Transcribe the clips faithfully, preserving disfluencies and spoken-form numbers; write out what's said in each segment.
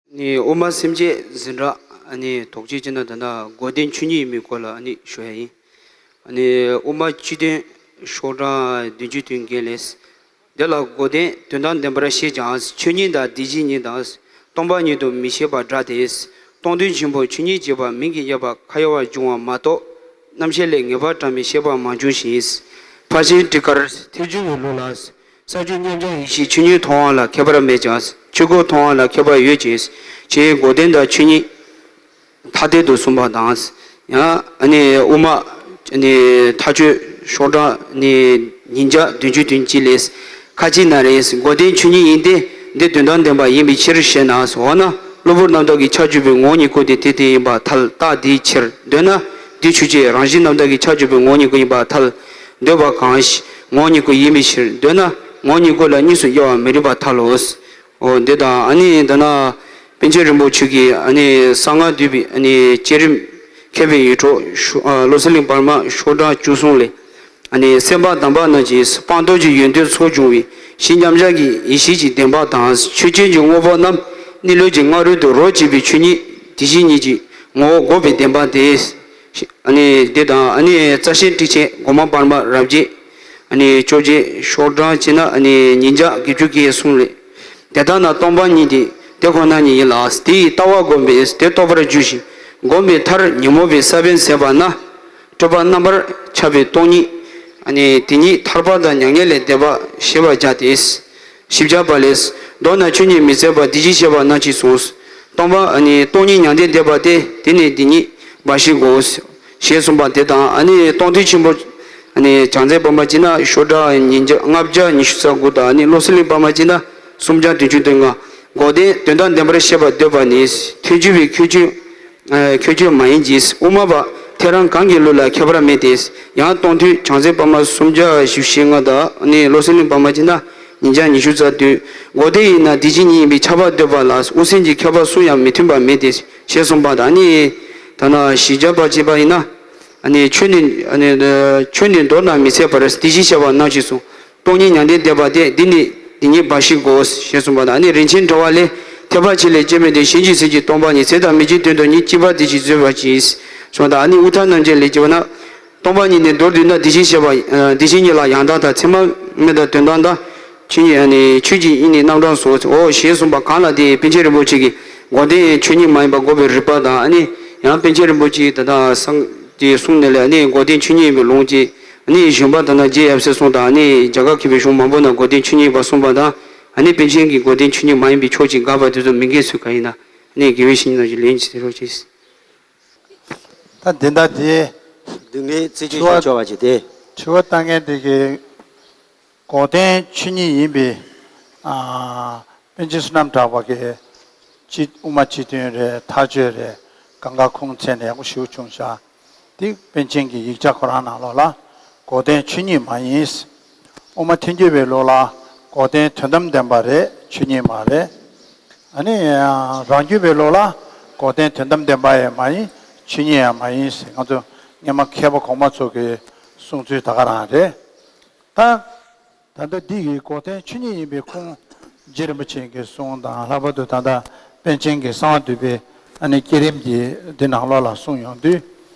ནི་དབུ་མ་སེམས་བསྐྱེད་འཛིན་གྲྭ་ཨ་ནི་དོགས་གཅོད་བྱས་ན་ད་ལྟ་འགོག་བདེན་ཆོས་ཉིད་ཡིན་པའི་སྐོར་ལ་ཨ་ནི་ཞུ་ཡ་ཡིན། ཨ་ནི་དབུ་མ་སྤྱི་དོན་ཤོག་གྲངས་བདུན་ཅུ་དོན་བརྒྱད་ལས། དེ་ལ་འགོག་བདེན་དོན་དམ་བདེན་པར་ཤེས་ཀྱང་ཆོས་ཉིད་དང་དེ་བཞིན་ཉིད་དང་སྟོང་པ་ཉིད་དུ་མི་ཤེས་པ་སྒྲ་སྟེ། སྟོང་དོན་ཆེན་པོ་ཆོས་ཉིད་ཅེས་པ་མིང་གི་དབྱེ་བ་ཁ་ཡོད་པར་འབྱུང་བ་མ་གཏོགས་རྣམ་བཤད་ལས་ངེས་པར་དྲངས་པའི་བཤད་པ་མ་བྱུང་ཞིང་། ཕར་ཕྱིན་ཊཱི་ཀར་ཐེག་མཆོག་གི་ལུགས་ལ། ས་བཅུ་མཉམ་གཞག་ཡེ་ཤེས་ཆོས་ཉིད་མཐོང་བ་ལ་ཁྱད་པར་མེད་ཀྱང་ཆོས་སྐུ་མཐོང་བ་ལ་ཁྱད་པར་ཡོད་ཅེས་ཆོས་འགོག་བདེན་དང་ཆོས་ཉིད་ཐ་དད་དུ་གསུངས་པ་དང་། ཡང་ཨ་ནི་དབུ་མ་ཨ་ནི་མཐའ་དཔྱོད་ཤོག་གྲངས་ནི་ཉིས་བརྒྱ་བདུན་ཅུ་དོན་གཅིག་ལས། ཁ་ཅིག་ན་རེ། འགོག་བདེན་ཆོས་ཉིད་ཡིན་ཏེ། འདི་དོན་དམ་བདེན་པ་ཡིན་པའི་ཕྱིར་ཞེ་ན། འོ་ན་གློ་བུར་རྣམ་དག་གི་ཁྱབ་འཇུག་པའི་ངོ་བོ་ཉིད་སྐུ་དེ་དེ་དེ་ཡིན་པར་ཐལ། རྟགས་དེའི་ཕྱིར་འདོད་ན། དེའི་ཆོས་ཅན། རང་བཞིན་རྣམ་དག་གི་ཁྱབ་འཇུག་པའི་ངོ་བོ་ཉིད་སྐུ་ཡིན་པར་ཐལ། འདོད་པ་གང་ཞིག་ངོ་བོ་ཉིད་སྐུ་ཡིན་པའི་ཕྱིར་འདོད་ན། ངོ་བོ་ཉིད་སྐུ་ལ་གཉིས་སུ་དབྱེ་བ་མི་རིགས་པར་ཐལ་ལོ། འོ་འདི་དང་ཨ་ནི་ད་ན་པཎ་ཆེན་རིན་པོ་ཆེ་གིས་ཨ་ནི་གསང་སྔགས་འདུས་པའི་ཨ་ནི་བསྐྱེད་རིམ་མཁས་པའི་ཡིད་འཕྲོག་ཤོ་ཨ་བློ་གསལ་གླིང་བར་མ་ཤོག་གྲངས་བཅུ་གསུམ་ལས། ཨ་ནི་སེམས་དཔའ་དམ་པ་རྣམས་ཀྱིས་སྤངས་རྟོགས་ཀྱི་ཡོན་ཏན་ཚོགས་བྱུང་བའི་གཞི་མཉམ་གཞག་གི་ཡེ་ཤེས་ཀྱི་བདེན་པ་དང་ཆོས་ཅན་གྱི་དངོས་པོ་རྣམས་གནས་ལུགས་ཀྱི་སྔ་རོལ་དུ་རོ་གཅིག་པའི་ཆོས་ཉིད་དེ་བཞིན་ཉིད་ཀྱི་ངོ་བོ་འགོག་པའི་བདེན་པ་སྟེ། ཨ་ནི་འདི་དང་ཨ་ནི་རྩ་ཤེ་ཊཱིཀ་ཆེན་སྒོ་མང་བར་མ་རབ་རྒྱས། ཨ་ནི་བཅོ་བརྒྱད་ཤོག་གྲངས་བྱས་ན་ཨ་ནི་ཉིས་བརྒྱ་བརྒྱད་ཅུ་གྱ་གསུམ་ལས། དེ་ལྟར་ན་སྟོང་པ་ཉིད་དེ་དེ་ཁོ་ན་ཉིད་ཡིན་ལ། དེ་ཡི་ལྟ་བ་བསྒོམས་པས་དེ་རྟོགས་པར་འགྱུར་ཞིང་། བསྒོམས་པའི་མཐར་ཉོན་མོངས་པའི་ས་བོན་ཟད་པ་ན། སྤྲོས་པ་རྣམ་པར་ཁྱབ་པའི་སྟོང་ཉིད། ཨ་ནི་དེ་ཉིད་ཐར་པ་དང་མྱ་ངན་ལས་འདས་པ་ཤེས་པར་བྱ་སྟེ། བཞི་བརྒྱ་པ་ལས། མདོར་ན་ཆོས་ཉིད་མི་ཟད་པ་དེ་བཞིན་གཤེགས་པ་རྣམས་ཀྱིས་གསུངས། སྟོང་པ་ཨ་ནི་སྟོང་ཉིད་མྱང་འདས་འདས་པ་སྟེ། དེ་ནི་དེ་ཉིད་འབའ་ཞིག་གོ། ཞེས་གསུངས་པ་དེ་དང་ཨ་ནི་སྟོང་ཐུན་ཆེན་པོ། ཨ་ནི་བྱང་རྩེ་པར་མ་བྱས་ན་ཤོག་གྲངས་ཉིས་བརྒྱ་ལྔ་བརྒྱ་ཉི་ཤུ་རྩ་དགུ་དང་ཨ་ནི་བློ་གསལ་གླིང་པར་མ་བྱས་ན་སུམ་བརྒྱ་བདུན་ཅུ་དོན་ལྔ། འགོག་བདེན་དོན་དམ་བདེན་པར་ཤེས་པར་འདོད་པ་ནི་ཐལ་འགྱུར་བའི་ཁྱད་ཆོས། ཁྱད་ཆོས་མ་ཡིན་གྱི། དབུ་མ་པ་ཐལ་རང་གང་གི་ལུགས་ལ་ཁྱད་པར་མེད་དེ། ཡང་སྟོང་ཐུན་བྱང་རྩེ་པར་མ་སུམ་བརྒྱ་བཞི་བཅུ་ཞེ་ལྔ་དང་ནི་བློ་གསལ་གླིང་པར་མ་བྱས་ན་ཉིས་བརྒྱ་ཉི་ཤུ་རྩ་བདུན། འགོག་བདེན་ཡིན་ན་དེ་བཞིན་ཉིད་ཡིན་པས་ཁྱབ་པར་འདོད་པ་ལ་དབུ་སེམས་ཀྱི་ཁྱད་པར་གསུམ་ཡང་མི་མཐུན་པ་མེད་དེ་ཞེས་གསུངས་པ་དང་ནི། ད་ན་བཞི་བརྒྱ་པ་བྱས་པ་ཡིན་ན། ཨ་ནི་ཆོས་ནི་ཨ་ནི་ཆོས་ནི་མདོར་ན་མི་ཟད་པར་དེ་བཞིན་གཤེགས་པ་རྣམས་ཀྱིས་གསུངས། སྟོང་ཉིད་མྱང་འདས་འདས་པ་སྟེ། འདི་ནི་འདི་ཉིད་འབའ་ཞིག་གོ། ཞེས་གསུངས་པ་དང་ཨ་ནི་རིན་ཆེན་དྲི་བ་ལས། ཐེག་པ་ཆེ་ལས་སྐྱེས་མི་འདི་གཞན་གྱི་སེམས་ཀྱི་སྟོང་པ་ཉིད་ཟད་དང་མི་འབྱེད་དོན་དུ་ཉིད་གཅིག་པ་དེ་བཞིན་བཟོད་པར་གྱིས། གསུངས་དང་ཨ་ནི་དབུ་མཐའ་རྣམ་འབྱེད་ལས་སྐྱེ་བ་ན། སྟོང་པ་ཉིད་ནི་མདོར་བསྡུས་ན་དེ་བཞིན་གཤེགས་པ་དེ་བཞིན་ཉིད་ལ་ཡང་དག་དང་ཚད་མ་མེད་པར་དོན་དམ་དང་། ཆོས་ཉིད་ཨ་ནི་ཆོས་ཀྱི་དབྱིངས་ནི་རྣམ་གྲངས་སོ། འོ་ཞེས་གསུངས་པ་གང་ལ་དེ་པཎ་ཆེན་རིན་པོ་ཆེ་གིས་འགོག་བདེན་ཆོས་ཉིད་མ་ཡིན་པ་འགོག་པའི་རིགས་པ་དང་ཨ་ནི་ཡང་པཎ་ཆེན་རིན་པོ་ཆེ་ད་ལྟ་སངས་དེ་གསུངས་ནས་ལས་ཨ་ནི་འགོག་བདེན་ཆོས་ཉིད་ཡིན་པའི་ལུང་གཅིག་ཨ་ནི་གཞོན་པ་དང་ན་རྗེ་ཡབ་སྲས་གསུངས་དང་ཨ་ནི་རྒྱ་གར་མཁས་པའི་གཞུང་མང་པོ་ན་འགོག་བདེན་ཆོས་ཉིད་ཡིན་པ་གསུངས་པ་དང་ཨ་ནི་པཎ་ཆེན་གྱིས་འགོག་བདེན་ཆོས་ཉིད་མ་ཡིན་པའི་ཕྱོགས་ཀྱི་དགག་པ་དེ་ཚོ་མི་འགལ་ཚུལ་ག་ཡིན་ན་ཨ་ནི་དགེ་བའི་བཤེས་གཉེན་རྣམས་ཀྱིས་ལན་ཅིག་དེ་རོགས་གྱིས། ད་འདི་ལྟ་དེ། སྡུག་བསྔལ་རྩད་གཅོད་བྱ་ཆོག་པ་ཅིག་སྟེ། དྲི་བ་བཏང་མཁན་དེ་གིས་འགོག་བདེན་ཆོས་ཉིད་ཡིན་པའི། ཨ། པཎ་ཆེན་བསོད་ནམས་གྲགས་པ་གིས་སྤྱི་དབུ་མ་སྤྱི་དོན་རེད། མཐའ་དཔྱོད་རེད། གང་ག་ཁུངས་མཚན་ནས་ཡག་པོ་ཞིག་བྱུང་ཤག་དེ་པཎ་ཆེན་གྱི་ཡིག་ཆ་ཁོ་རང་ནང་ལོགས་ལ་འགོག་བདེན་ཆོས་ཉིད་མ་ཡིན། དབུ་མ་ཐལ་འགྱུར་བའི་ལུགས་ལ་འགོག་བདེན་དོན་དམ་བདེན་པ་རེད། ཆོས་ཉིད་མ་རེད། ཨ་ནི་རང་རྒྱུད་པའི་ལུགས་ལ་འགོག་བདེན་དོན་དམ་བདེན་པ་ཡང་མ་ཡིན། ཆོས་ཉིད་ཡང་མ་ཡིན་ཟེར་ང་ཚོ་སྔོན་མ་མཁས་པ་གོང་མ་ཚོ་གི་གསུང་ཚུལ་ད་ག་རང་རེད། ད་ད་ལྟ་འདི་ཡི་འགོག་བདེན་ཆོས་ཉིད་ཡིན་པའི་ཁུངས་རྗེ་རིན་པོ་ཆེ་གི་གསུང་དང་ལྷག་པར་དུ་ད་ལྟ་པཎ་ཆེན་གྱི་གསང་བ་འདུས་པའི་ཨ་ནི་བསྐྱེད་རིམ་གྱི་འདི་ནང་ལོགས་ལ་གསུངས་ཡོང་དུས་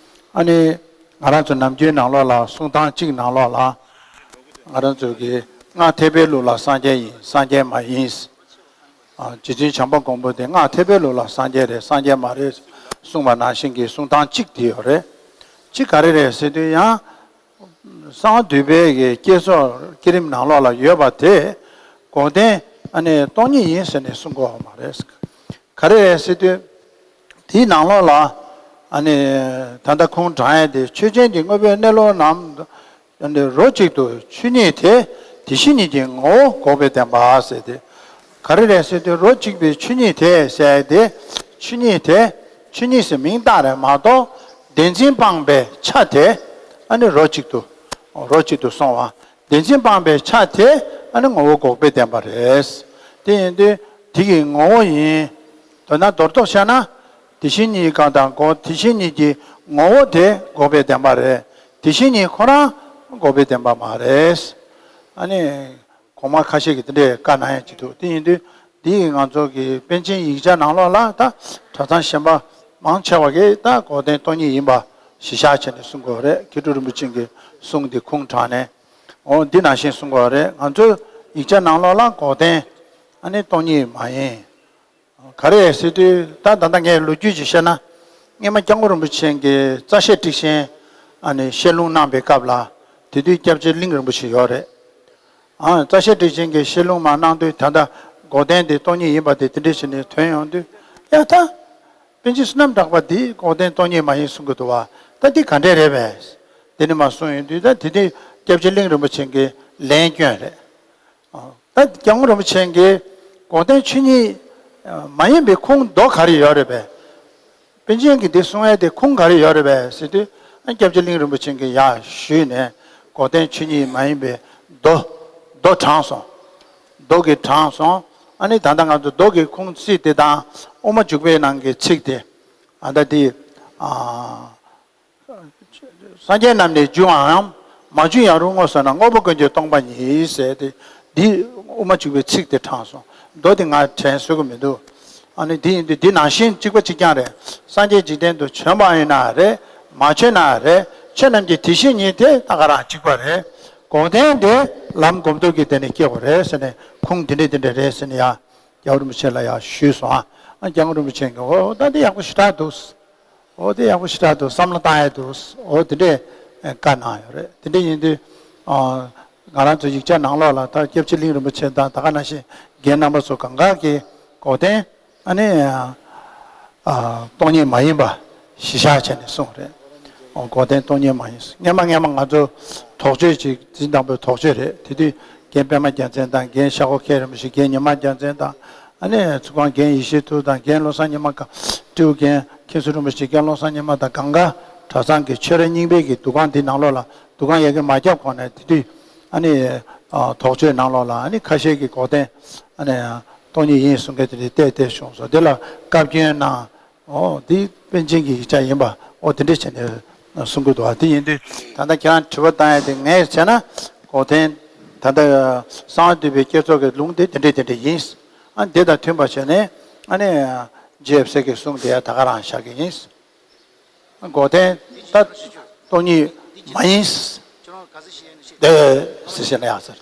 ཨ་ནི་ང་རང་ཚོ་ནམ་རྒྱུན་ནང་ལོགས་ལ་གསུང་སྟངས་གཅིག་ནང་ལོགས་ལ་ང་རང་ཚོ་གི་སྔགས་ཐེག་པའི་ལུགས་ལ་སངས་རྒྱས་ཡིན། སངས་རྒྱས་མ་ཡིན། ཨ། རྗེ་བཙུན་བྱམས་པ་མགོན་པོ་དེ་སྔགས་ཐེག་པའི་ལུགས་ལ་སངས་རྒྱས་རེད། སངས་རྒྱས་མ་རེད་གསུངས་པ་ནང་བཞིན་གྱི་གསུང་སྟངས་གཅིག་དེ་ཡོད་རེད། གཅིག་ག་རེ་རེད་ཟེར་དུས་ཡང་། གསང་བ་འདུས་པའི་གི་བསྐྱེད་རྫོགས་བསྐྱེད་རིམ་ནང་ལོགས་ལ་ཡོད་པ་དེ། འགོག་བདེན་ཨ་ནི་སྟོང་ཉིད་ཡིན་ཟེར་ནས་གསུང་གི་ཡོད་མ་རེད། ག་རེ་རེད་ཟེར་དུས། དེའི་ནང་ལོགས་ལ་ཨ་ནི་ད་ལྟ་ཁུངས་དྲངས་ཡས་དེ་ཆོས་ཅན་གྱི་དངོས་པོའི་གནས་ལུགས་རྣམས། ཨ་ནི་རོ་གཅིག་ཏུ་ཆོས་ཉིད་དེ་དེ་བཞིན་ཉིད་ཀྱི་ངོ་བོ་འགོག་པའི་བདེན་པ་ཟེར་ཏེ། ག་རེ་རེད་ཟེར་དུས་རོ་གཅིག་པའི་ཆོས་ཉིད་དེ་ཟེར་ཏེ། ཆོས་ཉིད་དེ་ཆོས་ཉིད་ཟེར་མིང་བཏགས་རེད་མ་གཏོགས་བདེན་འཛིན་སྤངས་པའི་ཆ་དེ་ཨ་ནི་རོ་གཅིག་ཏུ་རོ་གཅིག་ཏུ་སོང་བ་བདེན་འཛིན་སྤངས་པའི་ཆ་དེ་ཨ་ནི་ངོ་བོ་འགོག་པའི་བདེན་པ་རེད། དེ་ཡིན་དུས་དེ་གི་ངོ་བོ་ཡིན། མདོར་ན་མདོར་བསྡུས་བྱས་ན། དེ་བཞིན་ཉིད་ཀྱི་གང་དང་འགོག་དེ་བཞིན་ཉིད་ཀྱི་ངོ་བོ་དེ་འགོག་པའི་བདེན་པ་རེད། དེ་བཞིན་ཉིད་ཁོ་རང་འགོག་པའི་བདེན་པ་མ་རེད། ཨ་ནི། གོང་མ་ཁ་ཤས་ཀྱིས་དེ་འདྲའི་བཀའ་གནང་ཡ་ཅིག་འདུག་དེ་ཡིན་དུས། འདི་ང་ཚོ་གི་པཎ་ཆེན་ཡིག་ཆ་ནང་ལོགས་ལ་ད་གྲྭ་ཚང་གཞན་པ་མང་ཆེ་བ་གིས་ད་འགོག་བདེན་སྟོང་ཉིད་ཡིན་པ་གཞི་བཞག་བྱས་ནས་གསུང་གི་ཡོད་རེད། མཁས་གྲུབ་རིན་པོ་ཆེ་གི་གསུང་འདི་ཁུངས་དྲངས་ནས། འོ་འདི་ནང་བཞིན་གསུང་གི་ཡོད་རེད། ང་ཚོའི་ཡིག་ཆ་ནང་ལོགས་ལ་འགོག་བདེན་ཨ་ནི་སྟོང་ཉིད་མ་ཡིན། ག་རེ་ཟེར་དུས་ད་ད་ལྟ་ངས་ལོ་རྒྱུས་ཅིག་བཤད་ན། སྔོན་མ་སྐྱབས་མགོན་རིན་པོ་ཆེ་གིས་རྩ་བཤད་ཊཱིཀ་ཆེན་ཨ་ནི་བཤད་ལུང་གནང་པའི་སྐབས་ལ། དེ་དུས་སྐྱབས་རྗེ་གླིང་རིན་པོ་ཆེ་ཡོད་རེད། ཨ་རྩ་བཤད་ཊཱིཀ་ཆེན་གྱི་བཤད་ལུང་མར་གནང་དུས་ད་ལྟ་འགོག་བདེན་དེ་སྟོང་ཉིད་ཡིན་པ་དེ་དེ་འདྲ་བྱས་ནས་ཐོན་ཡོང་དུས། ཡ་ད། པཎ་ཆེན་བསོད་ནམས་གྲགས་པ་འདིས་འགོག་བདེན་སྟོང་ཉིད་མ་ཡིན་གསུང་གི་འདུག་བ། ད་འདི་ག་འདྲས་རེད་པས། དེ་ནི་མ་གསུངས་ཡོང་དུས་ད་དེ་དུས་སྐྱབས་རྗེ་གླིང་རིན་པོ་ཆེ་གིས་ལན་བསྐྱོན་རེད། ད་སྐྱབས་མགོན་རིན་པོ་ཆེ་གིས་འགོག་བདེན་ཆོས་ཉིད་མ་ཡིན་པའི་ཁུངས་མདོ་ག་རེ་ཡོད་རེད་པས། པཎ་ཆེན་གྱིས་འདི་གསུང་ཡས་དེ་ཁུངས་ག་རེ་ཡོད་རེད་པས་ཟེར་དུས། ཨ་སྐྱབས་རྗེ་གླིང་རིན་པོ་ཆེ་གིས་ཡར་ཞུས་ནས་འགོག་བདེན་ཆོས་ཉིད་མ་ཡིན་པའི་མདོ། མདོ་དྲངས་སོང་། མདོ་གི་དྲངས་སོང་། ཨ་ནི་ད་ལྟ་ང་ཚོ་མདོ་གི་ཁུངས་ཚིག་དེ་དང་དབུ་མ་འཇུག་པའི་ནང་གི་ཚིག་དེ། ཨ་ད་འདི། ཨ། སངས་རྒྱས་རྣམས་ནི་འབྱུང་བའམ། མ་བྱུང་ཡང་རུང་དངོས་སུ་ན། དངོས་པོ་ཀུན་གྱི་སྟོང་པ་ཉིད་ཟེར་ཏེ། འདི་དབུ་མ་འཇུག་པའི་ཚིག་དེ་དྲངས་སོང་། མདོ་དེ་ང་དྲན་གསོ་གི་མི་འདུག་ཨ་ནི་འདི་ཡིན་དུས་འདི་ནང་བཞིན་གཅིག་པ་གཅིག་རྐྱང་རེད། སངས་རྒྱས་འཇིག་རྟེན་དུ་བྱོན་པ་ཡིན་ན་རེད། མ་བྱོན་ན་རེད། ཆོས་རྣམས་ཀྱི་དེ་བཞིན་ཉིད་དེ་ད་ག་རང་གཅིག་པ་རེད། འགོག་བདེན་དེ་ལམ་སྒོམ་སྟོབས་ཀྱི་སྟེང་ནས་སྐྱེ་དགོས་རེད་ཟེར་ནས་ཁུངས་འདི་འདྲས་འདི་འདྲས་རེད་ཟེར་ནས་ཡ། རྒྱལ་བ་རིན་པོ་ཆེ་ལ་ཡང་ཞུས་སོང་ཨ། རྒྱལ་བ་རིན་པོ་ཆེ་གིས་འོ་ད་འདི་ཡག་པོ་ཞེ་དྲག་འདུག་འོ་འདི་ཡག་པོ་ཞེ་དྲག་འདུག་བསམ་བློ་བཏང་ཡས་འདུག་འོ་དེ་འདྲས་བཀའ་གནང་ཡོད་རེད། དེ་འདྲས་ཡིན་དུས། ང་རང་ཚོ་ཡིག་ཆ་ནང་ལོགས་ལ་ད་སྐྱབས་རྗེ་གླིང་རིན་པོ་ཆེ་དང་ད་ག་ནང་བཞིན་རྒན་རྣམ་པ་ཚོ་གང་ག་གིས་འགོག་བདེན་ཨ་ནི་སྟོང་ཉིད་མ་ཡིན་པ་གཞི་བཞག་བྱས་ནས་གསུངས་རེད། འོ་འགོག་བདེན་སྟོང་ཉིད་མ་ཡིན། སྔན་མ་སྔན་མ་ང་ཚོ་དོགས་གཅོད་ཅིག་འཛིན་དང་པོའི་དོགས་གཅོད་རེད། དེ་དུས་རྒན་པད་མ་རྒྱལ་མཚན་དང་རྒན་ཤ་ཁོ་མཁན་རིན་པོ་ཆེ། རྒན་ཉི་མ་རྒྱལ་མཚན་དང་། ཨ་ནི་ཚོགས་ཁང་རྒན་ཡེ་ཤེས་ཐུབ་དང་། རྒན་བློ་བཟང་ཉི་མ་ག་སྤྲེའུ་རྒན་མཁན་ཟུར་རིན་པོ་ཆེ། རྒན་བློ་བཟང་ཉི་མ་དང་གང་ག་གྲྭ་ཚང་གི་ཆོས་ར་རྙིང་པའི་གི་འདུ་ཁང་འདི་ནང་ལོགས་ལ་འདུ་ཁང་ཡ་གི་མ་བརྒྱབ་གོང་ནས་དེ་དུས་ཨ་ནི་དོགས་གཅོད་ནང་ལོགས་ལ་ཨ་ནི་ཁ་ཤས་ཀྱིས་འགོག་བདེན་ཨ་ནི་སྟོང་ཉིད་ཡིན་གསུང་མཁན་དེ་འདྲ་བལྟས་བལྟས་བྱུང་སོང་། དེ་ལ་བཀའ་བཀྱོན་གནང་། ཨོ་འདི་པཎ་ཆེན་གྱི་ཡིག་ཆ་ཡིན་པ་ཨོ་དེ་འདྲ་བྱས་ནས་གསུང་གི་འདུག་བ། དེ་ཡིན་དུས་ད་ལྟ་ཁྱེད་རང་དྲི་བ་བཏང་ཡ་དེ་ངས་བྱས་ན་འགོག་བདེན་ད་ལྟ་གསང་བ་འདུས་པའི་བསྐྱེད་རྫོགས་ཀྱི་ལུང་དེ་དེ་འདྲ་དེ་འདྲ་ཡིན། ཨ་འདི་དང་མཐུན་པ་བྱས་ནས་ཨ་ནི་རྗེ་ཡབ་སྲས་ཀྱི་གསུང་དེ་ཡང་ད་ག་རང་བཞག་གི་ཡིན། འགོག་བདེན་ད་སྟོང་ཉིད་མ་ཡིན། དེ་ཟེར་བཤད་ན་ཡག་ཟེར།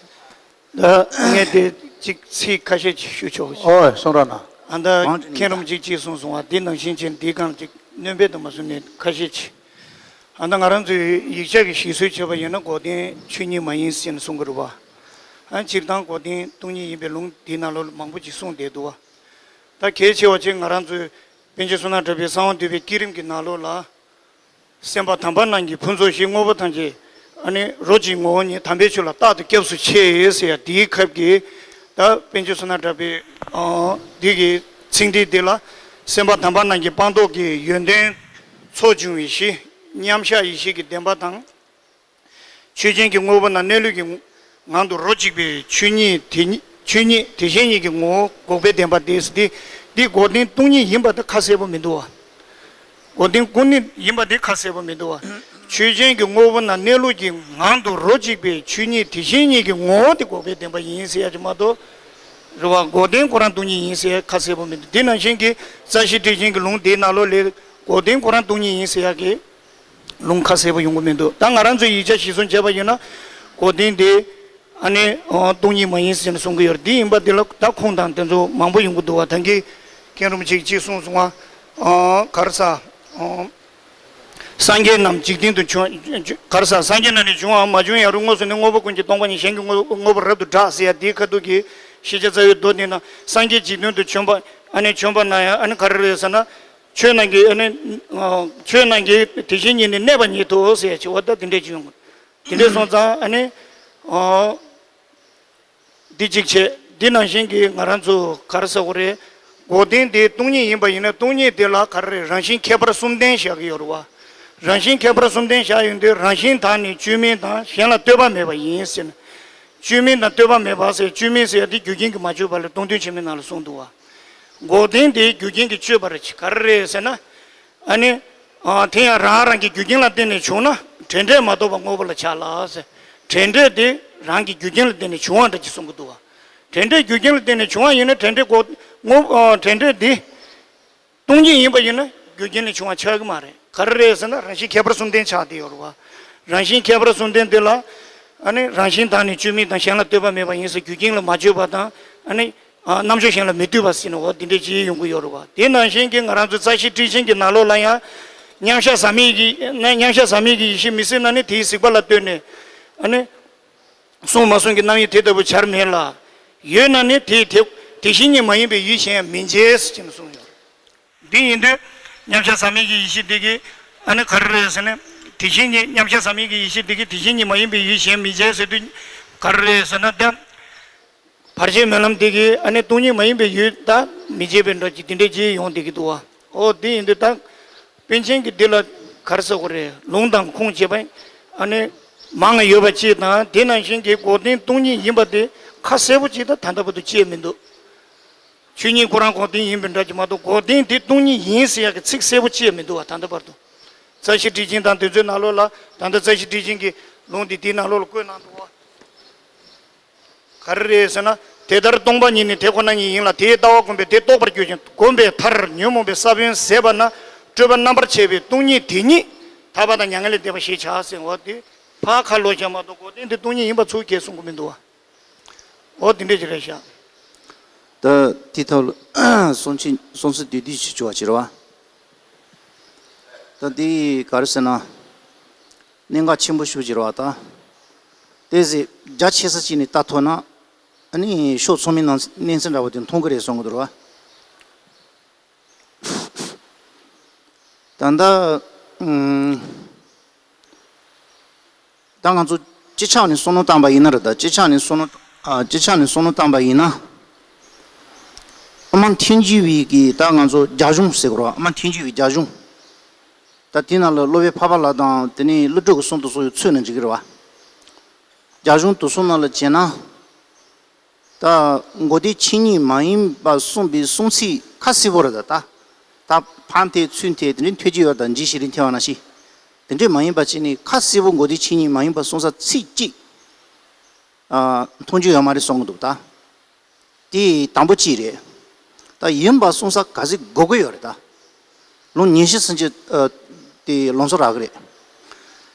ད་ངས་དེ་གཅིག་ཚིག་ཁ་ཤས་ཅིག་ཞུ་ཆོག་གི། ཨོ་གསུང་རོགས་གནང་། ཨ་ད་མཁན་རིན་པོ་ཆེ་གཅིག་གསུངས་སོང་བ་འདི་ནང་བཞིན་བྱས་འདིའི་སྒང་ཅིག་སྣོན་པ་དུ་མ་བཟུང་ནས་ཁ་ཤས་ཅིག་ཨ་ད་ང་རང་ཚོའི་ཡིག་ཆ་གི་ཞིག་གསོ་བྱས་པ་ཡིན་ན་འགོག་བདེན་ཆོས་ཉིད་མ་ཡིན་ཟེར་ནས་གསུང་གི་རེད་བ། ཨ་སྤྱིར་བཏང་འགོག་བདེན་སྟོང་ཉིད་ཡིན་པའི་ལུང་འདིའི་ནང་ལོགས་ལ་མང་པོ་ཅིག་གསུངས་བསྡད་འདུག་བ། ད་གལ་ཆེ་བ་ཅིག་ང་རང་ཚོའི་པཎ་ཆེན་བསོད་ནམས་གྲགས་པའི་གསང་བ་འདུས་པའི་བསྐྱེད་རིམ་གྱི་ནང་ལོགས་ལ། སེམས་པ་དམ་པ་རྣམས་ཀྱི་ཕུན་ཚོགས་གཞི། དངོས་པོ་ཐམས་ཅད་ཨ་ནི་རོ་གཅིག་ངོ་བོ་ཉིད། དམ་པའི་ཆོས་ལ་རྟག་ཏུ་སྐྱབས་སུ་མཆི་ཟེར་ཡ་འདིའི་ཁབ་ཀྱི་ད་པཎ་ཆེན་བསོད་ནམས་གྲགས་པའི་ཨ་འདི་གི་ཚིག་འདི་འདི་ལ་སེམས་པ་དམ་པ་རྣམས་ཀྱི་སྤངས་རྟོགས་ཀྱི་ཡོན་ཏན་ཚོགས་འབྱུང་བའི་གཞི། མཉམ་གཞག་ཡེ་ཤེས་ཀྱི་བདེན་པ་དང་། ཆོས་ཅན་གྱི་དངོས་པོ་རྣམས་གནས་ལུགས་ཀྱི་ངང་དུ་རོ་གཅིག་པའི་ཆོས་ཉིད་དེ་ཉིད་ཆོས་ཉིད་དེ་བཞིན་ཉིད་ཀྱི་ངོ་བོ་འགོག་པའི་བདེན་པ་དེ་འདི་འདི་འགོག་བདེན་སྟོང་ཉིད་ཡིན་པ་དེ་ཁ་གསལ་པོ་མི་འདུག་བ། འགོག་བདེན་སྐུ་ཉིད་ཡིན་པ་དེ་ཁ་གསལ་པོ་མི་འདུག་བ། ཆོས་ཅན་གྱི་དངོས་པོ་རྣམས་གནས་ལུགས་ཀྱི་ངང་དུ་རོ་གཅིག་པའི་ཆོས་ཉིད་དེ་བཞིན་ཉིད་ཀྱི་ངོ་བོ་དེ་འགོག་པའི་བདེན་པ་ཡིན་ཟེར་ཡ་ཅིག་མ་གཏོགས། རེད་བ། འགོག་བདེན་ཁོ་རང་སྟོང་ཉིད་ཡིན་ཟེར་ཡ་ཁ་གསལ་པོ་མི་འདུག་དེ་ནང་བཞིན་གྱི་རྩ་ཤེ་ཊཱིཀ་ཆེན་གྱི་ལུང་དེའི་ནང་ལོགས་ལ་འགོག་བདེན་ཁོ་རང་སྟོང་ཉིད་ཡིན་ཟེར་ཡ་གི་ལུང་ཁ་གསལ་པོ་ཡོང་གི་མི་འདུག་ད་ང་རང་ཚོའི་ཡིག་ཆ་གཞིར་བཟུང་བྱས་པ་ཡིན་ན། འགོག་བདེན་དེ་ཨ་ནི་ཨ་སྟོང་ཉིད་མ་ཡིན་ཟེར་ནས་གསུང་གི་ཡོད་རེད། འདི་ཡིན་པ་འདི་ལ་ད་ཁུངས་དང་དེ་ཚོ་མང་པོ་ཡོང་གི་འདུག་བ། ད་གིན་མཁན་རིན་པོ་ཆེ་གིས་གཅིག་གསུངས་སོང་བ། ཨ་ག་རེ་ཟ། ཨ་སངས་རྒྱས་རྣམས་འཇིག་རྟེན་དུ་བྱུང་། ག་རེ་ཟ། སངས་རྒྱས་རྣམས་ནི་བྱུང་བའམ་མ་བྱུང་ཡང་རུང་དངོས་སུ་ནི། དངོས་པོ་ཀུན་གྱི་སྟོང་པ་ཉིད། གཞན་གྱི་དངོས་དངོས་པོ་རབ་ཏུ་བསྒྲགས་ཟེར་ཡ་འདིའི་ཁ་ཐུག་གི་ཤེས་བྱ་རྩ་བའི་མདོ་འདི་ན་སངས་རྒྱས་འཇིག་རྟེན་དུ་བྱོན་པ་ཨ་ནི་བྱོན་པ་ན་ཡང་ཨ་ནི་ག་རེ་རེད་ཟེར་ན། ཆོས་རྣམས་ཀྱི་ཨ་ནི་ཆོས་རྣམས་ཀྱི་དེ་བཞིན་ཉིད་ནི་གནས་པ་ཉིད་དོ་ཟེར་ཡ་ཅིག་འོ་ད་དེ་འདྲས་ཅིག་ཡོང་གི། དེ་འདྲས་སོང་ཙང་ཨ་ནི་ཨོ་འདི་གཅིག་བྱས། འདི་ནང་བཞིན་གྱི་ང་རང་ཚོ་ག་རེ་ཟེར་དགོས་རེད། འགོག་བདེན་དེ་སྟོང་ཉིད་ཡིན་པ་ཡིན་ན་སྟོང་ཉིད་དེ་ལ་ག་རེ་རེད། རང་བཞིན་ཁྱད་པར་གསུམ་ལྡན་བཞག་གི་ཡོད་རེད་བ། རང་བཞིན་ཁྱད་པར་གསུམ་ལྡན་བཞག་ཡོང་དུས་རང་བཞིན་དག་ནི་བཅོས་མིན་དང་གཞན་ལ་ལྟོས་པ་མེད་པ་ཡིན་ཟེར་ན། བཅོས་མིན་དང་ལྟོས་པ་མེད་པ་ཟེར། བཅོས་མིན་ཟེར་ཡ་དེ་རྒྱུ་རྐྱེན་གྱིས་མ་བཅོས་པ་ལ་སྟོང་ཐུན་ཆེན་མོའི་ནང་ལ་གསུངས་འདུག་བ། འགོག་བདེན་དེ་རྒྱུ་རྐྱེན་གྱིས་བཅོས་པ་རེད། ག་རེ་རེད་ཟེར་ན། ཨ་ནི། ཨ་དེ་ཡང་རང་རང་གི་རྒྱུ་རྐྱེན་ལ་བརྟེན་ནས་བྱུང་ན་འབྲེལ་འབྲས་མ་གཏོགས་པ་དངོས་པོ་ལ་བྱ་ལ་ཟེར། འབྲེལ་འབྲས་དེ་རང་གི་རྒྱུ་རྐྱེན་ལ་བརྟེན་ནས་བྱུང་བ་འདྲ་ཅིག་གསུང་གི་འདུག་བ། འབྲེལ་སྒྲའི་རྒྱུ་རྐྱེན་ལ་བརྟེན་ནས་བྱུང་བ་ཡིན་ན་འབྲེལ་སྒྲའི་འགོག་དངོས་ཨ་འབྲེལ་སྒྲ་འདི་སྟོང་ཉིད་ཡིན་པ་ཡིན་ན་རྒྱུ་རྐྱེན་ལས་བྱུང་བ་ཆགས་ཀྱི་མ་རེད། ག་རེ་རེད་ཟེར་ན་རང་བཞིན་ཁྱད་པར་གསུམ་ལྡན་ཆགས་བསྡད་ཡོད་རེད་བ། རང་བཞིན་ཁྱད་པར་གསུམ་ལྡན་འདི་ལ་ཨ་ནི་རང་བཞིན་དང་ནི་བཅོས་མིན་དང་གཞན་ལ་ལྟོས་པ་མེད་པ་ཡིན་ཟེར་རྒྱུ་རྐྱེན་ལ་མ་བཅོས་པ་དང་ཨ་ནི་ཨ་རྣམ་གཞག་གཞན་ལ་མི་ལྟོས་པ་ཟེར་ནས་འོ་འདི་འདྲའི་ཅིག་ཡོང་གི་ཡོད་རེད་བ། དེ་ནང་བཞིན་གྱི་ང་རང་ཚོའི་རྩ་ཤེ་ཊཱིཀ་ཆེན་གྱི་ནང་ལོགས་ལ་ཡང་མཉམ་གཞག་ཟག་མེད་ཀྱི་ན་མཉམ་གཞག་ཟག་མེད་ཀྱི་ཡེ་ཤེས་མི་སྲིད་ན་ནི་དེའི་གཟིགས་པ་ལ་ལྟོས་ནས་ཨ་ནི། གསུངས་མ་གསུངས་ཀྱི་རྣམ་དབྱེ་དེ་ལྟ་བུ་བྱར་མེད་ལ། ཡོད་ན་ནི་དེ་དེ་དེ་བཞིན་ཉིད་མ་ཡིན་པའི་ཡུལ་གཞན་ཡང་མི་འབྱེད་ཟེར་གྱིན་གསུངས་ཡོད། འདི་ཡིན་དུས་མཉམ་གཞག་ཟག་མེད་ཀྱི་ཡེ་ཤེས་འདི་གིས་ཨ་ནི་ག་རེ་རེད་ཟེར་ན། དེ་བཞིན་ཉིད་མཉམ་གཞག་ཟག་མེད་ཀྱི་ཡེ་ཤེས་འདི་གིས་དེ་བཞིན་ཉིད་མ་ཡིན་པའི་ཡུལ་གཞན་མི་འབྱེད་ཟེར་དུས་ག་རེ་རེད་ཟེར་ན། ད་བར་ཆད་སྨོན་ལམ་འདི་གིས་ཨ་ནི་སྟོང་ཉིད་མ་ཡིན་པའི་ཡུལ་ད་མི་འབྱེད་པའི་འགྲོ་གི་འདི་འདྲའི་ཅིག་ཡོང་བསྡད་ཀྱི་འདུག་བ། ཨོ་དེ་ཡིན་དུས་ད། པཎ་ཆེན་གྱིས་འདི་ལ་ག་རེ་ཟེར་དགོས་རེད། ལུང་དང་ཁུངས་བྱས་པ་ཨ་ནི་མང་ང་ཡོད་པ་གཅིག་དང་དེ་ནང་བཞིན་གྱི་འགོག་བདེན་སྟོང་ཉིད་ཡིན་པ་དེ་ཁ་གསལ་པོ་གཅིག་ད་ད་ལྟ་བར་དུ་བཅད་མི་འདུག་ཆོས་ཉིད་ཁོ་རང་འགོག་བདེན་ཡིན་པའི་འདྲ་གྱི་མ་གཏོགས་འགོག་བདེན་དེ་སྟོང་ཉིད་ཡིན་ཟེར་ཡག་གི་ཚིག་གསལ་པོ་བཅད་མི་འདུག་བ། ད་ལྟ་བར་དུ་རྩ་ཤེ་ཊཱིཀ་ཆེན་དང་དེ་ཚོའི་ནང་ལོགས་ལ་ད་ལྟ་རྩ་ཤེ་ཊཱིཀ་ཆེན་གྱི་ལུང་དེ་དེའི་ནང་ལོགས་ལ་བཀོད་གནང་འདུག་བ། ག་རེ་རེད་ཟེར་ན། དེ་ལྟར་སྟོང་པ་ཉིད་ནི་དེ་ཁོ་ན་ཉིད་ཡིན་ལ་དེས་ལྟ་བ་བསྒོམས་པས་དེ་རྟོགས་པར་འགྱུར་ཞིང་བསྒོམས་པས་མཐར་ཉོན་མོངས་པའི་ས་བོན་ཟད་པ་ན་སྤྲོས་པ་རྣམ་པར་ཆད་པའི་སྟོང་ཉིད་དེ་ཉིད་ཐར་པ་དང་མྱ་ངན་ལས་འདས་པ་ཞེས་བྱ་ཟེར་བ་དེ་ཕར་ཁ་ལོག་བྱས་མ་གཏོགས་འགོག་བདེན་དེ་སྟོང་ཉིད་ཡིན་པ་ཚུར་ཁས་གསུང་གི་མི་འདུག་བ། འོ་དེ་འདྲས་ཅིག་རེད་ཤག་ད་དེ་ཐོག་ལ་གསུང་ཆོས་གསུང་ཚུལ་བསྡུས་བསྡུས་ཞིག་བྱུང་བ་ཅིག་རེད་བ། ད་འདི་ག་རེ་ཟེར་ན། གནད་འགག་ཆེན་པོ་ཞིག་ཅིག་རེད་བ་ད། དེ་ཟེར་རྒྱ་ཆེ་ས་ཅིག་ནས་ལྟ་ཐུབ་ན། ཨ་ནི་ཕྱོགས་ཚང་མའི་ནང་གནས་ཚུལ་འདྲ་བོ་དེ་མཐོང་གི་རེད་གསུང་གི་འདུག་རེད་བ། ད་ལྟ་ཨུམ། ད་ང་ཚོ་སྤྱི་ཆ་ནས་བསམ་བློ་བཏང་པ་ཡིན་ན་རེད་ད། སྤྱི་ཆ་ནས་བསམ་བློ་ཨ། སྤྱི་ཆ་ནས་བསམ་བློ་བཏང་པ་ཡིན་ན། ཨ་མ་ཐལ་འགྱུར་བའི་གི་ད་ང་ཚོ་རྒྱ་གཞུང་ཟེར་དགོས་རེད་བ། ཨ་མ་ཐལ་འགྱུར་བའི་རྒྱ་གཞུང་། ད་དེ་ནང་ལ་སློབ་དཔོན་འཕགས་པ་ལྷ་དང་དེ་ནས་ཀླུ་སྒྲུབ་ཀྱི་གསུང་དུ་སོགས་ཡོད་ཚུལ་ནི་འགྲིག་གི་རེད་བ། རྒྱ་གཞུང་དེ་ཚོ་ནང་ལ་བྱས་ན། ད་འགོག་བདེན་ཆོས་ཉིད་མ་ཡིན་པ་གསུངས་པའི་གསུང་ཚིག་ཁ་གསལ་པོ་རེད་ད། ད་ད་ཕར་འཐེན་ཚུར་འཐེན་དེ་འདྲའི་འཐེན་གྱི་ཡོད་ད། འཇིགས་ཤིག་རིང་འཐེན་པ་ནང་བཞིན། དེ་འདྲས་མ་ཡིན་པ་བྱས་ནས་ཁ་གསལ་པོ་འགོག་བདེན་ཆོས་ཉིད་མ་ཡིན་པ་གསུང་ས་ཚིག་གཅིག་ཨ། མཐོང་རྒྱུ་ཡོད་མ་རེད་གསུང་གི་འདུག་ད། དེ་དང་པོ་གཅིག་རེད། ད་ཡིན་པ་གསུང་ས་ག་ཚོད་དགོས་ཀྱི་ཡོད་རེད་ད། ལུང་ཉན་ཤེས་ཟིན་གྱི་ཨ། དེ་ལུང་ཚོ་རག་གི་རེད།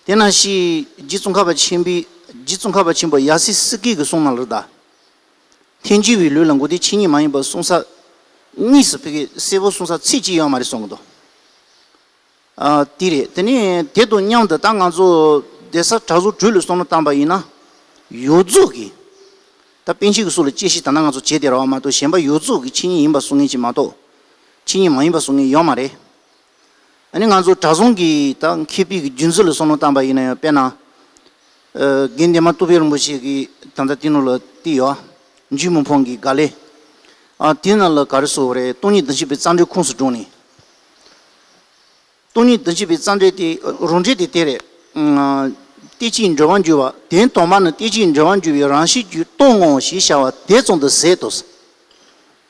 དེ་ནང་བཞིན་རྗེ་ཙོང་ཁ་པ་ཆེན་པོའི་རྗེ་ཙོང་ཁ་པ་ཆེན་པོ་ཡབ་སྲས་སི་ཀི་གི་གསུང་ནང་ལ་རེད་ད། ཐལ་འགྱུར་བའི་ལུགས་ལ་འགོག་བདེན་ཆོས་ཉིད་མ་ཡིན་པ་གསུང་ས། གཉིས་སུ་ཕ་གི་གསལ་པོ་གསུང་ས་ཚིག་གཅིག་ཡོད་མ་རེད་གསུང་གི་འདུག་ཨ། དེ་རེད། དེ་ནས་དེ་དང་མཉམ་དུ་ད་ང་ཚོ་གདན་ས་གྲྭ་ཚང་དྲུག་ལ་བསམ་བློ་བཏང་པ་ཡིན་ན། ཡོངས་རྫོགས་ཀྱི། ད་པཎ་ཆེན་གྱི་སྲོལ་ལ་དཔྱད་ཞིབ་ད་ནང་ང་ཚོ་བྱས་བསྡད་རེད་བ་མ་གཏོགས་གཞན་པ་ཡོངས་རྫོགས་ཀྱི་ཆོས་ཉིད་ཡིན་པ་གསུང་མཁན་ཅིག་མ་གཏོགས། ཆོས་ཉིད་མ་ཡིན་པ་གསུང་མཁན་ཡོད་མ་རེད། ཨ་ནི་ང་ཚོ་གྲྭ་ཚང་གི་ད་མཁས་པའི་གི་རྒྱུན་འཛིན་ལ་བསམ་བློ་བཏང་པ་ཡིན་ན་ཡང་དཔེར་ན། ཨ། རྒན་འདན་མ་ཏོག་དཔལ་རིན་པོ་ཆེ་གི་ད་ལྟ་དེ་ནང་ལ་བལྟས་ཡོད། འཇུ་མི་ཕམ་གྱི་དགའ་ལས། ཨ། དེ་ནང་ལ་ག་རེ་ཟེར་དགོས་རེད། སྟོང་ཉིད་བདག་འཛིན་པའི་རྩ་འགྲེལ་ཁོངས་སུ་འགྲོ་ནས། སྟོང་ཉིད་བདག་འཛིན་པའི་རྩ་འགྲེལ་དེ་རང་འགྲེལ་དེ་དེ་རེད། ཨ། རྟེན་ཅིང་འབྲེལ་བར་འགྱུར་བ། དོན་དམ་པར་ནི་རྟེན་ཅིང་འབྲེལ་བར་འགྱུར་བའི་རང་བཞིན་གྱིས་སྟོང་ངོ་ཞེས་བྱ་བ་དེ་ཙམ་དུ་ཟད་དོ།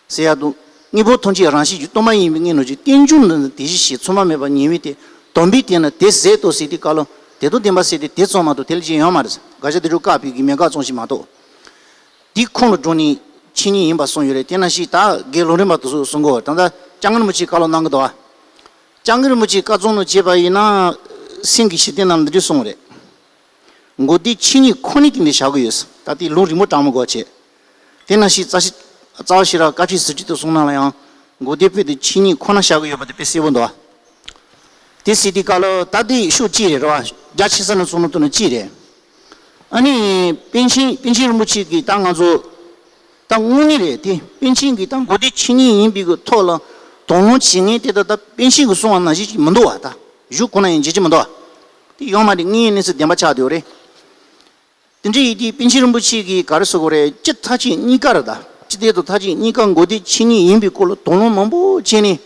ཟེར་ཡག་འདུག་དངོས་པོ་ཐམས་ཅད་རང་བཞིན་གྱིས་སྟོང་པ་ཡིན་པའི་དངོས་ནོ་ཅིག་རྟེན་འབྱུང་ནི་དེ་བཞིན་གཤེགས་མཚུངས་པ་མེད་པར་ཉེ་བའི་དེ། དམ་པའི་དོན་ནི་དེ་ཟད་དོ་ཟེར་དུས་སྐབས་ལ་དེ་དང་ལྡན་པ་ཟེར་དེ་དེ་ཙམ་མ་གཏོགས་དེ་ལས་གཞན་ཡོད་མ་རེད། དགག་བྱ་དེ་འགྲོ་བཀག་པའི་གི་མེད་དགག་ཙམ་ཞིག་མ་གཏོགས། དེའི་ཁོངས་ལ་འགྲོ་ནས་ཆོས་ཉིད་ཡིན་པར་གསུངས་ཡོད་རེད། དེ་ནང་བཞིན་ད་རྒན་ལུང་རིང་པ་དེ་ཚོས་གསུང་གི་ཡོད་རེད། ད་ལྟ་སྐྱབས་མགོན་རིན་པོ་ཆེས་བཀའ་སློབ་གནང་གི་འདུག་བ། སྐྱབས་མགོན་རིན་པོ་ཆེས་བཀའ་བརྩམས་ནང་བྱས་པ་ཡིན་ན། སེམས་ཀྱི་ཞི་བདེ་ནང་ལ་འདི་འདྲ་གསུངས་རེད། འགོག་བདེན་ཆོས་ཉིད་ཁོ་ནའི་སྟེང་ནས་བཞག་གི་ཡོད། ད་དེ་ལུང་རིང་པོ་དྲངས་མི་དགོས་བྱས། དེ་ནང་བཞིན་རྩ་ཤེ་རྩ་བ་ཤེས་རབ་བཀའ་ཁྲིད་ཟུར་ཁྲིད་དུ་གསུངས་ནང་ལ་ཡང་འགོག་བདེན་དཔེ་དེ་ཆོས་ཉིད་ཁོ་ན་བཞག་གི་ཡོད་པ་དེ་དཔེ་གསལ་པོ་འདུག་བ། དེ་ཟེར་དུས་སྐབས་ལ་ད་དེ་ཤོག་གཅིག་རེད་རེད་བ། རྒྱ་ཆེ་ས་ནས་གསུང་ནོ་དེ་ནི་གཅིག་རེད། ཨ་ནི་པཎ་ཆེན་པཎ་ཆེན་རིན་པོ་ཆེ་གིས་ད་ང་ཚོ་ད་དངོས་གནས་རེད་དེ། པཎ་ཆེན་གྱིས་ད་འགོག་བདེན་ཆོས་ཉིད་ཡིན་པའི་གི་ཐོག་ལ་དོགས་སློང་བྱེད་མཁན་དེ་ད་ད་པཎ་ཆེན་གྱིས་གསུངས་པ་ནང་བཞིན་ཅིག་མི་འདུག་བ། ད་གཞུག་གུ་ན་ཡང་འཇལ་གྱི་མི་འདུག་བ། དེ་ཡོད་མ་རེད། དངོས་ཡོད་གནས་ཚུལ་བདེན་པ་ཆགས་བསྡད་ཡོད་རེད། དེ་འདྲ་ཡིན་དུས་པཎ་ཆེན་རིན་པོ་ཆེ་གིས་ག་རེ་ཟེར་དགོས་རེད། སྤྱི་མཐའ་དཔྱོད་གཉིས་ཀ་རེད་ད། སྤྱི་བདེ་དང་མཐའ་དཔྱོད་གཉིས་ཀ་འགོག་བདེན་ཆོས་ཉིད་ཡིན་པའི་སྐོར་ལ་དོགས་སློང་མང་པོ་བྱས་ནས།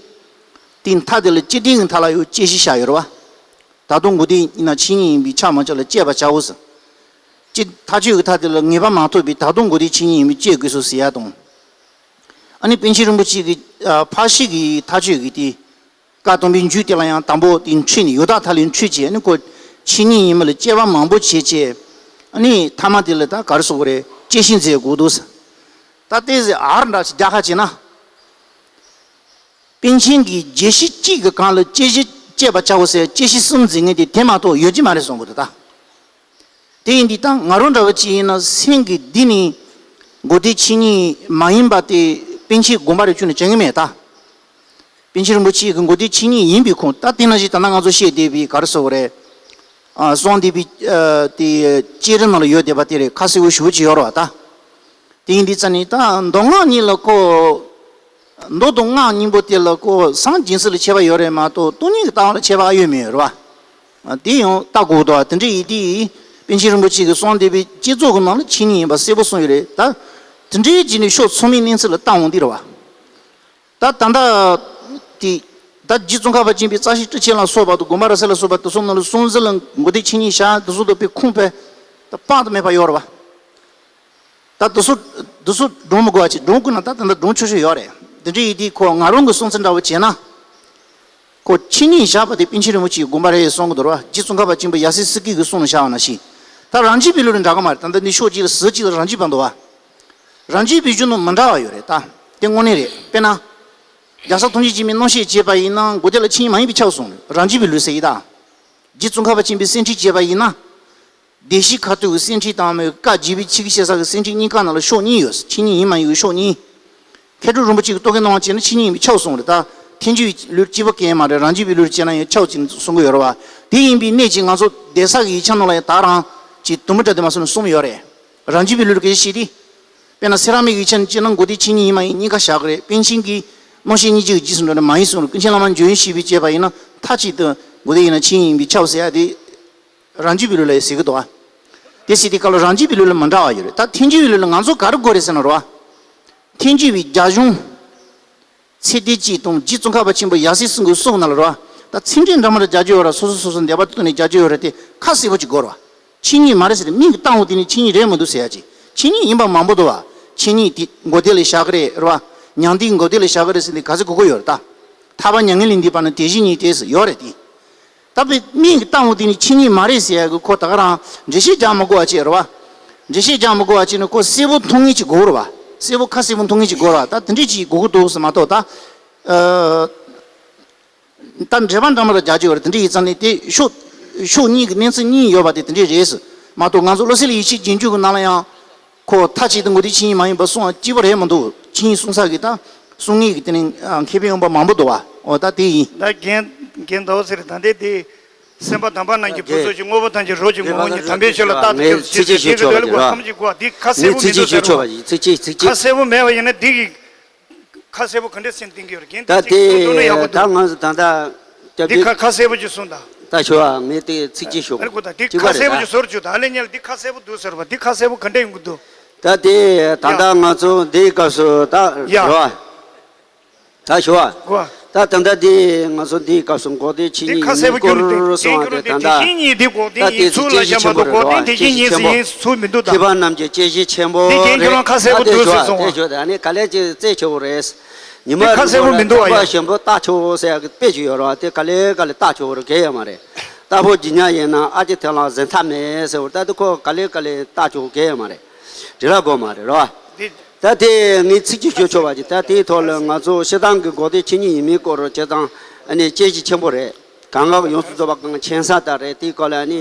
དེ་མཐའ་དེ་ལ་སྤྱི་བདེའི་མཐའ་ལ་ཡང་དཔྱད་གཞི་བཞག་ཡོད་རེད་བ། ད་དུང་འགོག་བདེན་ཡིན་ན་ཆོས་ཉིད་ཡིན་པས་ཁྱབ་མ་ཁྱབ་ལ་དཔྱད་པར་བྱའོ་ཟེར། སྤྱི་མཐའ་དཔྱོད་ཀྱི་མཐའ་དེ་ལ་ངེས་པ་མ་ཐོབ་པས་ད་དུང་འགོག་བདེན་ཆོས་ཉིད་ཡིན་པས་དཔྱད་དགོས་སོ་ཟེར་ཡ་དང་། ཨ་ནི་པཎ་ཆེན་རིན་པོ་ཆེ་གིས་ཨ་འཕགས་བཤད་ཀྱི་མཐའ་དཔྱོད་ཀྱི་དེ། བཀའ་གདམས་པའི་མཇུག་དེ་ལ་ཡང་དང་པོ་དེ་འཁྲིད་ནས་ཡང་དག་མཐའ་ལས་འཁྲིད་བྱས། ཨ་ནི་ཁོ་ཆོས་ཉིད་ཡིན་མིན་ལ་དཔྱད་པ་མང་པོ་བྱས་བྱས། ཨ་ནི་མཐའ་མ་དེ་ལ་ད་ག་རེ་ཟེར་དགོས་རེད། དཔྱད་ཞིབ་མཛད་དགོས་འདུག་ཟེར། ད་ལྟའི་ཟེར་ཨར་འདྲ་ཞིག་རྒྱག་ཁ་བྱས་ན། པཎ་ཆེན་གྱིས་བརྗོད་གཞི་གཅིག་གི་སྒང་ལ་དཔྱད་གཞི་དཔྱད་པ་བྱའོ་ཟེར། དཔྱད་གཞི་གསུམ་འཛིན་མཁན་དེ་དེ་མ་གཏོགས་ཡོད་ཀྱི་མ་རེད་གསུང་གི་འདུག་ད། དེ་ཡིན་དུས་ད་ང་རང་འདྲ་བོ་ཅིག་ཡིན་ན་སེམས་ཀྱི་གཏིང་ནས་མགོ་བདེ་ཆོས་ཉིད་མ་ཡིན་པ་དེ་པཎ་ཆེན་དགོངས་པ་རེད་བཅུག་ནས་བྱེད་ཀྱི་མེད་ད། པཎ་ཆེན་རིན་པོ་ཆེ་གི་མགོ་བདེ་ཆོས་ཉིད་ཡིན་པའི་ཁུངས། ད་དེ་ནང་བཞིན་ད་ལྟ་ང་ཚོ་བཤད་བསྡད་པའི་ག་རེ་ཟེར་དགོས་རེད། ཨ། གསུང་བསྡད་པའི་ཨ་དེ་བཅད་རིམ་ནང་ལ་ཡོད་བསྡད་པ་དེ་རེད། ཁ་གསལ་པོ་ཞེ་པོ་ཅིག་ཡོད་རེད་བ་ད། དེ་ཡིན་དུས་ཙ་ནི་ད་མདོ་སྔགས་གཉིས་ལ་ཁོ། མདོ་དང་སྔགས་གཉིས་པོ་དེ་ལ་ཁོ་སངས་རྒྱས་ཚུལ་ལ་ཁྱད་པར་ཡོད་རེད་མ་གཏོགས་སྟོང་ཉིད་ཀྱི་ལྟ་བ་ལ་ཁྱད་པར་ཨ་ཡོད་མེད་རེད་བ། ཨ། དེ་ཡང་ལྟ་དགོས་འདུག་བ། དེ་འདྲ་ཡིན་དུས་པཎ་ཆེན་རིན་པོ་ཆེ་གིས་གསུངས་བསྡད་པའི་བསྐྱེད་རྫོགས་ཀྱི་ནང་ལ་ཆོས་ཉིད་ཡིན་པ་གསལ་པོ་གསུངས་ཡོད་རེད་ད། དེ་འདྲའི་བྱས་ནས་ཕྱོགས་ཚང་མའི་གནས་ཚུལ་ལ་ལྟ་འོང་དུས་རེད་བ། ད་ད་ལྟ་དེ། ད་རྗེ་ཙོང་ཁ་པ་ཆེན་པོའི་རྩ་ཤེ་ཊཱིཀ་ཆེན་ལ་སོགས་པ་དང་དགོངས་པ་རབ་གསལ་ལ་སོགས་པ་དེ་ཚོ་ནང་ལ་གསུང་ཚུལ་ལ་མགོ་བདེ་ཆོས་ཉིད་བཞག་དེ་ཚོ་དང་དཔེ་ཁུངས་དཔེ་ད་དཔག་ཏུ་མེད་པ་ཡོད་རེད་བ། ད་དེ་ཚོ་དེ་ཚོ་སྒྲུང་མི་དགོས་པ་ཅིག་སྒྲུང་དགོས་ན་ད་ད་ལྟ་སྒྲུང་ཆོག་ཆོག་ཡོད་རེད། དེ་འདྲ་ཡིན་དུས་ཁོ་ང་རང་གི་གསུང་ཚུལ་འདྲ་བོ་བྱས་ན། ཁོ་ཆོས་ཉིད་བཞག་པ་དེ་པཎ་ཆེན་རིན་པོ་ཆེའི་དགོངས་པ་རེད་གསུང་གི་འདུག་ར། རྗེ་ཙོང་ཁ་པ་ཆེན་པོ་ཡབ་སྲས་སི་ཀི་གི་གསུང་ལ་བཞག་པ་ནང་བཞིན། ད་རང་རྒྱུད་པའི་ལུགས་ལ་འདྲ་གི་མ་རེད། ད་ལྟ་འདི་ཕྱོགས་གཅིག་ལ་ཟུར་གཅིག་ལ་རང་རྒྱུད་པ་འདུག་བ། རང་རྒྱུད་པའི་གཞུང་དང་མི་འདྲ་བ་ཡོད་རེད་ད། དེ་དངོས་གནས་རེད། དཔེར་ན། རྒྱལ་ཚབ་ཐམས་ཅད་མཁྱེན་པའི་རྣམ་བཤད་བྱས་པ་ཡིན་ན་མགོ་བདེ་ལ་ཆོས་ཉིད་མ་ཡིན་པས་ཁྱབ་གསུངས་རེད། རང་རྒྱུད་པའི་ལུགས་ཟེར་ཡིན་ད། རྗེ་ཙོང་ཁ་པ་ཆེན་པོས་གསེར་ཕྲེང་བྱས་པ་ཡིན་ན། བདེ་གཤེགས་ཁ་ཐུག་གི་གསེར་ཕྲེང་དང་མོའི་བཀའ་བརྒྱུད་པའི་ཆོས་ཀྱི་ཤེས་བྱ་གི་གསེར་ཕྲེང་གཉིས་ཀ་ནང་ལ་ཕྱོགས་གཉིས་ཡོད། ཆོས་ཉིད་ཡིན་མ་ཡིན་གྱི་ཕྱོགས་གཉིས། མཁས་གྲུབ་རིན་པོ་ཆེ་གིས་རྟོག་གེ་སྣང་བ་བྱས་ན་ཆོས་ཉིད་ཡིན་པས་ཁྱབ་གསུངས་རེད་ད། ཐལ་འགྱུར་བའི་ལུགས་གཅིག་པ་གང་ཡང་མ་རེད། རང་རྒྱུད་པའི་ལུགས་བྱས་ན་ཡང་ཁྱབ་ཅིག་གསུང་གི་ཡོད་རེད་བ། དེ་ཡིན་པའི་གནད་ཀྱིས་ང་ཚོ་གདན་ས་གི་ཡིག་ཆ་ནང་ལ་ཡང་ད་རང་གཅིག་དུམ་བུ་འདྲ་དེ་མ་སོང་ནས་གསུངས་ཡོད་རེད། རང་རྒྱུད་པའི་ལུགས་ལ་གལ་ཆེ་དེ། དཔེར་ན་སེ་ར་མིག་གི་ཡིག་ཆ་ནས་བྱས་ན་མགོ་བདེ་ཆོས་ཉིད་ཡིན་མ་ཡིན་གཉིས་ཀ་བཞག་གི་རེད། པཎ་ཆེན་གྱིས་རྣམ་བཤད་སྙིང་རྗེ་གི་རྗེས་སུ་འགྲོ་ན་མ་ཡིན་གསུངས་རེད། ཀུན་མཁྱེན་བླ་མ་འཇམ་དབྱངས་བཞད་པས་བྱས་པ་ཡིན་ན་མཐའ་གཅིག་ཏུ་མགོ་བདེ་ཡིན་ན་ཆོས་ཉིད་ཡིན་པས་ཁྱབ་ཟེར་ཡ་དེ། རང་རྒྱུད་པའི་ལུགས་ལ་ཟེར་གི་འདུག་བ། དེ་ཟེར་དུས་སྐབས་ལ་རང་རྒྱུད་པའི་ལུགས་ལ་མི་འདྲ་བ་ཡོད་རེད། ད་ཐལ་འགྱུར་བའི་ལུགས་ལ་ང་ཚོ་ག་རེ་དགོས་རེད་ཟེར་ན་རེད་བ། ཐལ་འགྱུར་བའི་རྒྱ་གཞུང་ཚད་ལྡན་གཅིག་དང་རྗེ་ཙོང་ཁ་པ་ཆེན་པོ་ཡབ་སྲས་གསུམ་གྱི་གསུང་ནང་ལ་རེད་བ། ད་ཚིག་འགྲེལ་འདྲ་མི་འདྲ་རྒྱག་རྒྱུ་ཡོད་རེད། སོ་སོ་སོ་སོ་འདོད་པ་ཐོག་ནས་རྒྱག་རྒྱུ་ཡོད་རེད་དེ་ཁ་གསལ་པོ་ཅིག་དགོས་རེད་བ། ཆོས་ཉིད་མ་རེད་ཟེར་ཏེ་མིང་གི་བཏགས་འོང་དེ་ནི་ཆོས་ཉིད་རེད་མི་འདུག་ཟེར་ཡ་ཅིག་ཆོས་ཉིད་ཡིན་པ་མང་པོ་འདུག་བ། ཆོས་ཉིད་དེ་མགོ་བདེ་ལ་བཞག་གི་རེད་རེད་བ། མྱང་འདས་མགོ་བདེ་ལ་བཞག་གི་རེད་ཟེར་ཏེ་ག་ཚོད་དགོས་ཀྱི་ཡོད་རེད་ད། ཐར་པ་མྱ་ངན་ལས་འདས་པ་ན་དེ་བཞིན་ཉིད་དེ་ཟེར་ཡོད་རེད་དེ། ད་དཔེ་མིང་གི་བཏགས་འོང་དེ་ནི་ཆོས་ཉིད་མ་རེད་ཟེར་ཡ་གི་ཁོ་ད་ག་རང་འགྲེལ་བཤད་རྒྱག་མི་དགོས་པ་ཅིག་རེད་བ། འགྲེལ་བཤད་རྒྱག་མི་དགོས་པ་ཅིག་ནི་ཁོ་གསལ་པོ་མཐོང་ངེས་ཅིག་དགོས་རེད་བ། གསལ་པོ་ཁ་གསལ་པོ་མཐོང་ངེས་ཅིག་དགོས་རེད་བ། ད་དེ་འདྲས་ཅིག་དགོས་ཀྱི་འདུག་ཟེར་མ་གཏོགས་ད། ཨ། ད་འགྲེལ་པ་འདྲ་མི་འདྲ་རྒྱག་རྒྱུ་ཡོད་རེད། དེ་འདྲ་ཡིན་ཙང་ནི་དེ་ཕྱོགས་ཕྱོགས་གཉིས་ཀྱི་གནས་ཚུལ་གཉིས་ཡོད་པ་དེ་དེ་འདྲ་རེད་ཟེར་མ་གཏོགས། ང་ཚོ་བློ་གསལ་ལ་ཡིད་ཆེས་རྒྱན་གྱི་ནང་ལ་ཡང་ཁོ་མཐའ་གཅིག་ཏུ་མགོ་བདེ་ཆོས་ཉིད་མ་ཡིན་པ་གསུང་བ་གཅིག་པ་རེད་མི་འདུག་ཆོས་ཉིད་གསུང་ས་གི་ད་གསུང་ངེས་ཀྱི་དེ་ནི་མཁས་པ་ཡོང་པ་མང་པོ་འདུག་བ། འོ་ད་དེ་ཡིན། ད་རྒན་རྒན་ཟླ་བ་ཚེ་རིང་ད་ལྟའི་དེ་སེམས་པ་དམ་པ་རྣམས་ཀྱི་བུ་ཚོ་ཞིག་དངོས་པོ་ཐམས་ཅད་རོ་གཅིག་མོ་གཉིས་དམ་པའི་ཆོས་ལ་རྟག་ཏུ་ངས་ཚིག་གཅིག་ཞུ་ཆོག་པ་རེད་བ། ཁམས་ཀྱི་སྒོ་འདི་ཁ་གསལ་པོ་མི་འདུག་ཟེར་བ། ཚིག་གཅིག་ཞུ་ཆོག་པ་ཡིན། ཚིག་གཅིག་ཚིག་གཅིག་ཁ་གསལ་པོ་མེད་པ་ཡིན་ན་འདི་གི་ཁ་གསལ་པོ་ག་འདྲས་སེམས་གཏིང་གི་ཡོད་རེད། རྒན་ད་དེ་ཚིག་གསུང་འདུག་ན་ཡག་པོ་འདུག་ད་ང་ཚོ་ད་ལྟ་སྐྱབས་འདི་རྗེ་ཁ་ཁ་གསལ་པོ་ཅིག་གསུང་དང་། ད་ཞུ་བ་ངས་དེ་ཚིག་གཅིག་ཞུ་བ་རེད། ཁོ་ད་འདི་གཅིག་པ་ཁ་རེད་གསལ་པོ་ད། ཅིག་བཟོ་དང་། ཨ་ལས་ཉལ་འདི་ཁ་གསལ་པོ་འདུག་ཟེར་བ། འདི་ཁ་གསལ་པོ་ག་འདྲས་ཡོང་གི་འདུག་ད་དེ་ད་ལྟ་ང་ཚོ་འདིའི་སྐབས་སུ་ད་ཡ་རེད་བ། ད་ཞུ་བ། གོ། ད་ད་ལྟ་འདི་ང་ཚོ་འདིའི་སྐབས་སུ་འགོག་བདེན་ཆོས་ཉིད་ཡིན་སྐོར་གསུངས་པ་དེ་ད་ལྟ་ད་དེ་ཚིག་རྗེས་ཆེན་པོ་རེད་བ། དེ་ཞིག་ཆེན་པོ་མཁས་པ་རྣམས་ཀྱི་དཔྱད་གཞི་ཆེན་པོ་རེད་བ། དེ་ཞིག་ཆེན་པོ་ད་དེ་ཞུ་བ་དེ་ཞུ་བ་དེ་ནི་ག་ལས་ཀྱི་རྩད་ཆེ་བོ་རེད། ཉི་མ་རི་མོ་ལ་སྟོན་པ་ཞིམ་པོ་རྟ་ཆེ་བོ་ཟེར་ཡག་གི་དཔེ་ཅིག་ཡོད་རེད་བ། དེ་ག་ལས་ག་ལས་རྟ་ཆེ་བོ་རེད་གལ་ཡོད་མ་རེད། རྟ་ཕོ་རྒྱུ་ཉག་ཡིན་ན་ཨ་ཅེ་ཐེ་ལང་ཟིན་ཐབས་མེད་ཟེར་བ། ད་དེ་ཁོ་ག་ལས་ག་ལས་རྟ་ཆེ་བོ་གལ་ཡོད་མ་རེད། དྲི་ར་དགོས་མ་རེད་རེད་བ། ད་དེ་ངས་ཚིག་གཅིག་ཞུ་ཆོག་པ་ཅིག་ད་དེའི་ཐོག་ལ་ང་ཚོ་སྤྱིར་བཏང་གི་འགོག་བདེན་ཆོས་ཉིད་ཡིན་མིན་སྐོར་བྱས་ཙང་ཨ་ནི་དཔྱད་གཞི་ཆེན་པོ་རེད། གང་ག་ཡོངས་སུ་རྫོགས་པ་གང་མཁྱེན་ས་ལྟར་རེད། དེའི་སྐོར་ལ་ཨ་ནི་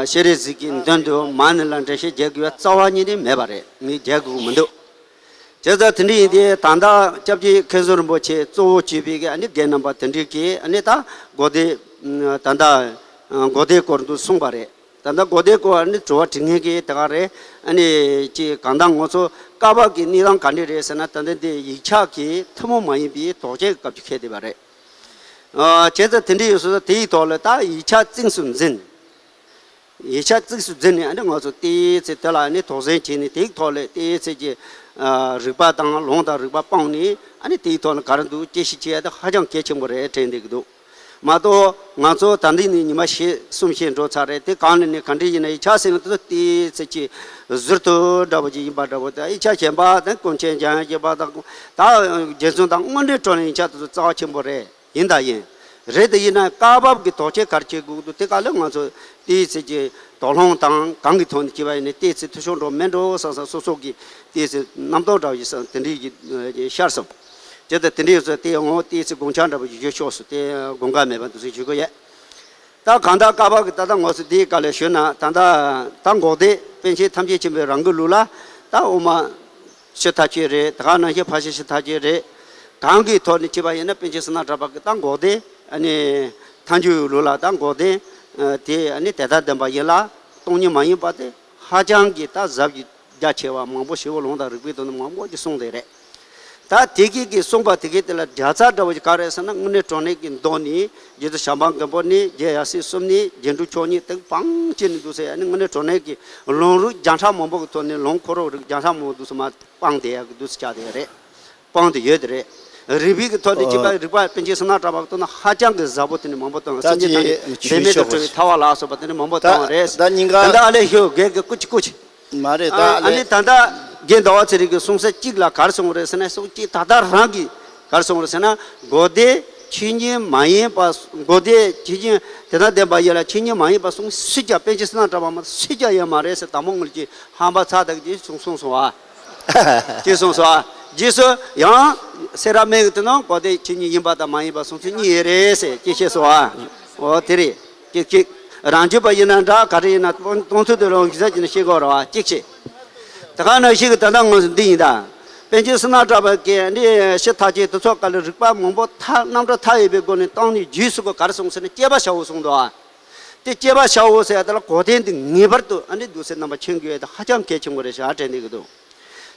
ཤེས་རིག་ཟིག་གི་མདུན་དུ་མ་ཎི་ལ་འགྲེལ་བཤད་རྒྱག་དགོས་པའི་རྩ་བ་ཉིད་ནས་མེད་པ་རེད། ངས་རྒྱག་དགོས་མི་འདུག་བྱས་ཙང་དེ་འདྲ་ཡིན་དུས་ད་ལྟ་སྐྱབས་རྗེ་མཁན་ཟུར་རིན་པོ་ཆེ་གཙོ་བོ་བྱས་པའི་གི་ཨ་ནི་རྒན་རྣམ་པ་དེ་འདྲས་ཀྱིས་ཨ་ནི་ད་འགོག་བདེན་ད་ལྟ་འགོག་བདེན་སྐོར་དུ་གསུངས་པ་རེད། ད་ལྟ་འགོག་བདེན་སྐོར་ཨ་ནི་དྲི་བ་དྲི་མཁན་གྱི་དེ་ག་རེད། ཨ་ནི་ཅིག་གང་ལྟར་ང་ཚོ་བཀའ་བབས་ཀྱི་གནས་སྟངས་ག་འདྲ་རེད་ཟེར་ན། ད་ལྟ་འདི་ཡིག་ཆ་གི་ཐུན་མོང་མ་ཡིན་པའི་དོགས་དཔྱད་ཀྱི་སྐབས་ཀྱི་ཁེལ་བསྡད་པ་རེད། ཨ་བྱས་ཙང་དེ་འདྲ་ཡོད་སོང་ཙང་དེའི་ཐོག་ལ་ད་ཡིག་ཆ་གཙིགས་སུ་འཛིན། ཡིག་ཆ་གཙིགས་སུ་འཛིན་ནས་ཨ་ནི་ང་ཚོ་དེའི་ཚེ་དེ་ལ་ཨ་ནི་དོགས་ཟོན་བྱས་ནས་དེའི་ཐོག་ལ་དེའི་ཚེ་ཀྱི་ཨ་རིགས་པ་དང་ལུང་དང་རིགས་པ་སྤངས་ནས་ཨ་ནི་དེའི་ཐོག་ལ་ག་རེ་འདུག་དཔྱད་ཞིབ་བྱེད་ཡ་དེ་ཧ་ཅང་གལ་ཆེན་པོ་རེད་དྲན་བསྡད་ཀྱི་འདུག་མ་གཏོགས་ང་ཚོ་ད་འདི་ནས་ཉི་མ་ཞེ་གསུམ་ཞིག་འགྲོ་ཚར་རེད། དེ་གང་ནས་ནས་ག་འདྲ་ཡིན་ན་ཡིག་ཆ་ཟེར་ན་དེ་ཚོ་དེའི་ཚེ་ཀྱི་ཟུར་དུ་འདྲ་པོ་ཅིག་ཡིན་པ་འདྲ་པོ། ད་ཡིག་ཆ་གཞན་པ་དང་ཀུན་མཁྱེན་འཇམ་དབྱངས་བཞད་པ་དང་ད་རྗེ་བཙུན་དང་དངོས་འབྲེལ་སྤྲོ་ལེན་ཡིག་ཆ་དེ་ཚོ་རྩ་བ་ཆེན་པོ་རེད། ཡིན་ད་ཡིན། རེད། དེ་ཡིན་ན་སྐབས་བབ་ཀྱི་དོགས་གཅོད་ག་རེ་བྱེད་དགོས་འདུག་དེ་ག་ལ་ང་ཚོ་དེའི་ཚེ་གྱི་དོགས་སློང་དང་གང་གི་ཐོག་ནས་བྱས་པ་ཡིན་ན་དེའི་ཚེ་འཐུས་ཤོར་འགྲོ་མེད་འགྲོ་བསམ་བསམ་སོ་སོ་གི་དེའི་ཚེ་རྣམ་རྟོག་འདྲ་བ་ཞིག་བསམ་དེ་འདྲའི་གི་ཤར་སོང་། དེ་ལྟར་དེ་འདྲའི་ཚོ་དེ་ཡང་དེའི་ཚེ་དགོངས་འཆར་འདྲ་བ་ཞིག་ཡོད་ཤོག་སུ་དེ་དགོངས་འགལ་མེད་པ་འདུག་སེ་ཞུ་གི་ཡོད། ད་གང་ལྟར་སྐབས་བབ་ཀྱི་ད་ལྟ་ང་ཚོ་འདིའི་སྐབས་ལ་ཞུས་ན་ད་ལྟ་ད་འགོག་བདེན་པཎ་ཆེན་ཐམས་ཅད་མཁྱེན་པའི་རང་གི་ལུགས་ལ་ད་དབུ་མ་ཕྱི་ཐག་ཆོད་རེད། ད་ག་ནང་བཞིན་ཕར་ཕྱིན་ཕྱི་ཐག་ཆོད་རེད། གང་གི་ཐོག་ནས་བྱས་པ་ཡིན་ན་པཎ་ཆེན་བསོད་ནམས་གྲགས་པ་གི་ད་འགོག་བདེན་ཨ་ནི་ཐལ་འགྱུར་ལུགས་ལ་ད་འགོག་བདེན་དེ་ཨ་ནི་དེ་ལྟར་བདེན་པ་ཡིན་ལ་སྟོང་ཉིད་མ་ཡིན་པ་དེ་ཧ་ཅང་གི་ད་ཟབ་ཀྱི་རྒྱ་ཆེ་བ་མང་པོ་ཞེ་པོ་ལུང་དང་རིགས་པའི་དོན་དུ་མང་པོ་ཅིག་གསུངས་བསྡད་རེད། ད་དེ་གི་གི་གསུངས་པ་དེ་གི་དེ་ལ་རྒྱལ་ཚབ་འདྲ་བོ་ཞིག་ག་རེ་ཟེར་ན་དངོས་གནས་དྲང་གནས་ཀྱི་མདོ་ནི་རྗེ་བཙུན་བྱམས་པ་མགོན་པོ་ནི་རྗེ་ཡབ་སྲས་གསུམ་ནི་རྗེ་འབྲུག་མཆོག་གཉིས་དེ་སྤང་བྱས་ནས་འདུག་ཟེར་ཨ་ནི་དངོས་གནས་དྲང་གནས་ཀྱི་ལུང་རིགས་བརྒྱ་ཕྲག་མང་པོ་གི་ཐོག་ནས་ལུང་ཁོ་རང་རིགས་བརྒྱ་ཕྲག་མང་པོ་འདུག་ཟེར་མ་སྤངས་བསྡད་ཡག་གི་འདུག་ཟེར་ཆགས་བསྡད་ཡོད་རེད། སྤངས་བསྡད་ཡོད་དེ་རེད། རིགས་པའི་གི་ཐོག་ནས་བྱས་པ་རིགས་པ་པཎ་ཆེན་བསོད་ནམས་གྲགས་པ་གི་ཐོག་ན་ཧ་ཅང་གི་ཟབ་པོ་དེ་ནི་མང་པོ་བཏང་། ད་སེམས་ཅན་ཅི་ཐམས་ཅད་འབད་མེད་དུ་གྲོལ་བའི་ཐར་པ་ལ་སོགས་པ་དེ་ནི་མང་པོ་བཏང་བ་རེད། ད་ཉིན་ག་ད་ལྟ་ཨ་ལས་ཤོད་རྒན་གི་སྐུ་མཁྱེན་སྐུ་མཁྱེན། མ་རེད་ད་ཨ་ཨ་ལས། ནི་ད་ལྟ་རྒན་ཟླ་བ་ཚེ་རིང་གི་གསུང་ས་གཅིག་ལ་ག་རེ་གསུངས་རེད་ཟེར་ན་གསུང་གཅིག་ད་ལྟ་རང་གིས་ག་རེ་གསུངས་རེད་ཟེར་ན་འགོག་བདེན་ཆོས་ཉིད་མ་ཡིན་པ་འགོག་བདེན་ཆོས་ཉིད་དེ་དག་བདེན་པ་ཡིན་ལ་ཆོས་ཉིད་མ་ཡིན་པ་གསུང་སུས་ཀྱང་པཎ་ཆེན་བསོད་ནམས་གྲགས་པ་མ་གཏོགས་སུས་ཀྱང་ཡོད་མ་རེད་ཟེར་དང་པོ་ངོས་ཀྱི་ཧམ་པ་ཚ་དག་ཅིག་གསུངས་གསུངས་སོང་བ། ཅེས་གསུངས་སོ། རྗེས་སུ་ཡང་སེ་ར་སྨད་ཀྱི་དེ་ནང་འགོག་བདེན་ཆོས་ཉིད་ཡིན་པ་དང་མ་ཡིན་པ་གསུང་ཚུལ་གཉིས་ཡོད་རེད་ཟེར་ཅེས་བཤད་སོ། འོ་དེ་རེད། གཅིག་གཅིག་རང་རྒྱུད་པ་ཡིན་ན་འདྲ་ག་རེ་ཡིན་ན་སྟོང་ཚུལ་དེ་རང་གཞི་ཟག་གི་ནི་ཤེས་དགོས་རེད་བ། གཅིག་བྱས། ད་ག་ནང་བཞིན་གྱི་ད་ལྟ་ང་ཚོ་འདི་ཡིན་ད། པཎ་ཆེན་བསོད་ནམས་གྲགས་པ་གིས་འདི་ཕྱི་ཐག་ཆོད་དེ་ཚོ་ག་ལ་རིགས་པ་མང་པོ་མཐའ་རྣམ་གྲངས་མཐའ་ཡས་པའི་སྒོ་ནས་བཏང་ནས་རྗེས་སུ་ག་རེ་གསུངས་ཟེར་ན་དཔྱད་པ་བྱའོ་གསུངས་འདུག་བ། དེ་དཔྱད་པ་བྱའོ་ཟེར་ཡ་དེ་ལ་གོ་དོན་དེ་ངེས་པར་དུ་ཨ་ནི་འདུག་སེ་རྣམ་པ་མཁྱེན་དགོས་ཡ་དེ་ཧ་ཅང་གལ་ཆེན་པོ་རེད་ཤག་དྲན་བསྡད་ཀྱི་འདུག་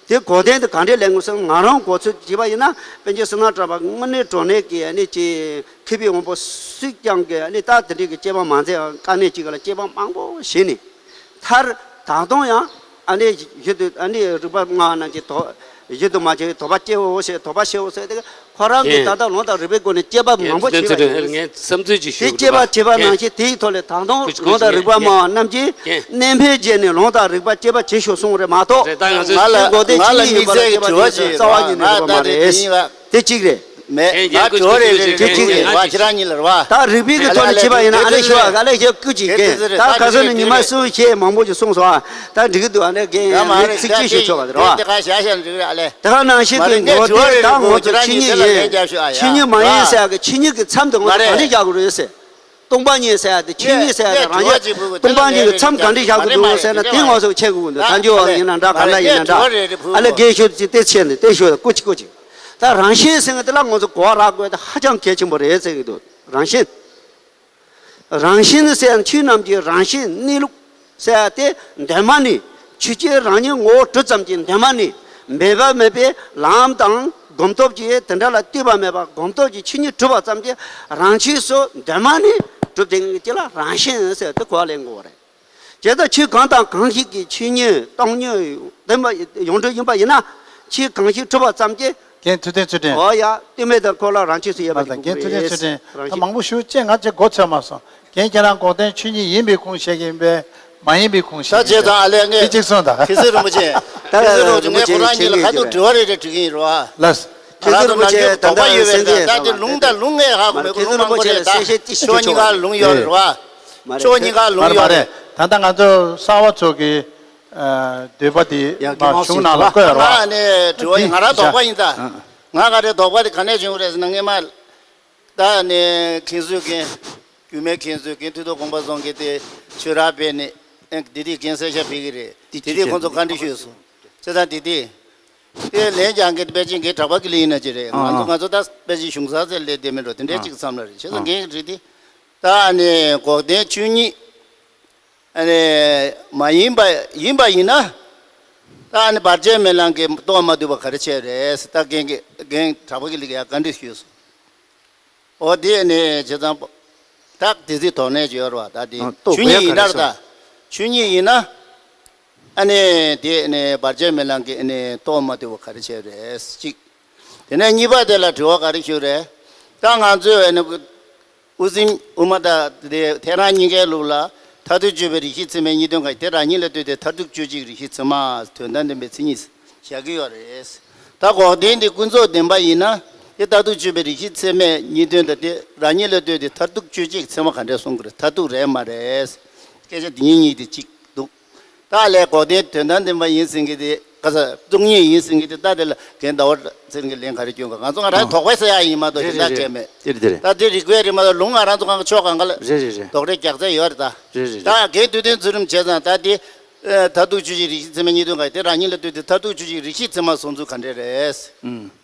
དེ་གོ་དོན་དེ་ག་འདྲས་ལེན་དགོས་ཟེར་ན་ང་རང་གོ་ཚོད་བྱས་པ་ཡིན་ན་པཎ་ཆེན་བསོད་ནམས་གྲགས་པ་དངོས་གནས་དྲང་གནས་ཀྱི་ཨ་ནི་ཅི་མཁས་པའི་དབང་པོ་སུས་ཀྱང་གི་ཨ་ནི་ད་དེ་འདྲས་ཀྱི་དཔྱད་པ་མ་མཛད་དཀའ་གནད་ཅིག་ལ་དཔྱད་པ་མང་པོ་བྱས་ནས་མཐར་ད་དུང་ཡང་ཨ་ནི་ཡུལ་དུ་ཨ་ནི་རིགས་པ་ལྔ་རྣམས་ཀྱི་དོགས་ཡུལ་དུ་མ་བྱས་པའི་དོགས་པ་སྐྱེའོ་ཞེས་དོགས་པ་སྐྱེའོ་ཟེར་ཏེ་ཁོ་རང་གིས་ད་ལྟ་ལུང་དང་རིགས་པའི་སྒོ་ནས་དཔྱད་པ་མང་པོ་བྱས་པ་ཡིན། ངས་བསམ་ཚུལ་ཅིག་དེ་ཞུ་དགོས་དཔྱད་པ་བྱས་པ་ནང་བཞིན་དེའི་ཐོག་ལས་ད་དུང་ལུང་དང་རིགས་པ་སྨྲ་བ་རྣམས་ཀྱིས་གནད་འཕིགས་བྱས་ནས་ལུང་དང་རིགས་པ་དཔྱད་པ་བྱེད་ཤོག་གསུངས་རེད་མ་གཏོགས། ང་ལ་ང་ལ་དམིགས་བསལ་གྱི་དྲི་བ་ཅིག་ཡོད་པ་ལ་དེ་ཡིན་པ་རྩ་བ་ཉིད་ནས་རེད་པ་མ་རེད། དེ་གཅིག་རེད། མེད་ང་དྲི་བ་རེ་རེ་དྲི་གི་ཡིན། ང་ཁྱེད་རང་གཉིས་ལ་རེད་བ། ད་རིགས་པའི་གི་ཐོག་ནས་བྱས་པ་ཡིན་ན་ཨ་ལས་ཞུ་བ་ཨ་ལས་ཞུ་སྐུ་ཅིག་རྒན་ད་ག་ཚོད་ནས་ཉི་མ་གསུམ་བཤད་མང་པོ་ཅིག་གསུངས་སོང་ཨ། ད་འགྲིག་གི་འདུག་ཨ་ནས་རྒན་ཡང་མ་རེད། ཚིག་གཅིག་ཞུ་ཆོག་པ་དེ་རེད་བ། དེ་ག་ཤ་ཤ་འགྲིག་རེད་ཨ་ལས། དེ་ག་ནང་བཞིན་གྱི་ངོ་དེ་ད་ངོ་ཚོ་ཆོས་ཉིད་ཡིན་ཆོས་ཉིད་མ་ཡིན་ཟེར་ཡ་གི་ཆོས་ཉིད་ཀྱི་མཚམས་དེ་ངོ་ཚོ་ག་འདྲས་བཞག་དགོས་རེད་ཟེར། སྟོང་པ་ཉིད་ཟེར་ཡ་དེ་ཆོས་ཉིད་ཟེར་ཡ་དེ་རང་རྒྱལ་སྟོང་པ་ཉིད་ཀྱི་མཚམས་ག་འདྲས་བཞག་དགོས་འདུག་ཟེར་ན་དེ་ང་ཚོ་ཆད་དགོས་འདུག་ད་འཇུ་བ་ཡིན་ན་འདྲ་ག་འདྲ་ཡིན་ན་འདྲ་ཨ་ལས་རྒན་ཤོད་ཅིག་དེ་ཆད་འདུག་དེ་ཤོད་ཀུ་ཅི་ཀུ་ཅི། ད་རང་བཞིན་ཟེར་ན་དེ་ལ་ང་ཚོ་གོ་བ་རག་དགོས་དེ་ཧ་ཅང་གལ་ཆེན་པོ་རེད་ཟེར་གི་འདུག་རང་བཞིན། རང་བཞིན་ཟེར་ཡང་ཆོས་རྣམས་ཀྱི་རང་བཞིན་གནས་ལུགས་ཟེར་ཡ་དེ་གདོད་མ་ནས་ཆོས་ཅན་རང་ཉིད་ངོ་བོ་གྲུབ་ཙམ་གྱི་གདོད་མ་ནས་འབད་པ་མེད་པའི་ལམ་དང་སྒོམ་སྟོབས་ཀྱིས་དེ་འདྲ་ལ་ལྟོས་པ་མེད་པར་སྒོམ་སྟོབས་ཀྱིས་ཆོས་ཉིད་གྲུབ་པ་ཙམ་གྱིས་རང་ཆས་སུ་གདོད་མ་ནས་གྲུབ་དེ་ཅི་ལ་རང་བཞིན་ཟེར་དེ་གོ་བ་ལེན་དགོས་པ་རེད། དེ་ལྟར་ཆོས་གང་དང་གང་ཞིག་གི་ཆོས་ཉིད་སྟོང་ཉིད་བདེན་པ་ཡོངས་གྲུབ་ཡིན་པ་ཡིན་ན་ཆོས་གང་ཞིག་གྲུབ་པ་ཙམ་གྱིས། རྒན་ཐུབ་བསྟན་ཚུལ་ཁྲིམས། ཨོ་ཡ། ལྟོས་མེད་དང་ཁོ་ལ་རང་ཆས་སུ་ཡོད་པ་ཞིག་དགོས་པས། རྒན་ཐུབ་བསྟན་ཚུལ་ཁྲིམས། རང་ད་བཞིན། མང་པོ་ཞུ་ཅེས་ང་ཅིག་གོ་ཚོད་མ་སོང་། རྒན་ཁྱེད་རང་འགོག་བདེན་ཆོས་ཉིད་ཡིན་པའི་ཁུངས་བཤད་ཀྱི་ཡིན་པས་མ་ཡིན་པའི་ཁུངས་ད་བཤད་ཀྱི་བྱས་ཙང་ཨ་ལས་ངས་དེ་གཅིག་གསུངས་དང་། མཁན་ཟུར་རིན་པོ་ཆེ། ད་མཁན་ཟུར་རིན་པོ་ཆེ་ངས་ཁོ་རང་གཉིས་ལ་ཁ་ཐུག་དྲི་བ་རེ་རེ་དྲི་གི་ཡིན་རོགས། ལགས། ང་རང་ཚོ་ནམ་རྒྱུན་དོགས་པ་ཡོད་པས་ད་ད་དེ་ལུང་དང་ལུང་ངས་ཧ་གོ་མེད་གི། ལུང་མང་པོ་རེད་ད། ཕྱོགས་གཉིས་ཀ་ལུང་ཡོད་རེད་རོགས། ཕྱོགས་གཉིས་ཀ་ལུང་ཡོད་རེད། ད་ལྟ་ང་ཚོ་གསར་བ་ཚོ་གི་འདོད་པ་དེ་མ་གཞུང་ནང་ལ་བཀོད་རོགས། ང་ནི་དྲི་བ་ཡིན། ང་རང་དོགས་པ་ཡིན་ད། ང་ག་རེ་དོགས་པ་དེ་ག་ནས་བྱུང་རེད་ཟེར་ན་སྔས་མ་ད་ནི་མཁན་ཟུར་མཁན་རྒྱུད་སྨད་མཁན་ཟུར་མཁན་ཐུགས་རྗེ་དགོངས་པ་རྫོང་གི་དེ་ཆོས་ར་བས་ནི་དེ་དེ་རྒན་གསལ་ཤ་བེད་ཀྱི་རེད། དེ་དེ་ཁོང་ཚོ་བཀའ་འདྲི་ཞུས་སོང་། བྱས་ཙང་དེ་དེ་དེ་ལན་རྒྱག་མཁན་དཔལ་ཆེན་རྒན་གྲགས་པ་ཀུན་ལེགས་ཡིན་ན་ཅི་རེད། ང་ཚོ་ང་ཚོ་ད་དཔལ་ཆེན་གཞུང་ས་ཟེར་ལས་དེ་མིན་འགྲོ་དེ་འདྲའི་གཅིག་བསམ་ལ་རེད། བྱས་ཙང་རྒན་གྱི་རེད་དེ་ད་ནི་འགོག་བདེན་ཆོས་ཉིད། ཨ་ནི་མ་ཡིན་པ་ཡིན་པ་ཡིན་ན། ད་ཨ་ནི་བར་ཆད་མེད་ལམ་གྱི་རྟོགས་མ་ཐུབ་པ་ག་རེ་བྱས་རེད་ཟེར། ད་རྒན་གྱི་རྒན་གྲགས་པ་ཀུན་ལེགས་ཀྱིས་ཡ་བཀའ་འདྲི་ཞུས་སོང་། འོ་དེ་ནི་བྱས་ཙང་ད་དེ་ཚོའི་དོགས་གནད་ཅིག་ཡོད་རེད་བ། ད་དེ་ཆོས་ཉིད་ཡིན་ན་ད་ཆོས་ཉིད་ཡིན་ན། ཨ་ནི་དེ་ནི་བར་ཆད་མེད་ལམ་གྱི་ཨ་ནི་རྟོགས་མ་ཐུབ་པ་ག་རེ་བྱས་རེད་གཅིག་དེ་ནས་གཉིས་པ་དེ་ལ་དྲི་བ་ག་རེ་ཞུ་རེད། ད་ང་ཚོས་ཨ་ནི། དབུ་སེམས་དབུ་མ་དང་དེ་ཐལ་རང་གཉིས་ཀའི་ལུགས་ལ་མཐར་ཐུག་དཔྱོད་པའི་རིགས་ཤེས་ཚད་མའི་གཉིས་དོན་གང་ཡིན་དེ་རང་ཉིད་ལ་ལྟོས་ཏེ་མཐར་ཐུག་དཔྱོད་བྱེད་ཀྱི་རིགས་ཤེས་ཚད་མ་དོན་དམ་བདེན་པའི་མཚན་ཉིད་བཞག་གི་ཡོད་རེད། ད་འགོག་བདེན་དེ་ཀུན་རྫོབ་བདེན་པ་ཡིན་ན་ དེ་མཐར་ཐུག་དཔྱོད་པའི་རིགས་ཤེས་ཚད་མས་གཉིས་དོན་དང་དེ་རང་ཉིད་ལ་ལྟོས་ཏེ་མཐར་ཐུག་དཔྱོད་བྱེད་ཀྱི་ཚད་མ་ག་འདྲས་གསུང་གི་རེད། མཐར་ཐུག་རེད་མ་རེད། སྐད་ཆ་འདི་གཉིས་གཉིས་དེ་གཅིག་འདུག་ད་ལས་འགོག་བདེན་དོན་དམ་བདེན་པ་ཡིན་ཟེར་གི་དེ་ག་ས་སྟོང་ཉིད་ཡིན་ཟེར་གི་དེ་ད་དེ་ལ་རྒན་ཟླ་བ་ཚེ་རིང་གི་ལན་ག་རེ་སྐྱོན་ག་ང་ཚོ་ང་རང་ཨ་དོགས་པ་ཟེར་ཡ་ཡིན་མ་གཏོགས་རེད་གཞན་དག་རེད་སྐད་མེད། རེད་དེ་རེད། ད་དེ་རིགས་པས་རེད་མ་གཏོགས་ལུང་ང་རང་ཚོ་གང་ག་ཕྱོགས་གང་ག་ལ་རེད་རེད་རེད། དོགས་རེ་རྒྱག་ཚད་ཡོད་རེད་ད། རེད་རེད་ད་རེད། རྒན་དུས་སྟོན་ཚུལ་ཁྲིམས་བྱས་ཙང་ད་དེ་ཨ་མཐར་ཐུག་དཔྱོད་བྱེད་རིགས་ཤེས་ཚད་མ་གཉིས་དོན་ག་དེ་རང་ཉིད་ལ་ལྟོས་ཏེ་མཐར་ཐུག་དཔྱོད་བྱེད་རིགས་ཤེས་ཚད་མ་སོང་ཚུལ་ག་འདྲས་རེད། ཨུམ།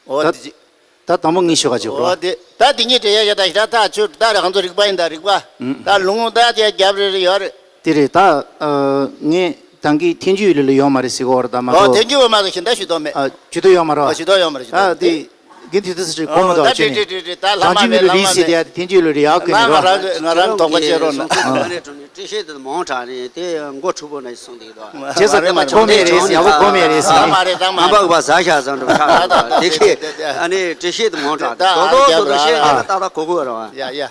འོ་ད་དེ་ཅི། ད་དང་པོ་ངས་ཞུ་བ་བྱེད་དགོས། འོ་དེ་ད་དེ་ཉིད་འདྲེ་ཡ་ཡ་ད་ཞི་ད་ད་ཆུ་ད་རང་ཚོ་རིག་པ་ཡིན་ད་རིག་པ། ད་ལུང་ད་དེ་རྒྱབ་རེ་རེ་ཡོད་རེད། དེ་རེད་ད། ཨ་ངས་ད་གིན་ཐེན་ཇུ་ཡི་ལུ་ལ་ཡོད་མ་རེད་ཟེར་གོ་ར་ད་མ་འོ་གཏོགས། ཐེན་ཇུ་བ་མ་གཏོགས་ཞི་ད་ཞུ་དོ་མེད། ཨ་ཇུ་དོ་ཡོད་མ་རེད། ཨ་ཞུ་དོ་ཡོད་མ་རེད་ཞུ་ད་དོ་དེ་མེད། གིན་དེ་དུས་སུ་ཅིག་གོ་མི་འདུག་ད་ཅི་དྲི་ནས། དྲི་དྲི་དྲི་ད་ལྷ་ད་མ་ཇུ་མེད་ལུ་ལྷ་རི་མ་སི་དེ་མེད། ཡ་ཐེན་ཇུ་ལུ་རེ་ཡག་གི་ང་ནི་ང་རོ། རང་ང་རང་དོགས་པ་སྐྱེ་རོགས་གནང་། ཨ་ནི་དྲི་ཤེས་དེ་མང་དྲགས་ནས་དེ་མགོ་འཁྲུག་པོ་ནས་སོང་དེ་དོ། བྱས་ཙང་དེ་མ་གོ་མེད་རེད་ཟེར་ཡག་པོ་གོ་མེད་རེད་ཟེར། ད་མ་རེད་ད་མ་རེད། རྣམ་པ་གི་བ་ཟ་ཤ་ཟ་འགྲོ་ཤ་ད་ད་དེ་ཁེ། ཨ་ནི་དྲི་ཤེས་དེ་མང་དྲགས་ད་དོ་དོ་དོ་དྲི་ཤེས་དེ་ད་ད་གོ་གོ་ར་བ། ཡ་ཡ།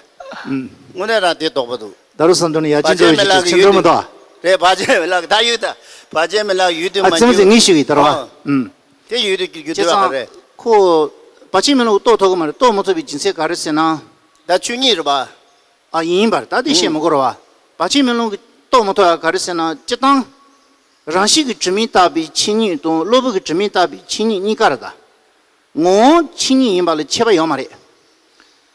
དངོས་གནས་རང་དེ་དོགས་པ་འདུག་ད་རུ་བསམ་འགྲོ་ནི་ཡ་ཅི་འགྲོ་ཡི་ཅི་ཅི་འགྲོ་མི་འདུག་ཨ། རེད་བ་ཅན་མི་ལག་ད་ཡུག་ད་བ་ཅན་མི་ལག་ཡུལ་དུ་ཨ་མ་ཙི་མ་ཙི་ངས་ཞུ་གི་ད་ར་བ། ཨ་ཨུམ། དེ་ཡུལ་དུ་རྒྱུ་དུ་བ་ག་རེད། ཁོ་བ་ཅན་མི་ལག་རྟོགས་ཐུབ་གི་མ་རེད། རྟོགས་མ་ཐུབ་པའི་རྒྱུ་མཚན་ག་རེ་ཟེར་ན། ད་ཆོས་ཉིད་རེད་བ། ཨ་ཡིན་པར་ད་དེ་བཤད་མི་དགོས་རེད་བ། བ་ཅན་མི་ལོང་གི་རྟོགས་མ་ཐུབ་ཡ་ག་རེ་ཟེར་ན་སྤྱིར་བཏང་། རང་བཞིན་གྱིས་གྲུབ་མིན་བརྟགས་པའི་ཆོས་ཉིད་དང་གློ་བུར་གྱིས་གྲུབ་མིན་བརྟགས་པའི་ཆོས་ཉིད་གཉིས་ཀ་རེད་ད། ངོ་བོ་ཆོས་ཉིད་ཡིན་པ་ལ་ཁྱད་པར་ཡོད་མ་རེད།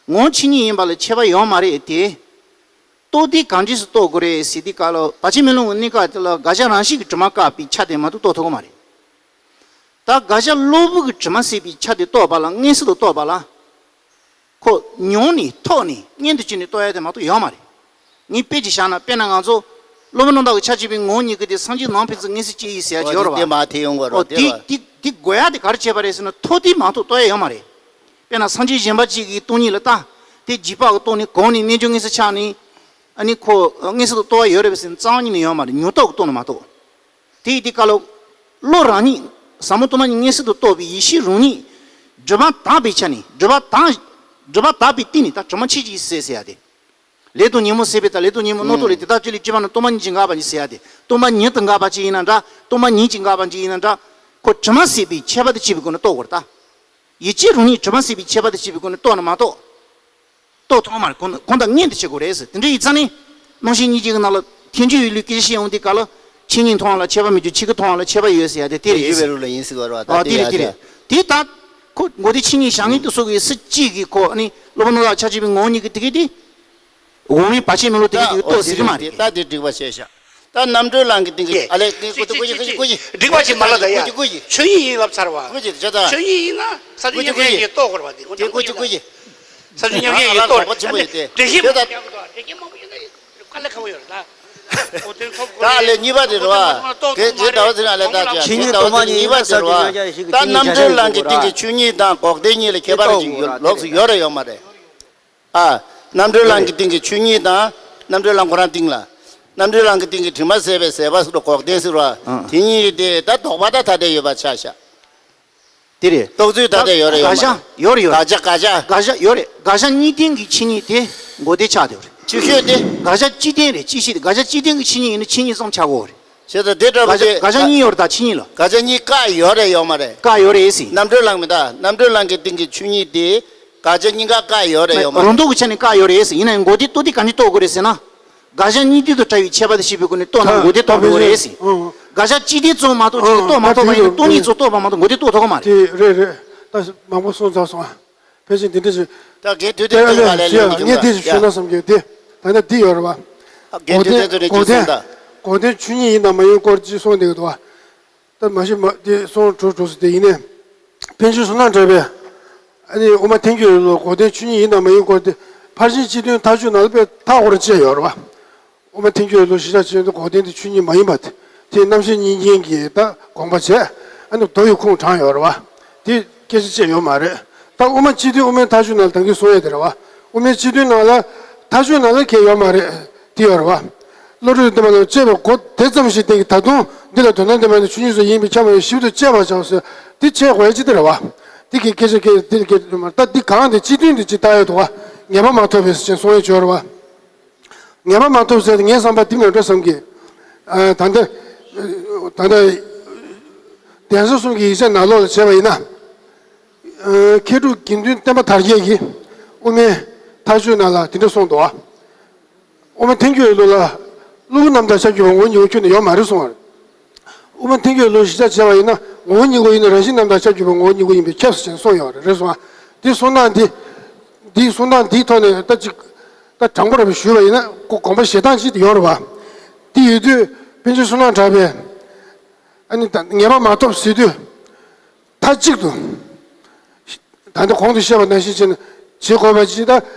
ངོ་བོ་ཆོས་ཉིད་ཡིན་པ་ལ་ཁྱད་པར་ཡོད་མ་རེད་དེ། རྟོགས་དུས་གང་འདྲས་སུ་རྟོགས་དགོས་རེད་ཟེར་དུས་སྐབས་ལ་བ་ཅན་མི་ལོང་གི་གནས་སྐབས་དེ་ལ་དགག་བྱ་རང་བཞིན་གྱིས་གྲུབ་མ་བཀག་པའི་ཆ་དེ་མ་གཏོགས་རྟོགས་ཐུབ་ཀྱི་མ་རེད། ད་དགག་བྱ་གློ་བུར་གྱིས་གྲུབ་མ་སྲིད་པའི་ཆ་དེ་རྟོགས་པ་ལ་མངོན་སུམ་དུ་རྟོགས་པ་ལ། ཁོ་མྱོང་ནས་ཐོག་ནས་མངོན་དུ་བྱས་ནས་རྟོགས་ཡ་དེ་མ་གཏོགས་ཡོད་མ་རེད། ངས་དཔེ་ཅིག་བཞག་ན་དཔེར་ན་ང་ཚོ་གློ་བུར་རྣམ་དག་གི་ཆ་གཅིག་པའི་ངོ་བོ་ཉིད་ཀྱི་དེ་སངས་རྒྱས་ནང་ཕན་ཚུན་མངོན་གསལ་སྐྱེ་ཡི་ཟེར་ཡ་ཅིག་ཡོད་རེད་བ། དེ་མ་དེ་ཡོང་དགོས་ཨོ་རེད་དེ་དེ་བ། དེ་དེ་དགོས་ཡ་དེ་ག་རེ་བྱས་པ་རེད་ཟེར་ན་ཐོག་མཐའ་མ་གཏོགས་རྟོགས་ཡ་ཡོད་མ་རེད། དཔེར་ན་སངས་རྒྱས་གཞན་པ་གཅིག་གིས་སྟོང་ཉིད་ལ་ལྟ། དེ་རྗེས་དཔག་གི་སྟོང་ནས་གོང་ནས་རྣལ་འབྱོར་མངོན་སུམ་ཆགས་ནས། ཨ་ནི་ཁོ་མངོན་སུམ་དུ་རྟོགས་ཡ་ཡོད་རེད་པས་ཟེར་ན་རྩ་བ་ཉིད་ནས་ཡོད་མ་རེད། མྱོང་སྟོབས་ཀྱི་སྟོང་ནས་མ་གཏོགས། དེ་ཡི་དེ་སྐབས་ལ། བློ་རང་ཉིད་ཟབ་མོ་སྟོང་པ་ཉིད་མངོན་སུམ་དུ་རྟོགས་པའི་ཡེ་ཤེས་རང་ཉིད། སྒྲིབ་པ་དག་པའི་ཆ་ནས་སྒྲིབ་པ་དག་སྒྲིབ་པ་དག་པའི་སྟེང་ནས་ད་གྲུབ་མ་ཆོས་ཅན་ཟེར་ཟེར་ཡ་དེ། ལས་དང་ཉོན་མོངས་ཟད་པའི་ད་ལས་དང་ཉོན་མོངས་རྣམ་རྟོག་ལས་དེ་དག་གཅིག་ལས་སྐྱེས་པ་ན་སྟོང་པ་ཉིད་ཀྱིས་འགགས་པ་ཉིད་ཟེར་ཡ་དེ། སྟོང་པ་ཉིད་དུ་འགགས་པ་ཅིག་ཡིན་ན་འདྲ། སྟོང་པ་ཉིད་ཀྱིས་འགགས་པ་ཅིག་ཡིན་ན་འདྲ། ཁོ་གྲུབ་མ་ཟད་པའི་ཁྱད་པར་དུ་གཅིག་པའི་སྒོ་ནས་རྟོགས་དགོས་རེད་ད། ཡིད་ཆེས་རང་ཉིད་གྲུབ་མ་ཟད་པའི་ཁྱད་པར་དུ་གཅིག་པའི་སྒོ་ནས་རྟོགས་ན་མ་གཏོགས། རྟོགས་ཐུབ་མ་རེད། གོང་གོང་དང་མངོན་དུ་བྱེད་དགོས་རེད་ཟེར། དེ་འདྲ་ཡིན་ཙང་ནི། རྣམ་བཤད་སྙིང་རྗེ་གི་ནང་ལ་ཐལ་འགྱུར་བའི་ལུགས་སྐད་ཆ་བཤད་ཡོང་དུས་སྐབས་ལ། ཆོས་ཉིད་མཐོང་བ་ལ་ཁྱད་པར་མི་འཇུག་ཕྱིར་ཁྱོད་མཐོང་བ་ལ་ཁྱད་པར་ཡོད་ཟེར་ཡ་དེ་དེ་རེད་ཟེར། ཡུལ་བའི་ལུགས་ལ་ཡིན་ཟེར་བ་རེད་བ། ཨ་ད་དེ་དེ་རེད་དེ་ཡ་རེད། དེ་ད། ཁོ་མགོ་དེ་ཆོས་ཉིད་བྱ་ངན་དུ་སོགས་ཀྱི་སྲིད་ཅིག་གིས་ཁོ་ནི་བློ་བུར་རྣམ་དག་ཆ་གཅིག་པའི་ངོ་བོ་ཉིད་ཀྱི་དེ་གི་དེ། འོག་མིན་བར་ཆད་མེད་ལུགས་དེ་གི་དེ་ཡོད་རྟོགས་ཟེར་གི་མ་རེད། ད་དེ་འགྲིག་པ་བཤད་ཤག་ད་རྣམ་གྲོལ་ལམ་གྱི་སྟེང་གི་ཨ་ལས་ཀྱི་ཀུ་ཀུ་ཀུ་ཀུ་ཀུ་ཀུ་འགྲིག་པ་ཅིག་མ་ལ་ད་ཡ། ཀུ་ཀུ་ཀུ་ཆོས་ཉིད་ཡིན་ལབ་ཚར་བ། ཀུ་ཀུ་ཅི་ད། ཆོས་ཉིད་ཡིན་ན་ས་ཆུ་མཉམ་གཞག་ཡིན་རྟོགས་དགོས་རེད་བ། དེ་ཀུ་ཀུ་ཀུ་ཀུ་ས་ཆུ་མཉམ་གཞག་ཡིན་རྟོགས་དགོས་རེད་བ། འགྲེལ་བཤད་མང་པོ་ཡོད་ན་དཀའ་ལས་ཁག་པོ་ཡོད་རེད་ད། འོ་དེ་ཐོབ་དགོས་རེད། ད་ཨ་ལས་གཉིས་པ་དེ་རེད་བ། དེ་དེ་ཟླ་བ་ཚེ་རིང་ཨ་ལས་ད་ཅི་ཆོས་ཉིད་དེ་ཟླ་བ་ཚེ་རིང་གཉིས་པ་དེ་རེད་བ། ད་རྣམ་གྲོལ་ལམ་གྱི་སྟེང་གི་ཆོས་ཉིད་དང་འགོག་བདེན་གཉིས་ལ་ཁྱད་པར་ཅིག་ཡོད་ལོགས་སུ་ཡོད་རེད་ཡོད་མ་རེད། ཨ། རྣམ་གྲོལ་ལམ་གྱི་སྟེང་གི་ཆོས་ཉིད་དང་། རྣམ་གྲོལ་ལམ་ཁོ་རང་སྟེང་ལ། རྣམ་གྲོལ་ལམ་གྱི་སྟེང་གི་དྲི་མ་ཟད་པའི་ཟད་པ་སོགས་ལ་འགོག་བདེན་ཟེར་བ། ཨང་། དེ་གཉིས་དེ་ད་དོགས་པ་ད་ཐ་དད་ཡོད་པ་ཆགས་ཤག་དེ་རེད། རྟོགས་ཚུལ་ཐ་དད་ཡོད་རེད་ཡོད་མ་རེད། ཡོད་རེད་ཡོད་རེད། དགག་བྱ་དགག་བྱ། དགག་བྱ་ཡོད་རེད། དགག་བྱ་གཉིས་ལྡན་གྱི་ཆོས་ཉིད་དེ་མགོ་བདེ་ཆགས་བསྡད་ཡོད་རེད། ཆོས་ཤོས་དེ། དགག་བྱ་གཅིག་ལྡན་རེད་གཅིག་ཤེས་དེ་དགག་བྱ་གཅིག་ལྡན་གྱི་ཆོས་ཉིད་ཡིན་ན་ཆོས་ཉིད་ཙམ་ཆགས་ཀྱི་ཡོད་རེད། བྱས་ཙང་དེ་འདྲ་པོ་དགག་དེ་དགག་བྱ་གཉིས་ཡོད་རེད་ད་ཆོས་ཉིད་ལ། དགག་བྱ་གཉིས་བཀག་ཡོད་རེད་ཡོད་མ་རེད། བཀག་ཡོད་རེད་ཟེར། རྣམ་གྲོལ་ལམ་མི་ད་རྣམ་གྲོལ་ལམ་གྱི་སྟེང་གི་ཆོས་ཉིད་དེ། དགག་བྱ་གཉིས་ཀ་བཀག་ཡོད་རེད་ཡོད་མ་རེད། རང་ལྡོག་གི་ཆ་ནས་བཀག་ཡོད་རེད་ཟེར། ཡིན་ན་ཡང་མགོ་བདེ་རྟོགས་དུས་ག་འདྲས་རྟོགས་དགོས་རེད་ཟེར་ན། དགག་བྱ་གཉིས་ལྡན་དུ་བཀྲལ་བའི་ཁྱད་པར་དུ་བྱས་པའི་སྒོ་ནས་རྟོགས་ན་མགོ་བདེ་རྟོགས་དགོས་རེད་ཟེར། ཨང་། དགག་བྱ་གཅིག་ལྡན་ཙམ་མ་གཏོགས་ཅིག་ཨང་རྟོགས་མ་ཐུབ་པ་ཡིན་ན་ད་དེ་སྟོང་ཉིད་ཙམ་རྟོགས་པ་མ་གཏོགས་མགོ་བདེ་རྟོགས་ཐུབ་ཀྱི་མ་རེད། དེ་རེད་རེད། ད་མང་པོ་གསུངས་ཚར་སོང་ཨ། ཕལ་ཆེར་འདི་འདྲ་ཞིག་ད་རྒན་དུས་དེ་ཚོ་ལ་ལས་ལས་ཀྱི་ངས་འདི་ཞིག་ཞུས་ན་བསམ་གྱི་དེ་ད་ལྟ་འདི་ཡོད་རེད་བ། རྒན་དུས་དེ་ཚོ་ལས་ཀྱི་གསུངས་ད། འགོག་བདེན་ཆོས་ཉིད་ཡིན་དང་མ་ཡིན་སྐོར་ཅིག་གསུངས་འདུག་བ། ད་མ་གཞི་མ་དེ་སོང་གྲུབ་གྲུབ་སོང་དེ་ཡིན་ནས། པཎ་ཆེན་བསོད་ནམས་གྲགས་པས། ཨ་ནི་དབུ་མ་ཐལ་འགྱུར་ལ་འགོག་བདེན་ཆོས་ཉིད་ཡིན་དང་མ་ཡིན་སྐོར་དེ་ཕར་ཕྱིན་སྤྱི་དོན་མཐའ་དཔྱོད་ནང་ལ་དཔེ་ཐག་ཧོར་བཅད་ཡོད་རེད་བ། དབུ་མ་ཐལ་འགྱུར་ལ་གཞི་བཞག་བྱས་ཏེ་འགོག་བདེན་དེ་ཆོས་ཉིད་མ་ཡིན་པ་དེ་དེ་རྣམ་བཤད་སྙིང་རྗེ་གིས་ད་དགོངས་པ་བྱས་ཨ་ནི་མདོ་ཡི་ཁུངས་དྲངས་ཡོད་རེད་བ། དེ་སྐད་ཆ་བཅད་ཡོད་མ་རེད། ད་དབུ་མ་སྤྱི་དོན་དབུ་མའི་མཐའ་དཔྱོད་ནང་ལ་ད་གིན་གསུང་ཡས་དེ་རེད་བ། དབུ་མའི་སྤྱི་དོན་ནང་ལ་མཐའ་དཔྱོད་ནང་ལ་གལ་ཡོད་མ་རེད། དེ་ཡོད་རེད་བ། བློ་གྲོས་བདེན་པ་ལ་དཔྱད་པའི་སྒོ་དེ་ཙམ་ཞིག་བསྟན་གྱི་ད་དུང་འདི་ལ་དོན་དམ་བདེན་པ་ནི་ཆོས་ཉིད་སོགས་ཡིན་པས་ཁྱབ་པ་ཡང་ཞིབ་ཏུ་དཔྱད་པར་བྱའོ་ཟེར་འདི་བྱས་དགོས་ཡ་ཅི་སྟེ་རེད་བ། འདི་གི་སྐད་ཆ་སྐད་འདི་ལ་སྐད་ཆ་མ་ད་འདི་གང་དེ་སྤྱི་དོན་འདི་ཅི་ལྟ་ཡོད་དོ་བ། ངེས་པ་མ་ཐོབ་པས་ཟེར་ཅན་གསུང་ཡ་བྱོས་རེད་བ། ངེས་པ་མ་ཐོབ་ཟེར་ཏེ་ངའི་བསམ་པ་འདི་མེད་འགྲོ་བསམ་གི་ད་ལྟ་ད་ལྟ་གདན་ས་གསུམ་གྱི་ཡིག་ཆ་ནང་ལོགས་ལ་བྱས་པ་ཡིན་ན། མཁས་གྲུབ་དགེ་འདུན་བསྟན་པ་དར་རྒྱས་ཀྱིས་དབུ་མའི་མཐའ་དཔྱོད་ནང་ལ་དེ་འདྲ་གསུངས་འདུག་བ། དབུ་མ་ཐལ་འགྱུར་བའི་ལུགས་ལ། གློ་བུར་རྣམ་དག་ཤར་གྱུར་པ། ངོ་བོ་ཉིད་ཀྱི་ཁྱོན་ནས་ཡོད་མ་རེད་གསུངས་པ་རེད། དབུ་མ་ཐལ་འགྱུར་བའི་ལུགས་གཞི་རྒྱ་བྱས་པ་ཡིན་ན། ངོ་བོ་ཉིད་ཀྱི་ཁྱོན་ནས་རང་བཞིན་རྣམ་དག་ཤར་གྱུར་པ། ངོ་བོ་ཉིད་ཀྱི་ཡིན་པས་ཁྱབ་ཟེར་ནས་གསུངས་ཡོད་རེད། རེད་སོང་ཨ། འདི་གསུང་སྟངས་འདི། འདི་གསུང་སྟངས་འདིའི་ཐོག་ནས་ད་ཅིག་ད་དྲང་པོ་རང་ཞུས་པ་ཡིན་ན་དགོངས་པ་བཞེས་སྟངས་ཅིག་ཡོད་རེད་བ། འདི་ཡོད་དུས་པཎ་ཆེན་བསོད་ནམས་གྲགས་པས། ཨ་ནི་ད་ངེས་པ་མ་ཐོབ་ཟེར་དུས། མཐའ་གཅིག་ཏུ། ད་ལྟ་གོང་དུ་བཤད་པ་ནང་བཞིན་བྱས་ན་བྱེད་དགོས་པ་ཅིག་ད།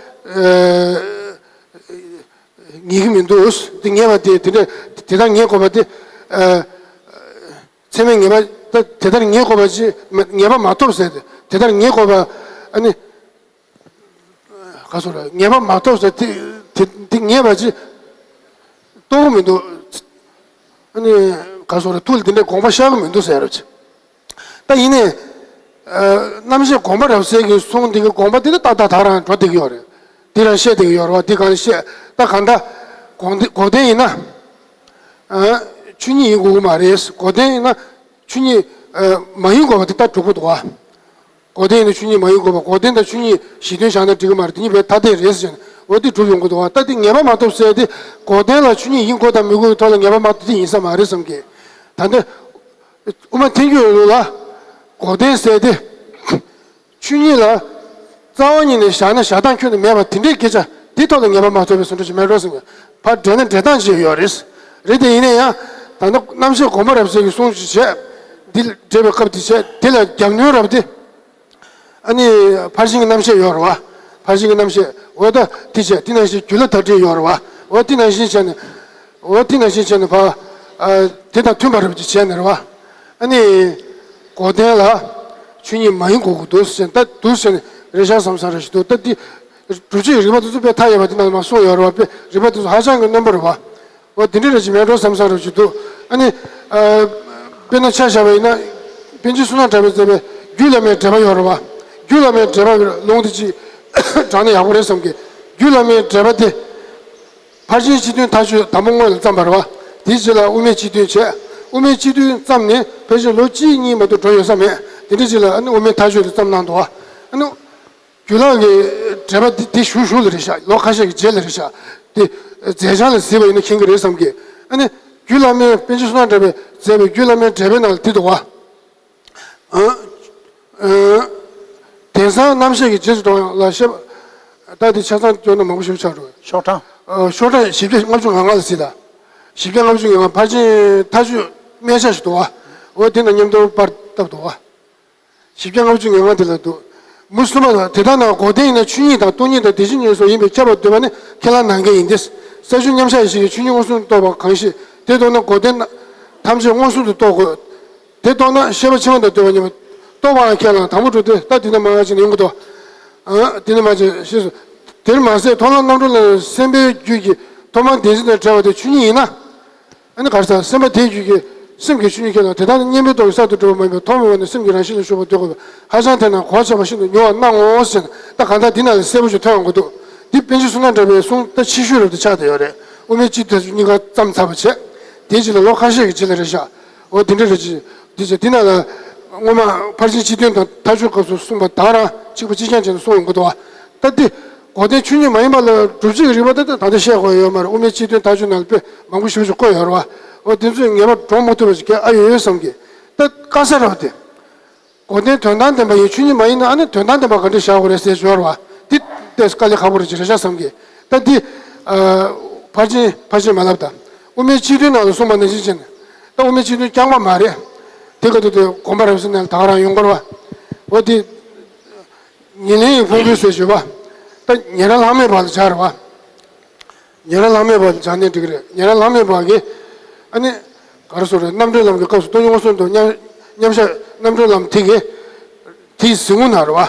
ཨ། ངེས་ཀྱི་མི་འདུག་དེ་ངེས་པ་དེ་དེ་འདྲ་དེ་ལྟར་ངེས་དགོས་པ་དེ། ཨ། ཚད་མས་ངེས་པ་ད་དེ་ལྟར་ངེས་དགོས་པ་ཅིག་མ་ངེས་པ་མ་ཐོབ་ཟེར་ཏེ་དེ་ལྟར་ངེས་དགོས་པ། ཨ་ནི། ག་སོ་ར་ངེས་པ་མ་ཐོབ་ཟེར་དེ་དེ་དེ་ངེས་པ་ཅིག་རྟོགས་ཀྱི་མི་འདུག་ཨ་ནི། ག་སོ་ར་ཐུགས་ལ་དེ་འདྲའི་དགོངས་པ་ཤར་གྱི་མི་འདུག་ཟེར་རོ་ཅིག་ད་ཡིན་ནའི། ཨ། རྣམ་བཤད་དགོངས་པ་རབ་གསལ་གྱི་གསུང་འདི་གི་དགོངས་པ་འདི་ནི་ཏག་ཏག་ད་རང་འགྲོ་བསྡད་ཀྱི་ཡོད་རེད། འདི་རང་བཤད་བསྡད་ཀྱི་ཡོད་རེད་བ། འདི་གང་བཤད་ད་གང་ལྟར། འགོག་བདེན་འགོག་བདེན་ཡིན་ན། ཨ། ཆོས་ཉིད་ཡིན་དགོས་ཀྱི་མ་རེད། འགོག་བདེན་ཡིན་ན་ཆོས་ཉིད། ཨ། མ་ཡིན་དགོས་པ་འདི་ལྟར་གྲུབ་ཀྱི་འདུག་བ། འགོག་བདེན་ཡིན་ན་ཆོས་ཉིད་མ་ཡིན་དགོས་པ། འགོག་བདེན་དང་ཆོས་ཉིད་གཞི་མཐུན་བཞག་ན་འགྲིག་གི་མ་རེད། འདི་གཉིས་བས་ཐ་དད་རེད་ཟེར་བྱས་ནས་འོ་འདི་གྲུབ་ཡོང་གི་འདུག་བ། ད་འདི་ངེས་པ་མ་ཐོབ་ཟེར་ཏེ་འགོག་བདེན་ལ་ཆོས་ཉིད་ཡིན་དགོས་དང་མི་དགོས་ཀྱི་ཐོག་ལ་ངེས་པ་མ་ཐོབ་འདི་ཡིན་ས་མ་རེད་བསམ་གི། ད་འདི། དབུ་མ་ཐལ་འགྱུར་ལུགས་ལ། འགོག་བདེན་ཟེར་ཏེ། ཆོས་ཉིད་ལ། རྩ་བ་ཉིད་ནས་བཞག་ན་བཞག་སྟངས་ཁྱོན་ནས་མེད་པ་དེ་འདྲའི་སྐད་ཆ་འདི་ཐོག་ལ་ངེས་པ་མ་ཐོབ་པའི་བཟོ་འདྲ་ཞིག་མེད་འགྲོ་བསམ་གི། ཕར་འགྲེལ་ན་འགྲེལ་སྟངས་ཅིག་ཡོད་རེད། རེད་དེ་ཡིན་ན་ཡང་། ད་ལྟ་རྣམ་བཤད་དགོངས་པ་རབ་གསལ་གྱི་གསུང་ཞིག་བྱས། འདི་འགྲེལ་བའི་སྐབས་འདི་བྱས་འདི་ལ་རྒྱབ་སྣོན་རབ་སྟེ། ཨ་ནི། ཕར་ཕྱིན་གྱི་རྣམ་བཤད་ཡོད་རེད་བ། ཕར་ཕྱིན་གྱི་རྣམ་བཤད་འོ་ད་དེ་བྱས་དེ་ནང་བཞིན་རྒྱུད་ལ་དར་འགྲེལ་ཡོད་རེད་བ། འོ་དེ་ནང་བཞིན་བྱས་ནས། འོ་དེ་ནང་བཞིན་བྱས་ནས་ཕ། ཨ། དེ་དང་མཐུན་པ་རབ་ཅིག་བྱས་ནས་རེད་བ། ཨ་ནི། འགོག་བདེན་ལ། ཆོས་ཉིད་མ་ཡིན་དགོས་ཀྱི་འདུག་ཟེར་ད་འདུག་ཟེར་ནས་རེ་ཤག་བསམ་བསམ་རབ་ཞིག་འདུག་ད་འདི། སྒྲུབ་བྱེད་ཀྱི་རིགས་པ་དེ་ཚོ་དཔེ་མཐའ་ཡས་པ་དེ་ནང་ལ་མ་གསུངས་ཡོད་རེད་བ། དཔེ་རིགས་པ་དེ་ཚོ་ཧ་ཅང་གི་རྣོན་པོ་རེད་བ། འོ་དེ་འདྲ་རེ་ཅིག་མེད་འགྲོ་བསམ་བསམ་རབ་ཅིག་འདུག་ཨ་ནི། ཨ། དཔེར་ན་ཆ་བཞག་པ་ཡིན་ན། པཎ་ཆེན་བསོད་ནམས་གྲགས་པས་མཛད་པའི་རྒྱུད་བླ་མའི་འགྲེལ་པ་ཡོད་རེད་བ། རྒྱུད་བླ་མའི་འགྲེལ་པ་ལུང་དེ་ཅིག་དྲངས་ན་ཡག་པོ་རེད་བསམ་གི། རྒྱུད་བླ་མའི་འགྲེལ་པ་དེ། ཕར་ཕྱིན་སྤྱི་དོན་མཐའ་དཔྱོད་དང་པོ་སྔོན་ལ་བརྩམས་པ་རེད་བ། དེའི་རྗེས་ལ་དབུ་མའི་སྤྱི་དོན་བྱས། དབུ་མའི་སྤྱི་དོན་བརྩམས་ནས་ཕལ་ཆེར་ལོ་གཅིག་གཉིས་མ་གཏོགས་འགྲོ་ཡོད་ས་མེད། དེ་འདྲའི་རྗེས་ལ་ཨ་ནི་དབུ་མའི་མཐའ་དཔྱོད་དེ་བརྩམས་གནང་འདུག་བ། ཨ་ནི། རྒྱུད་བླ་མའི་འགྲེལ་པ་འདི་འདི་ཞུ་ཞུ་ལ་རེད་ཤག་ལོ་ཁ་ཤས་ཀྱི་རྗེས་ལ་རེད་ཤག་དེ་མཛད་བྱང་ལ་གཟིགས་པ་ཡིན་ན་མཁྱེན་གྱི་རེད་བསམ་གི། ཨ་ནི་རྒྱུད་བླ་མའི་པཎ་ཆེན་བསོད་ནམས་གྲགས་པས་མཛད་པའི་རྒྱུད་བླ་མའི་འགྲེལ་པའི་ནང་ལ་འདི་འདུག་བ། ཨ། ཨ། དེང་སང་རྣམ་བཤད་ཀྱི་རྗེས་སུ་འགྲོ་ཡང་ལ་བཤད་པ། ད་འདི་ཆ་ཚང་སྐྱོར་ན་མང་པོ་ཞིག་ཆགས་འགྲོ། ཤོག་གྲངས། ཨ། ཤོག་གྲངས་བཞི་བརྒྱ་ལྔ་བཅུ་ང་ལྔ་ལ་གཟིགས་དང་། བཞི་བརྒྱ་ལྔ་བཅུ་ང་ལྔ་ཕར་ཕྱིན་མཐའ་དཔྱོད་སྨད་ཆ་ཞིག་འདུག་བ། འོ་དེ་ན་མཉམ་དུ་པར་བཏབ་འདུག་བ། བཞི་བརྒྱ་ལྔ་བཅུ་ང་ལྔ་དེ་ལ་འདུག་མུ་གསུམ་པ་ལ། དེ་ལྟར་ན་འགོག་བདེན་ཡིན་ན་ཆོས་ཉིད་དང་སྟོང་ཉིད་དང་བདེན་བཞི་ཉིད་སོགས་ཡིན་པས་ཁྱབ་པར་འདོད་པ་ནི་ཁས་བླངས་ནན་གྱི་ཡིན་ཏེ། ས་བཅུ་མཉམ་གཞག་ཡེ་ཤེས་ཀྱིས་ཆོས་ཉིད་མངོན་སུམ་དུ་རྟོགས་པ་གང་ཞིག་དེ་རྟོགས་ན་འགོག་བདེན་ཐམས་ཅད་མངོན་སུམ་དུ་རྟོགས་དགོས། དེ་རྟོགས་ན་ཤེས་པ་ཕྱི་མ་དང་ལྡན་པ་ཉིད་མ་རྟོགས་པའང་ཁས་བླངས། དང་པོ་གྲུབ་སྟེ་ད་དེ་ནི་མ་ཅིག་ཡོང་གི་འདུག་ཨ། དེ་ནི་མ་ཅིག་ཤེས་སོ། དེར་མ་ཟད་མཐོང་ལམ་རྣམ་གྲོལ་ལ་སེམས་པའི་རྒྱུད་ཀྱི་ཐོག་མར་བདེན་འཛིན་དང་བྲལ་བ་དེ་ཆོས་ཉིད་ཡིན་ན། ཨ་ནི་ག་རེ་ཟེར། སེམས་པ་དེའི་རྒྱུད་ཀྱི་སེམས་ཀྱི་ཆོས་ཉིད་ཁས་བླངས། དེ་ལྟར་ན་མཉམ་པའི་སྟོབས་ཀྱིས་གསར་དུ་གྲུབ་པ་མ་ཡིན་པས་ཐོག་མེད་པ་ནས་སེམས་ཀྱི་རང་བཞིན་ལ་ཞུགས་པར་འདོད་དགོས་པས་ཧ་ཅང་དེ་ན་གོ་ཆ་བ་ཤིན་ཏུ་ཉུང་བར་སྣང་ངོ་ཟེར་ན། ད་གང་ལྟར་འདི་ན་ལ་གསལ་པོ་ཞིག་ཐོན་ཡོང་གི་འདུག་འདི་པཎ་ཆེན་བསོད་ནམས་གྲགས་པའི་གསུང་ད་ཕྱི་ཤོས་རབ་ཏུ་ཆགས་བསྡད་ཡོད་རེད། དབུ་མའི་སྤྱི་དོན་གཉིས་ཀ་བརྩམས་ཚར་བ་བྱས། དེའི་རྗེས་ལ་ལོ་ཁ་ཤས་ཀྱི་རྗེས་ལ་རེད་ཤག་འོ་དེ་འདྲ་རེད་ཅེས། འདི་བྱས་འདི་ན་ལ་སྔོན་མ་ཕར་ཕྱིན་སྤྱི་དོན་དང་མཐའ་དཔྱོད་སྐབས་སུ་གསུངས་པ་དག་རང་གཅིག་པ་གཅིག་རྐྱང་བྱས་ནས་གསུངས་ཡོང་གི་འདུག་བ། ད་འདི། འགོག་བདེན་ཆོས་ཉིད་མ་ཡིན་པ་ལ་སྒྲུབ་བྱེད་ཀྱི་རིགས་པ་དེ་ད་ལྟ་བཤད་དགོས་ཡོད་མ་རེད། དབུ་མའི་སྤྱི་དོན་མཐའ་དཔྱོད་ནང་ལ་དཔེ་མང་པོ་ཞེ་པོ་ཞིག་བཀོད་ཡོད་རེད་བ། འོ་དེ་ཚོས་ངེས་པར་འགྲོ་མ་ཐུབ་པ་ཞིག་ག་ཨ་ཡོད་ཡོད་བསམ་གི། ད་དཀའ་ས་རེད་བ་དེ། འགོག་བདེན་དོན་དམ་བདེན་པ་ཡིན། ཆོས་ཉིད་མ་ཡིན་ན་ཨ་ནི་དོན་དམ་བདེན་པ་ག་འདྲ་བཞག་དགོས་རེད་ཟེར་ཞོར་བ། འདི་ལྟས་དཀའ་ལས་ཁག་པོ་རེད་ཅེས་རེ་བཞག་བསམ་གི། ད་འདི། ཨ། ཕར་ཕྱིན་ཕར་ཕྱིན་མ་ལབ་ད། དབུ་མའི་སྤྱི་དོན་ནང་ལ་གསུངས་པ་ནང་བཞིན་བྱས་ནས། ད་དབུ་མའི་སྤྱི་དོན་རྐྱང་པ་མ་རེད། དེ་ག་དུས་དུས་དགོངས་པ་རབ་གསལ་ནང་ལ་ད་ག་རང་ཡོང་གི་རེད་བ། འོ་དེ། ཉེར་ལེན་གྱི་ཕུང་པོའི་ཟེར་ཞུས་པ། ད་ཉན་རང་ལྷག་མེད་པ་ལ་སྦྱར་བ། ཉན་རང་ལྷག་མེད་པ་ལ་སྦྱར་ནས་འགྲིག་གི་རེད། ཉན་རང་ལྷག་མེད་པ་གིས། ཨ་ནི། ག་རེ་ཟེར་རེད། རྣམ་གྲོལ་ལམ་གྱི་སྐབས་སུ་སྟོང་ཉིད་མངོན་སུམ་དུ་མཉམ་མཉམ་བཞག་རྣམ་གྲོལ་ལམ་དེ་གི། དེའི་གཟིགས་ངོ་ན་རེད་བ།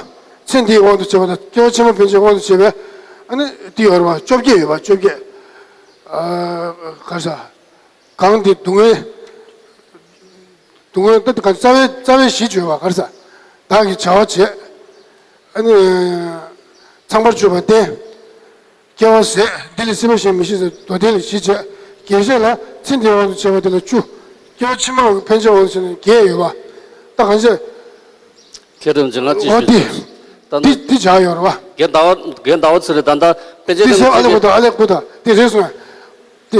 ཚེ་འདིའི་དབང་དུ་བྱས་པ་དང་སྐྱེ་བ་ཕྱི་མ་ཕན་ཆད་དབང་དུ་བྱས་པའི། ཨ་ནི། དེ་ཡོད་རེད་བ། བཅོ་བརྒྱད་ཡོད་བ། བཅོ་བརྒྱད། ཨ། ག་རེ་ཟེར། གང་དེ་སྡུག་བསྔལ། སྡུག་བསྔལ་ད་ག་རྩ་བའི་རྩ་བའི་གཞི་བརྗོད་པ་ག་རེ་ཟེར། བདག་གིས་བྱ་བ་བྱེད། ཨ་ནི། ཚངས་པར་སྤྱོད་པ་བསྟེན། སྐྱེ་བ་ཟད། འདི་ལས་སྲིད་པ་གཞན་མི་ཤེས་ཟེར་མདོ་སྡེ་ལས་བཞི་བྱས། རྒྱས་བཤད་ལ་ཚེ་འདིའི་དབང་དུ་བྱས་པ་དེ་ལ་བཅུ། སྐྱེ་བ་ཕྱི་མ་ཕན་ཆད་དབང་དུ་བྱས་ན་བརྒྱད་ཡོད་པ། ད་གང་ཟེར། ཁྱེད་རང་ཅི་ང་ཅི་ཨོ་ཞུ་དེ། ད་ནི་དེ་དེ་བྱ་ཡོད་རེད་བ། རྒན་ཟླ་བ་རྒན་ཟླ་བ་ཚེ་རིང་ད་ལྟ་པན་ཆེན་དེ་སེ་ཨ་ལེ་གོ་ད་ཨ་ལེ་གོ་ད་དེ་རེད་སོང་། དེ་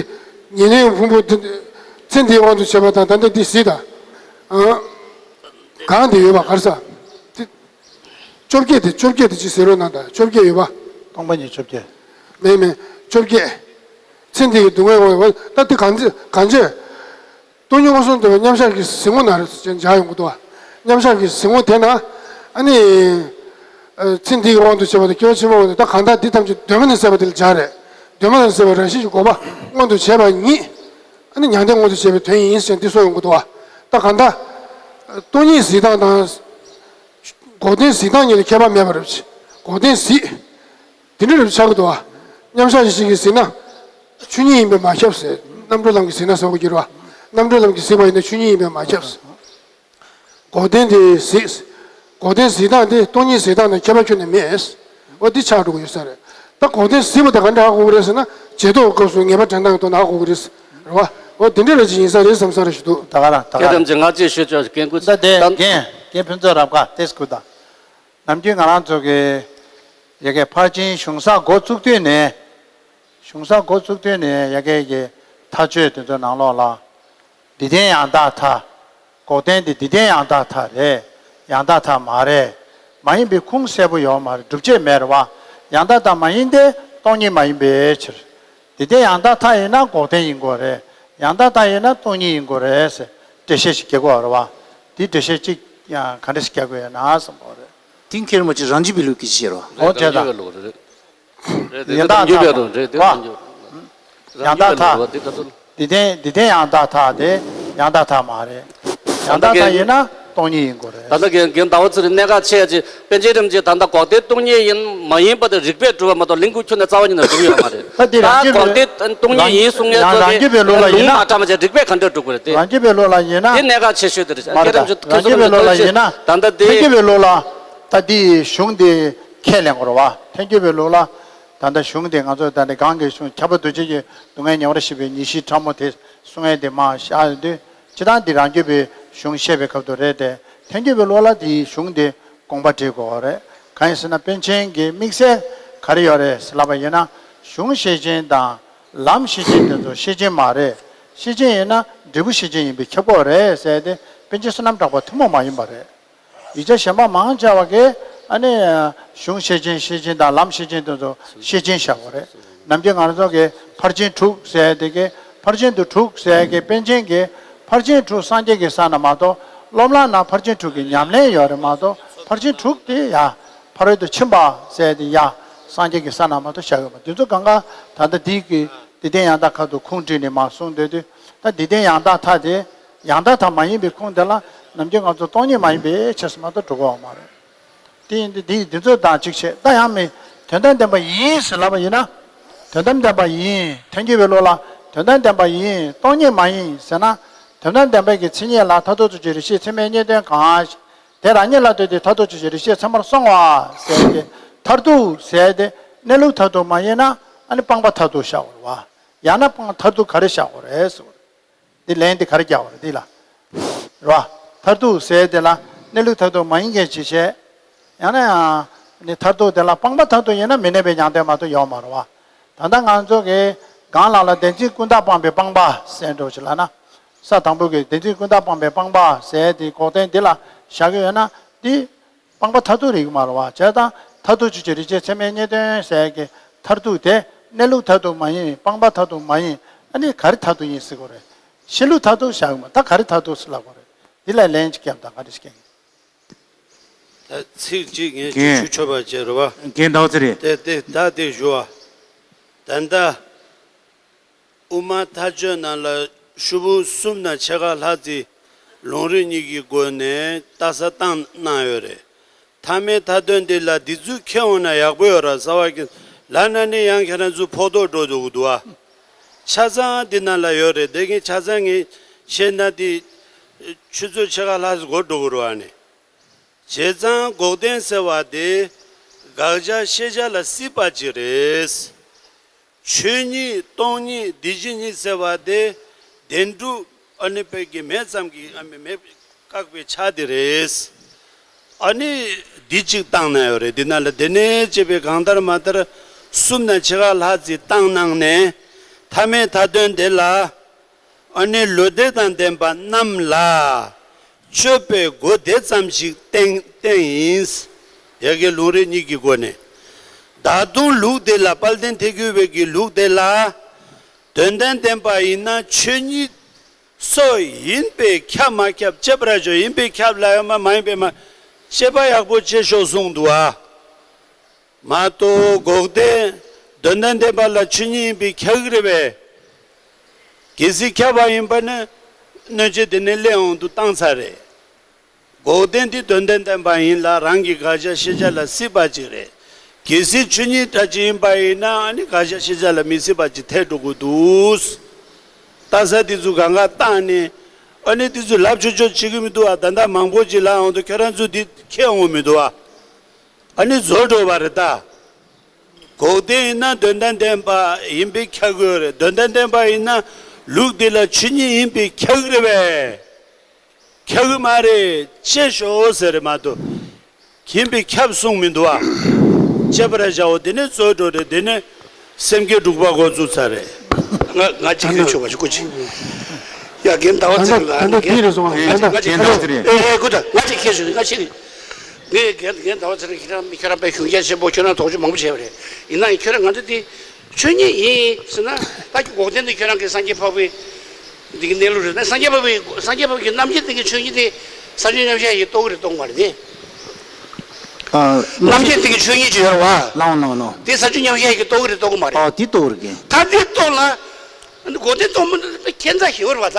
ཉེ་ཉེ་ཕུང་པོ་དེ་ཚེ་འདིའི་དབང་དུ་བྱས་པ་དང་ད་ལྟ་འདི་སྲིད་ད། ཨ་གང་དེ་ཡོད་པ་གར་ས། དེ་བཅོ་བརྒྱད་དེ་བཅོ་བརྒྱད་དེ་ཅི་ཟེར་རོ་ན་ད་བཅོ་བརྒྱད་ཡོད་པ། སྟོང་པ་ཉིད་བཅོ་བརྒྱད། མེད་མེད་བཅོ་བརྒྱད། ཚེ་འདི་ཡི་སྡུག་བསྔལ་དབང་ཡོད་པ་ད་དེ་གང་ཚེ་གང་ཚེ། སྟོང་ཉིད་མངོན་སུམ་དུ་མཉམ་གཞག་གི་གཟིགས་ངོ་ན་རེ་སྦྱར་ཡོང་གི་འདུག་མཉམ་གཞག་གི་གཟིགས་ངོ་དེ་ན་ཨ་ནི། ཚེ་འདི་ཡི་དབང་དུ་བྱས་པ་དང་སྐྱེ་བ་ཕྱི་མའི་དབང་དུ་ད་གང་ལྟར་འདི་ཐམས་ཅད་གདོད་མ་ནས་ཟད་པ་དེ་ལ་སྦྱར་རེད། གདོད་མ་ནས་ཟད་པ་རང་བཞིན་གྱི་འགོག་པ་མངོན་དུ་བྱས་པ་ཉིད། ཨ་ནི་མྱང་འདས་མངོན་དུ་བྱས་པའི་དོན་ཡིན་ཟེར་འདི་གསུངས་ཡོང་གི་འདུག་ད་གང་ལྟར། སྟོང་ཉིད་གཟིགས་སྟངས་དང་། འགོག་བདེན་གཟིགས་སྟངས་གཉིས་ལ་ཁྱད་པར་མེད་པ་རེད། འགོག་བདེན་གཟིགས། དེ་འདྲ་རེད་ཆགས་ཀྱི་འདུག་བ། མཉམ་གཞག་ཞིག་གིས་གཟིགས་ན། ཆོས་ཉིད་ཡིན་པས་མ་ཁྱབ་ཟེར། རྣམ་གྲོལ་ལམ་གྱིས་གཟིགས་ན་ཟེར་བ་གྱུར་བ། རྣམ་གྲོལ་ལམ་གྱིས་གཟིགས་པ་ཡིན་ན་ཆོས་ཉིད་ཡིན་པས་མ་ཁྱབ་ཟེར། འགོག་བདེན་དེ་གཟིགས། འགོག་བདེན་གཟིགས་སྟངས་དེ་སྟོང་ཉིད་གཟིགས་སྟངས་དང་ཁྱད་པར་ཁྱོན་ནས་མེད། འོ་འདི་ཆགས་འགྲོ་གི་ཡོད་ས་རེད། ད་འགོག་བདེན་གཟིགས་པ་དེ་ག་འདྲ་ཧ་གོ་གི་རེད་ཟེར་ན་བྱེ་བྲག་སྐབས་སུ་ངེས་པ་དྲན་སྟངས་དོན་ཧ་གོ་གི་རེད། རེད་བ། འོ་དེ་འདྲ་རེད་ཅིག་ཡིན་ས་རེད་བསམ་ས་རེད་ཞུ་འདུག་ད་ག་རང་ད་ག་རང་། ཁྱེད་རང་ཚོས་ང་ཅིག་ཤོད་ཆོག་རྒན་སྐུ་ད་དེ་ད་རྒན་རྒན་ཕུན་ཚོགས་རབ་དགའ་ཏེས་སྐུ་ད། ནམ་རྒྱུན་ང་རང་ཚོ་གི་ཡ་གི་ཕར་ཕྱིན་གཞུང་བསགས་འགོ་བཙུགས་དུས་ནས། གཞུང་བསགས་འགོ་བཙུགས་དུས་ནས་ཡ་གི་གི་མཐའ་དཔྱོད་དེ་ཚོ་ནང་ལོགས་ལ། འདི་ལྡན་ཡང་དག་མཐའ། འགོག་བདེན་དེ་འདི་ལྡན་ཡང་དག་མཐའ་རེད། ཡང་དག་མཐའ་མ་རེད། མ་ཡིན་པའི་ཁུངས་གསལ་པོ་ཡོད་མ་རེད། སྒྲུབ་བྱེད་མེད་རེད་བ། ཡང་དག་མཐའ་མ་ཡིན་ཏེ་སྟོང་ཉིད་མ་ཡིན་པའི་ཕྱིར། འདི་ལྡན་ཡང་དག་མཐའ་ཡིན་ན་འགོག་བདེན་ཡིན་དགོས་རེད། ཡང་དག་མཐའ་ཡིན་ན་སྟོང་ཉིད་ཡིན་དགོས་རེད་ཟེར་འགྲེལ་བཤད་ཞིག་རྒྱག་དགོས་རེད་བ། དེ་འགྲེལ་བཤད་གཅིག་ཡང་ག་འདྲ་ཞིག་རྒྱག་དགོས་ཡོད་ན་བསམ་གྱི་ཡོད་རེད། དེང་ཁེར་མ་ཅིག་རང་རྒྱུད་པའི་ལུགས་ཀྱི་ཕྱིར་རོ། འོ་བྱས་ཙང་། རེད་རེད་རེད། ཡང་དག་མཐའ་རེད་དེ་རང་རྒྱུད་པའི་ལུགས་རེད་དེ་བ། རང་རྒྱུད་པའི་ལུགས་རེད། ཡང་དག་མཐའ། འདི་ལྡན་འདི་ལྡན་ཡང་དག་མཐའ་དེ་ཡང་དག་མཐའ་མ་རེད། ཡང་དག་མཐའ་ཡིན་ན་སྟོང་ཉིད་ཡིན་དགོས་རེད། ད་ལྟ་རྒན་རྒན་ཟླ་བ་ཚེ་རིང་གནད་འགག་ཆེ་ཡ་ཅིག་པཎ་ཆེན་རིན་པོ་ཆེ་ད་ལྟ་འགོག་བདེན་སྟོང་ཉིད་ཡིན་མ་ཡིན་པ་དེ་རིགས་པས་གྲུབ་པ་མ་གཏོགས་གླེང་ཁུལ་ཁྱོན་ནས་རྩ་བ་ཉིད་ནས་གྲུབ་ཡོད་མ་རེད། ད་འདི་རང་རྒྱུད་པའི་ད་འགོག་བདེན་སྟོང་ཉིད་ཡིན་གསུང་ཡས་ཚོ་རང་དེ་རང་རྒྱུད་པའི་ལུགས་ལ་ཡིན་ན། ལུང་མ་དྲངས་པ་བྱས་རིགས་པས་ག་འདྲ་གྲུབ་དགོས་རེད་དེ། རང་རྒྱུད་པའི་ལུགས་ལ་ཡིན་ན། དེ་གནད་འགག་ཆེ་ཤོས་དེ་རེད། མ་རེད། རྒན་རིན་པོ་ཆེ་རང་རྒྱུད་པའི་ལུགས་ལ་ཡིན་ན། ད་ལྟ་དེ། ཐལ་འགྱུར་བའི་ལུགས་ལ། ད་འདི་གཞུང་འདི་ཁས་ལེན་དགོས་རེད་བ། ཐལ་འགྱུར་བའི་ལུགས་ལ། ད་ལྟ་གཞུང་འདི་ང་ཚོ་ད་ནི་གང་གི་གཞུང་ཁྱབ་པ་འདུ་བྱེད་ཀྱི་སྡུག་བསྔལ་ཉེ་བར་ཞི་བའི་ཉེར་ཞིའི་ཕྲ་མོ་དེ་གསུང་ཡས་དེ་མ་བཞག་ཡོད་དུས་སྤྱིར་བཏང་འདི་རང་རྒྱུད་པའི་གཞུང་བཤད་པའི་སྐབས་དུ་རེད་དེ། ཐལ་འགྱུར་བའི་ལུགས་ལ་འདིའི་གཞུང་འདི་དགོངས་པ་འགྲེལ་དགོས་རེད། གང་ཡིན་ཟེར་ན་པཎ་ཆེན་གྱི་དམིགས་བསལ་ག་རེ་ཡོད་རེད་ལབ་པ་ཡིན་ན། གཞུང་ཤེར་ཕྱིན་དང་ལམ་ཤེར་ཕྱིན་དེ་ཚོ་ཤེར་ཕྱིན་མ་རེད། ཤེར་ཕྱིན་ཡིན་ན་འབྲས་བུ་ཤེར་ཕྱིན་ཡིན་པས་ཁྱབ་དགོས་རེད་ཟེར་ཏེ་པཎ་ཆེན་བསོད་ནམས་གྲགས་པ་ཐུན་མོང་མ་ཡིན་པ་རེད། ཡིག་ཆ་གཞན་པ་མང་ཆེ་བ་གིས་ཨ་ནི་གཞུང་ཤེར་ཕྱིན་ཤེར་ཕྱིན་དང་ལམ་ཤེར་ཕྱིན་དེ་ཚོ་ཤེར་ཕྱིན་བཞག་པ་རེད། ནམ་རྒྱུན་ང་ཚོ་གིས་ཕར་ཕྱིན་དྲུག་ཟེར་དེ་གིས་ཕར་ཕྱིན་དུ་དྲུག་ཟེར་གི་པཎ་ཆེན་གྱིས་ཕར་ཕྱིན་དྲུག་སངས་རྒྱས་ཀྱི་ས་ན་མ་གཏོགས་སློབ་ལམ་ན་ཕར་ཕྱིན་དྲུག་གི་ཉམས་ལེན་ཡོད་རེད་མ་གཏོགས་ཕར་ཕྱིན་དྲུག་དེ་ཡ་ཕ་རོལ་ཏུ་ཕྱིན་པ་ཟེར་དེ་ཡ་སངས་རྒྱས་ཀྱི་ས་ན་མ་གཏོགས་བཞག་ཡོད་མ། དེ་ཚོ་གང་ག་ད་ལྟ་འདི་གི་འདི་ལྡན་ཡང་དག་ཁ་ཐུག་ཁུངས་བྲིས་ནས་མ་གསུངས་སྡོད་དུས་ད་འདི་ལྡན་ཡང་དག་མཐའ་དེ། ཡང་དག་མཐའ་མ་ཡིན་པའི་ཁུངས་དེ་ལ་ནམ་རྒྱུན་ང་ཚོ་སྟོང་ཉིད་མ་ཡིན་པའི་ཆོས་སུ་མ་གཏོགས་འགྲོ་གི་ཡོད་མ་རེད། དེ་ཡིན་དུས་འདི་འདི་ཚོ་དང་གཅིག་བྱས་ད་ཡང་མིན་དོན་དམ་བདེན་པ་ཡིན་ཟེར་ལབ་པ་ཡིན་ན། དོན་དམ་བདེན་པ་ཡིན། ཐལ་འགྱུར་བའི་ལུགས་ལ་དོན་དམ་བདེན་པ་ཡིན། སྟོང་ཉིད་མ་ཡིན་ཟེར་ན། དོན་དམ་བདེན་པའི་གི་མཚན་ཉིད་ལ་མཐར་ཐུག་ཐུག་ཅིག་རེ་ཞིག་ཚད་མའི་རྙེད་དོན་གང་ཞིག་དེ་རང་ཉིད་ལ་ལྟོས་ཏེ་མཐར་ཐུག་ཐུག་ཅིག་རེ་ཞིག་ཚད་མར་སོང་བ་ཟེར་གི་མཐར་ཐུག་ཟེར་དེ་གནས་ལུགས་མཐར་ཐུག་མ་ཡིན་ན་ཨ་ནི་སྤངས་པ་མཐར་ཐུག་བཞག་དགོས་རེད་བ། ཡང་ན་སྤངས་མཐར་ཐུག་ག་རེ་བཞག་དགོས་རེད་ཟེར་བ་རེད། འདི་ལན་འདི་ག་རེ་རྒྱག་པ་རེད་འདི་ལ། རེད་བ། མཐར་ཐུག་ཟེར་དེ་ལ་གནས་ལུགས་མཐར་ཐུག་མ་ཡིན་མཁན་ཅིག་བྱས། ཡང་ན་ཡང་ནི་མཐར་ཐུག་དེ་ལ་སྤངས་པ་མཐར་ཐུག་ཡིན་ན་མི་གནས་པའི་མྱང་འདས་མ་གཏོགས་ཡོད་མ་རེད་བ། ད་ལྟ་ང་ཚོ་གི་གང་ལ་ལ་བདེན་འཛིན་ཀུན་བརྟགས་སྤངས་པའི་སྤངས་པ་ཟེར་འགྲོ་ཞིག་ལ་ན། ས་དང་པོ་གི་བདེན་འཛིན་ཀུན་བརྟགས་སྤངས་པའི་སྤངས་པ་ཟེར་དེ་འགོག་བདེན་འདི་ལ་བཞག་གི་ཡོད་ན་འདི། སྤངས་པ་མཐར་ཐུག་རིག་མ་རེད་བ། བྱས་ཙང་མཐར་ཐུག་ཆོས་ཅན་རིག་བྱེད་ཚད་མའི་རྙེད་དོན་ཟེར་གྱི་མཐར་ཐུག་དེ་གནས་ལུགས་མཐར་ཐུག་མ་ཡིན། སྤངས་པ་མཐར་ཐུག་མ་ཡིན། ཨ་ནི་ག་རེ་མཐར་ཐུག་ཡིན་ཟེར་དགོས་རེད། གཞི་ལུགས་མཐར་ཐུག་བཞག་ཡོད་མ་ད་ག་རེ་མཐར་ཐུག་ཟེར་ལབ་དགོས་རེད། འདི་ལ་ལན་ཅིག་བརྒྱབ་དང་ག་རེ་ཞིག་ཀྱང་། ད་ཚིག་གཅིག་ངས་ཅིག་ཞུ་ཆོག་པ་བྱས་རེད་བ། རྒན་ཟླ་བ་ཚེ་རིང་། དེ་དེ་ད་དེ་ཞུ་བ། ད་ལྟ། དབུ་མ་མཐའ་དཔྱོད་ནང་ལ་ཤོག་བུ་གསུམ་དང་ཕྱེད་ཀ་ལྷག་ཙམ་ལུང་རིགས་གཉིས་ཀྱི་སྒོ་ནས་ལྟ་ས་བཏང་གནང་ཡོད་རེད། མཐའ་མའི་མཐའ་དོན་འདི་ལ་འདི་ཚོ་ཁྱེར་འོང་ན་ཡག་པོ་ཡོད་ར་ཟེར་བ་གི་ལབ་ན་ནི་ཡང་ཁྱེད་རང་ཚོ་ཕོག་ཐུག་འགྲོ་འདུག་འདུག་ཨ། ཆ་ཚང་འདི་ནང་ལ་ཡོད་རེད། དེ་གིན་ཆ་ཚང་ངས་བཤད་ན་འདི་ཆུ་ཚོད་ཕྱེད་ཀ་ལྷག་ཙམ་འགོར་འགྲོ་གི་རེད་ཨ་ནི། བྱས་ཙང་འགོག་བདེན་ཟེར་བ་དེ་དགག་བྱ་ཤེས་བྱ་ལ་སྲིད་པ་ཅིག་རེད། ཆོས་ཉིད་སྟོང་ཉིད་འདི་ཕྱི་གཉིས་ཟེར་བ་དེ་བདེན་གྲུབ་ཨ་ནི་དཔེ་གི་མེད་ཙམ་གྱི་ཨ་མི་མེད་བཀག་པའི་ཆ་དེ་རེད། ཨ་ནི་འདི་གཅིག་བཏང་གནང་ཡོད་རེད། འདི་ན་ལ་དེ་ནས་བྱས་པའི་གང་ལྟར་མ་ལྟར་གསུམ་ན་ཕྱེད་ཀ་ལྷག་ཙམ་བཏང་གནང་ནས། མཐའ་མའི་མཐའ་དོན་དེ་ལ་ཨ་ནི་ལུགས་འདི་དང་ལྡན་པ་རྣམས་ལ་སྤྱོད་པའི་སྒོ་དེ་ཙམ་ཞིག་བསྟན་བསྟན་ཡིན། ཡ་གི་ལུང་རིགས་གཉིས་ཀྱི་སྒོ་ནས། ད་དུང་ལུགས་དེ་ལ། དཔལ་ལྡན་ཐེག་མཆོག་པའི་གི་ལུགས་དེ་ལ་དོན་དམ་བདེན་པ་ཡིན་ན་ཆོས་ཉིད་སོགས་ཡིན་པས་ཁྱབ་མ་ཁྱབ། དཔྱད་པར་བྱ། ཡིན་པས་ཁྱབ་ལ་ཡང་མ་མ་ཡིན་པས་མ། དཔྱད་པ་ཡག་པོ་བྱེད་ཤོག་གསུངས་འདུག་ཨ། མ་གཏོགས་འགོག་བདེན་དོན་དམ་བདེན་པ་ལ་ཆོས་ཉིད་ཡིན་པས་ཁྱབ་ཀྱི་རེད་པས། གལ་སྲིད་ཁྱབ་པ་ཡིན་པ་ན་གནོད་བྱེད་དེ་ནི་གླེང་འོང་དུ་བཏང་ཚར་རེད། འགོག་བདེན་དེ་དོན་དམ་བདེན་པ་ཡིན་ལ་རང་གི་དགག་བྱ་ཤེས་བྱ་ལ་སྲིད་པ་ཅིག་རེད། གལ་སྲིད་ཆོས་ཉིད་ལྟ་ཅི་ཡིན་པ་ཡིན་ན་ཨ་ནི་དགག་བྱ་ཤེས་བྱ་ལ་མི་སྲིད་པ་ཅིག་ཐལ་འགྲོ་གི་འདུག། ལྟ་ས་དེ་ཚོ་གང་ག་བཏང་ནས་ཨ་ནི་དེ་ཚོ་ལབ་ཆོག་ཆོག་བྱེད་ཀྱི་མི་འདུག་ཨ། ད་ལྟ་མང་པོ་ཅིག་ལབ་འོང་དུ་ཁྱོད་རང་ཚོ་འདི་ཁྱེད་འོང་མི་འདུག་ཨ། ཨ་ནི་བཟོ་འགྲོ་བ་རེད་ད། འགོག་བདེན་ཡིན་ན་དོན་དམ་བདེན་པ་ཡིན་པས་ཁྱབ་དགོས་རེད། དོན་དམ་བདེན་པ་ཡིན་ན་ལུགས་འདི་ལ་ཆོས་ཉིད་ཡིན་པས་ཁྱབ་ཀྱི་རེད་པས། ཁྱབ་ཀྱི་མ་རེད་ཅེས་ཤོག་ཟེར་རེད་མ་གཏོགས། ཡིན་པས་ཁྱབ་གསུངས་མི་འདུག་ཨ། དཔྱད་པར་བྱའོ། དེ་ནས་རྩོད་འགྲོ་རེད། དེ་ནས་སེམས་བསྐྱེད་དྲུག་པ་འགོ་བཙུགས་ཚར་རེད། ང་ང་གཅིག་ཁྱོད་ཆོག་པ་ཞིག་སྐུ་མཁྱེན། ཡ་རྒན་ཟླ་བ་ཚེ་རིང་ལགས་ད་ལྟ་འདི་རེད་སོང་ང་། ད་ལྟ་རྒན་ཟླ་བ་ཚེ་རིང་། ཨེ་ཨེ་སྐུ་ད་ང་གཅིག་ཁྱེད་ཞུ་ང་གཅིག་ངས་རྒན་རྒན་ཟླ་བ་ཚེ་རིང་ཁྱེད་རང་མི་ཁྱེད་རང་དཔེ་གཞུང་རྒྱ་ཆེན་པོ། ཁྱོད་རང་དོགས་གཅོད་མང་པོ་བྱས་པ་རེད། ཡིན་ན་ཡང་ཁྱོད་རང་ང་ཚོ་འདི་ཆོས་ཉིད་ཡིན་ཟེར་ན། ད་འགོག་བདེན་དུ་ཁྱོད་རང་གིས་སངས་རྒྱས་འཕགས་པའི་འདི་གི་གནས་ལུགས་རེད་ན། སངས་རྒྱས་འཕགས་པའི་སངས་རྒྱས་འཕགས་པའི་རྣམ་མཁྱེན་དེ་གི་ཆོས་ཉིད་དེ་ས་བཅུ་མཉམ་གཞག་ཡིན་རྟོགས་ཀྱི་རེད་རྟོགས་མ་རེད་དེ། ཨ། རྣམ་མཁྱེན་དེ་གི་ཆོས་ཉིད་ཅིག་ཡོད་རེད་བ། ལའོ་ལའོ་ལའོ། དེ་ས་བཅུ་མཉམ་གཞག་ཡིན་རྟོགས་ཀྱི་རེད་རྟོགས་ཀྱི་མ་རེད། ཨ་དེ་རྟོགས་རེད་གི། ད་དེ་རྟོགས་ལ་འགོག་བདེན་རྟོགས་མི་འདུག་ཁྱད་མཚར་ཞེ་པོ་རེད་བ་ད།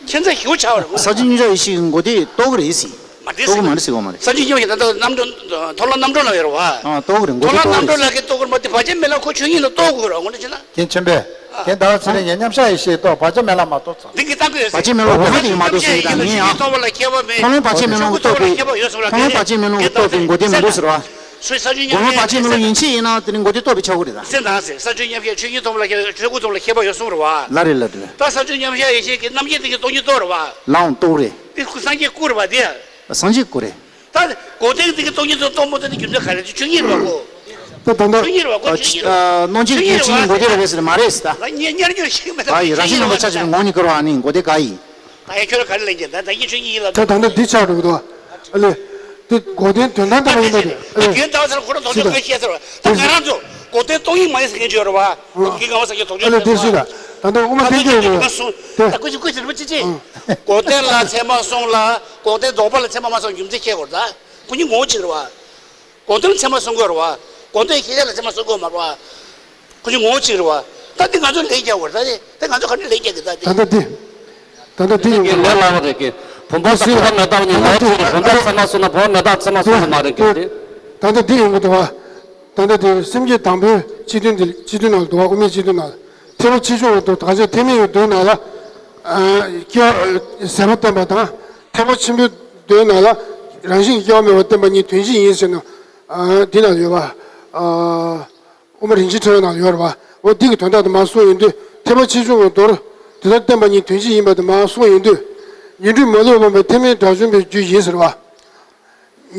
ཁྱད་མཚར་ཞེ་པོ་ཆགས་པ་རེད། ས་བཅུ་མཉམ་གཞག་ཡེ་ཤེས་ཀྱི་འགོག་བདེན་རྟོགས་ཀྱི་རེད་ཟེར། མ་རེད་རྟོགས་ཀྱི་མ་རེད་ཟེར་གོ་མ་རེད། ས་བཅུ་མཉམ་གཞག་ད་ལྟ་རྣམ་གྲོལ་མཐོ་སློབ་རྣམ་གྲོལ་ལ་ཡོད་རེད་བ། ཨ་རྟོགས་ཀྱི་རེད། འགོག་མཐོ་བདེན་སློབ་རྣམ་གྲོལ་ལ་གི་རྟོགས་ཀྱི་རེད་མ་དེ་བར་ཆད་མེད་ལ་ཁོ་ཆོས་ཉིད་ལ་རྟོགས་དགོས་རེད་དངོས་གནས་བྱས་ན། རྒན་ཆེན་པོས། རྒན་ཟླ་བ་ཚེ་རིང་ཡང་མཉམ་གཞག་ཡེ་ཤེས་རྟོགས་བར་ཆད་མེད་ལ་མ་རྟོགས་ཙང་། འདི་གི་ལྟ་དགོས་ཡོད་ཟེར། བར་ཆད་མེད་ལ་འོ་ཧོ་དེ་ཡིན་མ་གཏོགས་ཟེར་གི་ད་ངས་ཡང་། མཐོང་བ་ལ་ཁྱད་པར་མེད། མཐོང་ལམ་བར་ཆད་མེད་ལ་ཆོས་སྐུ་རྟོགས་པའི། མཐོང་ལམ་བར་ཆད་མེད་ལ་རྟོགས་པའི་འགོག་བདེན་མི་འདུག་ཟེར་བ། སོ་སོ་ཆོས་ཉིད་འགོག་ལམ་བར་ཆད་མེད་ལ་ཡིན་ཕྱིན་ཡིན་ན་དེ་ནི་འགོག་བདེན་རྟོགས་པའི་ཆགས་ཀྱི་རེད་ད། སེམས་དང་ཟེར། ས་བཅུ་མཉམ་གཞག་ཆོས་ཉིད་མཐོང་བ་ལ་ཁྱད་ཆོས་སྐུ་མཐོང་བ་ལ་ཁྱད་པར་ཡོད་གསུངས་རེད་བ། ལ་རེད་ལ་རེད། ད་ས་བཅུ་མཉམ་གཞག་ཡེ་ཤེས་ཀྱི་རྣམ་མཁྱེན་དེ་གི་སྟོང་ཉིད་རྟོགས་རེད་བ། ལའང་རྟོགས་རེད། དེ་སྐུ་སངས་རྒྱས་སྐུ་རེད་བ་དེ། སངས་རྒྱས་སྐུ་རེད། ད་འགོག་བདེན་དེ་གི་སྟོང་ཉིད་དུ་རྟོགས་མི་ཐུབ་ན་རྒྱུ་མཚན་ག་རེ་རེད། ཆོས་ཉིད་རེད་བ་ཁོ། ད་ད་ལྟ་ཆོས་ཉིད་རེད་བ་ཁོ། ཆོས་ཉིད་རེད་བ། རྣམ་མཁྱེན་གྱི་ཆོས་ཉིད་འགོག་བདེན་རེད་ཟེར་མ་རེད་ཟེར་ད། ད་ངས་ཉར་ཉོར་ཤེས་མེད་ད། ཨ་ཡི་རང་བཞིན་རྣམ་པར་ཆགས་ཆགས་པའི་ངོ་ཉིད་ཀྱི་རོ་ཨ་ནི་འགོག་བདེན་ག་ཡིན། ད་ཡ་ཁྱོད་ལ་ག་རེ་ལན་རྒྱག་ད་ད་ངས་ཆོས་ཉིད་ཡིན་ལབ། ད་ད་ལྟ་འདི་ཆགས་འགྲོ་གི་འདུག་ཨ་ལེ། དེ་འགོག་བདེན་དོན་དམ་དམ་པ་ཡིན་པ་དེ་ཨ་ལེ། རྒན་ཟླ་བ་ཚེ་རིང་ཁོ་རང་དོགས་གཅོད་དགོས་ཤེས་ཟེར་བ། ད་ང་རང་ཚོ་འགོག་བདེན་སྟོང་ཉིད་མ་ཡིན་ཟེར་མཁན་ཅིག་ཡོད་རེད་བ། ཨ་རྒན་ངག་དབང་སངས་རྒྱས་དོགས་གཅོད་ཨ་ལེ་དེ་སུ་ལ་ད་ལྟ་དབུ་མ་བསྟན་རྒྱས་ཡོད་ད་ཀུན་གཞི་ཀུན་གཞི་རིན་པོ་ཆེ་ཅེས། འགོག་བདེན་ལ་ཚད་མ་གསུམ་ལ་འགོག་བདེན་ལྡོག་པ་ལ་ཚད་མ་མ་གསུངས་རྒྱུ་མཚན་ཁྱེད་སྐོར་ད། ཁོ་གཉིས་ངོ་བོ་གཅིག་རེད་བ། འགོག་བདེན་ལ་ཚད་མ་གསུང་གི་ཡོད་རེད་བ། འགོག་བདེན་ཤེས་བྱ་ལ་ཚད་མ་གསུང་གི་ཡོད་མ་རེད་བ། ཁོ་གཉིས་ངོ་བོ་གཅིག་རེད་བ། ད་འདི་ང་ཚོ་ལན་རྒྱག་དགོས་རེད་ད། དེ་ད་ང་ཚོ་ག་འདྲ་ལན་རྒྱག་གི་ད་དེ། ད་ལྟ་འདི། ད་ལྟ་འདི་ཡོང་གི་ལན་ལ་བ་རེད་གི། བུམ་པ་དང་བུམ་པ་མེད་པ་ཉིད་ལོག་ཅིག་རེད། བུམ་པ་ཚད་མ་གསུངས་ན་བུམ་པ་མེད་པ་ཚད་མ་གསུངས་ས་མ་རེད་གི་དེ། ད་ལྟ་འདི་ཡོང་གི་འདུག་བ། ད་ལྟ་འདི་སེམས་བསྐྱེད་དང་པོའི་སྤྱི་དོན་འདི་སྤྱི་དོན་ནང་ལ་འདུག་བ། དབུ་མའི་སྤྱི་དོན་ནང་ལ། ཐེག་པ་ཆེ་ཆུང་གི་མདོ་དག་ཆ་ཐེག་དམན་གྱི་མདོའི་ནང་ལ། ཨ་སྐྱེ་བ་ཟད་པ་བསྟན་པ་དང་། ཐེག་པ་ཆེན་པོའི་མདོའི་ནང་ལ་རང་བཞིན་གྱི་སྐྱེ་བ་མེད་པར་བསྟན་པ་ཉིད་དོན་སྤྱི་ཡིན་ཟེར་ན། ཨ་འདི་ནང་ཡོད་པ། ཨ་དབུ་མ་རིན་ཆེན་ཕྲེང་བའི་ནང་ཡོད་རེད་པ། འོ་འདི་གི་དོན་དག་དེ་མར་གསུངས་ཡོང་དུས་ཐེག་པ་ཆེ་ཆུང་གི་མདོར་དེ་ལྟར་བསྟན་པ་ཉིད་དོན་སྤྱི་ཡིན་པ་དེ་མར་གསུངས་ཡོང་དུས། ཉོན་སྒྲིབ་མ་ལུས་པ་སྤངས་པའི་ཐེག་དམན་དགྲ་བཅོམ་པའི་རྒྱུ་ཡིན་ཟེར་བ།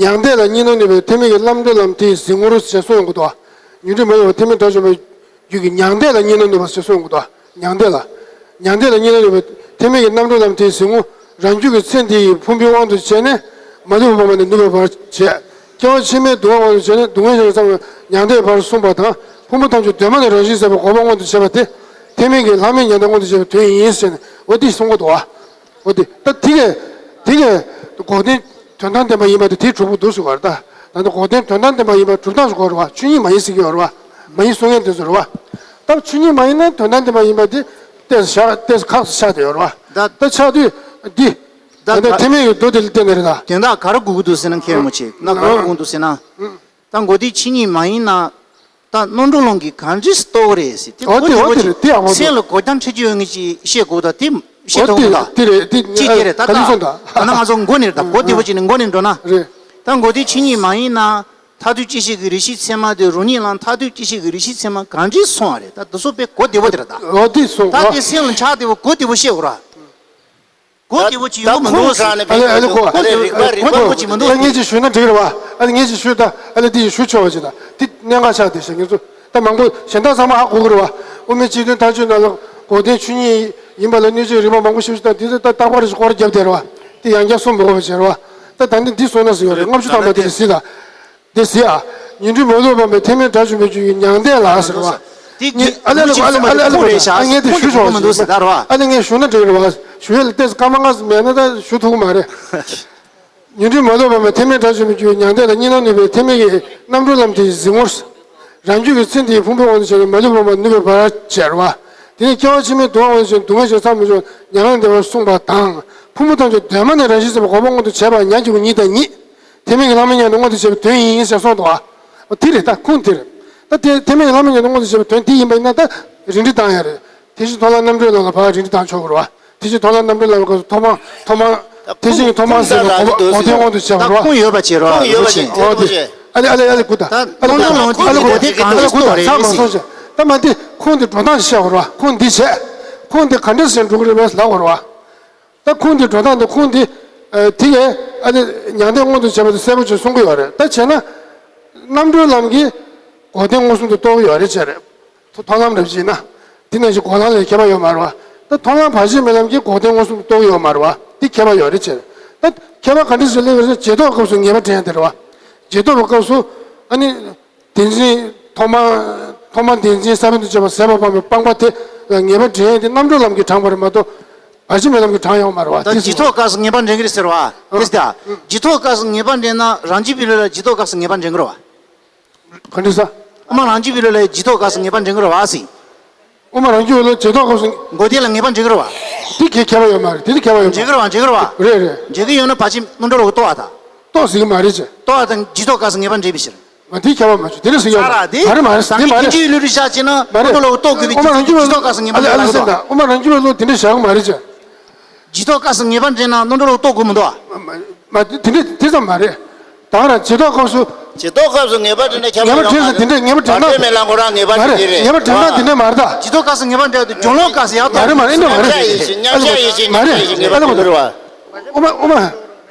མྱང་འདས་ལ་གཉིས་སྣང་ནུས་པའི་ཐེག་དམན་གྱི་ལམ་འགྲོ་ལམ་དེའི་གཟིགས་ངོར་ཞེས་གསུངས་ཡོང་གི་འདུག་ཉོན་སྒྲིབ་མ་ལུས་པ་ཐེག་དམན་དགྲ་བཅོམ་པའི་རྒྱུད་ཀྱི་མྱང་འདས་ལ་གཉིས་སྣང་ནུས་པ་ཞེས་གསུངས་ཡོང་གི་འདུག་མྱང་འདས་ལ། མྱང་འདས་ལ་གཉིས་སྣང་ནུས་པའི་ཐེག་དམན་གྱི་ལམ་འགྲོ་ལམ་དེའི་གཟིགས་ངོ་རང་རྒྱུད་ཀྱི་ཚེ་འདི་ཡི་ཕུང་པོའི་དབང་དུ་བྱས་ནས་མ་ལུས་པ་སྤངས་ནས་ནུབ་པའི་བར་བྱས། སྐྱེ་བ་ཕྱི་མའི་སྡུག་བསྔལ་དབང་དུ་བྱས་ནས་སྡུག་བསྔལ་ཞེས་བྱ་བ་མྱང་འདས་བར་གསུངས་པ་དང་། ཕུང་པོ་ཐམས་ཅད་གདོད་མ་ནས་རང་བཞིན་ཟད་པའི་འགོག་པ་མངོན་དུ་བྱེད་པ་དེ། ཐེག་དམན་གྱི་ལྷག་མེད་མྱང་འདས་མངོན་དུ་བྱེད་པའི་དོན་ཡིན་ཟེར་ནས་འོ་འདི་གསུང་གི་འདུག་བ། འོ་དེ་ད་དེ་གས་དེ་གས་འགོག་བདེན་དོན་དམ་བདེན་པ་ཡིན་པ་དེ་དེའི་གྲུབ་པ་འདུག་ཟེར་བ་རེད་ད། ད་ནི་འགོག་བདེན་དོན་དམ་བདེན་པ་ཡིན་པ་གྲུབ་སྟངས་སུ་གོ་རེད་བ། ཆོས་ཉིད་མ་ཡིན་ཟེར་གྱི་ཡོད་རེད་བ། མ་ཡིན་གསུང་མཁན་དེ་ཚོ་རེད་བ། ད་ཆོས་ཉིད་མ་ཡིན་ན་དོན་དམ་བདེན་པ་ཡིན་པ་དེ་ཏོག་ཙམ་བཞག་ཏོག་ཙམ་ཁག་ཏུ་ཆགས་བསྡད་ཡོད་རེད་བ། ད་ད་ཆགས་དུས་འདི་ད་ད་ལྟ་ཐེག་དམན་གྱི་མདོ་དེ་ལ་བརྟེན་ནས་རེད་ད། དོན་དག་ག་རེ་དགོས་ཀྱི་འདུག་ཟེར་ན་མཁས་མོ་ཆེ་ན་ག་རེ་དགོས་འདུག་ཟེར་ན། ད་འགོག་བདེན་ཆོས་ཉིད་མ་ཡིན་ན། ད་རྣམ་གྲོལ་ལམ་གྱི་གང་འདྲས་སུ་རྟོགས་རེད་ཟེར་དེ། འོ་གོ་དེ་བདེ་འོ་པོ་དེ་ཅིག་རེད་དེ་ཨ་འོ་དེ། སེམས་ལ་གོ་རྒྱ་འཕྲད་རྒྱུ་ཡོད་ངེས་ཅིག་བཤད་དགོས་ད་དེ་བཤད་འོ་ཐུབ་དེ་གོ་ད། དེ་རེད་དེ་ཅི་དེ་རེད་ད་ག་ལུགས་ད། སོང་ད། ད་ནང་ང་ཚོ་མགོ་ནས་རེད་ད་གོ་བདེ་པོ་ཅིག་ནས་མགོ་ནས་འགྲོ་ན། རེད། ད་འགོག་བདེན་ཆོས་ཉིད་མ་ཡིན་ན། མཐར་ཐུག་སྐྱེ་ཤི་གི་རིགས་ཤིག་ཚད་མ་དེ་རང་ཉིད་ལ་མཐར་ཐུག་སྐྱེ་ཤི་གི་རིགས་ཤིག་ཚད་མ་གང་འདྲས་སོང་བ་རེད་ད་དེ་ཚོ་དཔེ་གོ་བདེ་པོ་དེ་རེད་ད། འོ་དེ་སོང་ད་ཨ། དེ་སེམས་ལ་ཆགས་བདེ་པོ་གོ་བདེ་པོ་བཤད་དགོས་ར། གོ་སྐྱེ་བོ་ཅིག་ཡོང་མི་འདུག་ཟེར། ཨ་ལེ་ཨ་ལེ་གོ། ཨ་ལེ་རིག་པ་རིག་པ་གོ་སྐྱེ་བོ་ཅིག་མི་འདུག་ཨ་ངས་ཅིག་ཞུས་ན་འགྲིག་རེད་བ། ཨ་ལེ་ངས་ཅིག་ཞུས་ད། ཨ་ལེ་འདི་ཅིག་ཞུ་ཆོག་པ་ཅིག་ད། འདི་གནད་འགག་ཆགས་བསྡད་ཤག་ངེད་ཚོ་ད་མང་པོ་གཞན་དག་ཚང་མ་ཧ་གོ་གི་རེད་བ། དབུ་མའི་སྤྱི་དོན་ཐག་གཅོད་ནང་ལ་གོ་དོན་ཆོས་ཉིད་ཡིན་པ་ལ་གནོད་བྱེད་རིགས་པ་མང་པོ་ཞིག་ད་འདི་ཚོ་ད་རྟག་པར་ཞིག་སྐོར་བརྒྱབ་བསྡད་རེད་བ། དེ་ཡང་བསྐྱར་གསུང་མི་དགོས་པ་བྱས་རེད་བ། ད་ད་འདི་འདི་གསུང་ན་ཟིག་ཡོད་རེད། ལྔ་བཅུ་ཐམ་པ་དེ་ལ་གཟིགས་ད། དེ་ཟེར་ཨ། ཉོན་སྒྲིབ་མ་ལུས་པ་མེད་ཐེག་དམན་དགྲ་བཅོམ་པའི་རྒྱུ་ཡི་མྱང་འདས་ལ་ཟེར་བ། དེ་ངས་ཨ་ལེ་ཨ་ལེ་ཨ་ལེ་ཨ་ལེ་ཨ་ལེ་ཨ་ངས་དེ་ཞུ་ཆོག་ཟེར་ད་ར་བ། ཨ་ལེ་ངས་ཞུ་ན་འགྲིག་རེད་བ། ཞུ་ཡ་ལ་ཏོག་ཙམ་སྐར་མ་ལྔ་ཙམ་མེད་ན་ད་ཞུ་ཐུབ་ཀྱི་མ་རེད། ཉོན་སྒྲིབ་མ་ལུས་པ་མེད་ཐེག་དམན་དགྲ་བཅོམ་པའི་རྒྱུ་ཡི་མྱང་འདས་ལ་གཉིས་སྣང་ནུས་པའི་ཐེག་དམན་གྱི་རྣམ་གྲོལ་ལམ་དེ་གཟིགས་ངོ་། རང་རྒྱུད་ཀྱི་ཚེ་འདིའི་ཕུང་པོའི་དབང་དུ་བྱས་ནས་མ་ལུས་པ་མ་ནུས་པའི་བར་བྱེད་པ། དེ་ནས་སྐྱེ་བ་ཕྱི་མའི་སྡུག་བསྔལ་དབང་དུ་བྱས་ནས་སྡུག་བསྔལ་ཞིང་བསམ་མི་ཁྱབ་མྱ་ངན་འདས་པར་གསུངས་པ་དང་། ཕུང་པོ་ཐམས་ཅད་གདོད་མ་ནས་རང་བཞིན་གསལ་བའི་གོ་འཕང་མངོན་དུ་བྱེད་པ་ཉག་གཅིག་པུ་ཉིད་དང་ཉིད། ཐེག་དམན་གྱི་ལྷག་མའི་ཉམས་ལྡན་མངོན་དུ་བྱེད་པའི་དོན་ཡིན་ཞེས་གསུངས་འདུག་ཨ། འོ་དེ་རེད་ད་ཁུངས་དེ་རེད། ད་དེ་ཐེག་དམན་གྱི་ལྷག་མའི་ཉམས་ལྡན་མངོན་དུ་བྱེད་པའི་དོན་དེ་ཡིན་པ་ཡིན་ན་ད་རིགས་འགྲེ་བཏང་ཡ་རེད། དེ་བཞིན་མཐོང་ལམ་རྣམ་འགྲེལ་ནང་ལ་ཕར་རིགས་འགྲེ་བཏང་ཆོག་གི་རེད་བ། དེ་བཞིན་མཐོང་ལམ་རྣམ་འགྲེལ་ལ་ཐོག་མ་ཐོག་མ་དེ་བཞིན་ཐོག་མ་ཟེར་བ་གོ་འཕང་མངོན་དུ་བྱེད་པ་རེད་བ། ཁུངས་ཡོད་པ་བྱེད་རོགས། ཁུངས་ཡོད་པ་བྱེད། འོ་དེ་ཨ་ལེ་ཨ་ལེ་ཨ་ལེ་གུ་ད་ཨ་ལེ་གུ་ད་ཨ་ལེ་གུ་ད་ཚང་མ་སོང་ཞེས་ད་མ་དེ་ཁུངས་དེ་འགྲོ་སྟངས་ཤིག་བཤད་དགོས་རེད་བ། ཁུངས་འདི་བྱས་ཁུངས་དེ་ག་འདྲ་ཞིག་འགྲོ་གི་རེད་བས་ལབ་དགོས་རེད་བ། ད་ཁུངས་འདི་འགྲོ་སྟངས་དང་ཁུངས་འདི། ཨ། དེ་གས་ཨ་ནི་མྱང་འདས་མངོན་དུ་བྱེད་པ་དེ་གསལ་པོ་ཅིག་གསུང་གི་ཡོད་རེད། ད་བྱས་ན། རྣམ་གྲོལ་ལམ་གྱིས་གོ་དོན་མངོན་སུམ་དུ་རྟོགས་ཀྱི་ཡོད་རེད་བྱས་རེད། མཐོང་ལམ་རེད་བྱས་ན། དེ་ནང་བཞིན་གོ་ལམ་ལས་ཁྱད་པར་ཡོད་མ་རེད་བ། ད་མཐོང་ལམ་བར་ཆད་མེད་ལམ་གྱིས་གོ་དོན་མངོན་སུམ་དུ་རྟོགས་ཀྱི་ཡོད་མ་རེད་བ། དེ་ཁྱད་པར་ཡོད་རེད་བྱས་རེད། ད་ཁྱད་པར་ག་འདྲ་ཞིག་སླེབས་ཡོད་རེད་ཟེར་ན་རྗེས་ཐོབ་སྐབས་སུ་ངེས་པ་འདྲེན་ཡ་དེ་རེད་བ། རྗེས་ཐོབ་ཀྱི་སྐབས་སུ་ཨ་ནི། དེ་འཛིན་ཐོག་མ། ཐོག་མ་དེ་འཛིན་ས་བོན་དུ་བྱས་པ་ཟད་པ་སྤངས་པའི་སྤངས་པ་དེ་ལ་ངེས་པ་འདྲེན་ཡས་དེ་རྣམ་གྲོལ་ལམ་གྱིས་དྲངས་པ་རེད་མ་གཏོགས་བར་ཆད་མེད་ལམ་གྱིས་དྲངས་ཡོད་མ་རེད་བ། ད་དེ་རྗེས་ཐོབ་སྐབས་སུ་ངེས་པ་འདྲེན་གྱི་རེད་ཟེར་བ། ཨ། དེ་ལྟ། རྗེས་ཐོབ་སྐབས་སུ་ངེས་པ་འདྲེན་ན་རང་རྒྱུད་པའི་ལུགས་ལ་རྗེས་ཐོབ་སྐབས་སུ་ངེས་པ་འདྲེན་གྱི་རེད་བ། ག་འདྲ་ཟེར། དབུ་མ་རང་རྒྱུད་པའི་ལུགས་ལ་རྗེས་ཐོབ་སྐབས་སུ་ངེས་པ་འདྲེན་གྱི་རེད་བ་ཟེར། དབུ་མ་རང་རྒྱུད་པའི་ལུགས་རྗེས་ཐོབ་སྐབས་སུ། འགོག་བདེན་ལ་ངེས་པ་འདྲེན་གྱི་རེད་བ། དེ་གའི་ཁྱད་པར་ཡོད་མ་རེད། དེ་དེ་ཁྱད་པར་ཡོད་མ་རེད། འདྲེན་གྱི་རེད་བ། འདྲེན་གྱི་རེད་བ། རེད་རེད། འདྲེན་གྱི་ཡོད་ན་ཕལ་ཆེར་རྣམ་གྲོལ་ལ་རྟོགས་པ་དང་། རྟོགས་ཟིན་གྱི་མ་རེད་ཅེ། རྟོགས་པ་དང་རྗེས་ཐོབ་སྐབས་སུ་ངེས་པ་འདྲེན་པའི་ཕྱིར། མ་དེ་ཁྱད་པར་མ་བྱུང་། དེ་འདྲ་ཟེར་ཡོད་རེད། མ་རེད་མ་རེད་དེ་མ་རེད། ད་ངས་ཁྱེད་ཀྱི་ལུགས་རེ་བཞག་བྱས་ན་མ་རེད། རྣམ་གྲོལ་ལ་རྟོགས་དགོས་པའི་ཕྱིར་རྗེས་ཐོབ་སྐབས་སུ་ངེས་པ་འདྲེན་ལ་རེད་བ། དབུ་མ་རང་རྒྱུད་པའི་ལུགས་དེ་འདྲ་བཞག་གི་མ་རེད་ཅེ། རྗེས་ཐོབ་སྐབས་སུ་ངེས་པ་འདྲེན་ན་རྣམ་གྲོལ་ལ་རྟོགས་དགོས་མི་འདུག་ཨ། མ་མ་དེ་དེ་དེ་ཙམ་མ་རེད། ད་ག་རང་རྗེས་ཐོབ་སྐབས་སུ། རྗེས་ཐོབ་སྐབས་སུ་ངེས་པ་འདྲེན་ན་ཁྱབ་ངེས་པ་འདྲེན་ས་དེ་འདྲ་ངེས་པ་འདྲེན་ན། བར་ཆད་མེད་ལམ་ཁོ་རང་ངེས་པ་མ་རེད། འདྲེན་གྱི་རེད། ངེས་པ་འདྲེན་ས་དེ་འདྲ་མ་རེད་ད། རྗེས་ཐོབ་སྐབས་སུ་ངེས་པ་འདྲེན་ཡ་དེ་སྦྱོར་ཀློང་སྐབས་སུ་ཡག་ཏུ། མ་རེད་མ་རེད་འདྲ་མ་རེད། མཉམ་གཞག་ཡེ་ཤེས་མཉམ་གཞག་ཡེ་ཤེས་ངེས་པ་འདྲེན་གྱི་རེད་བ། མ་རེད་མ་རེད། ཨ་ལ་གོ་ད་མ་རེད། མཉམ་གཞག་ཡེ་ཤེས་ངེས་པ་འདྲེན་གྱི་རེད་བ། དབུ་མ་དབུ་མ།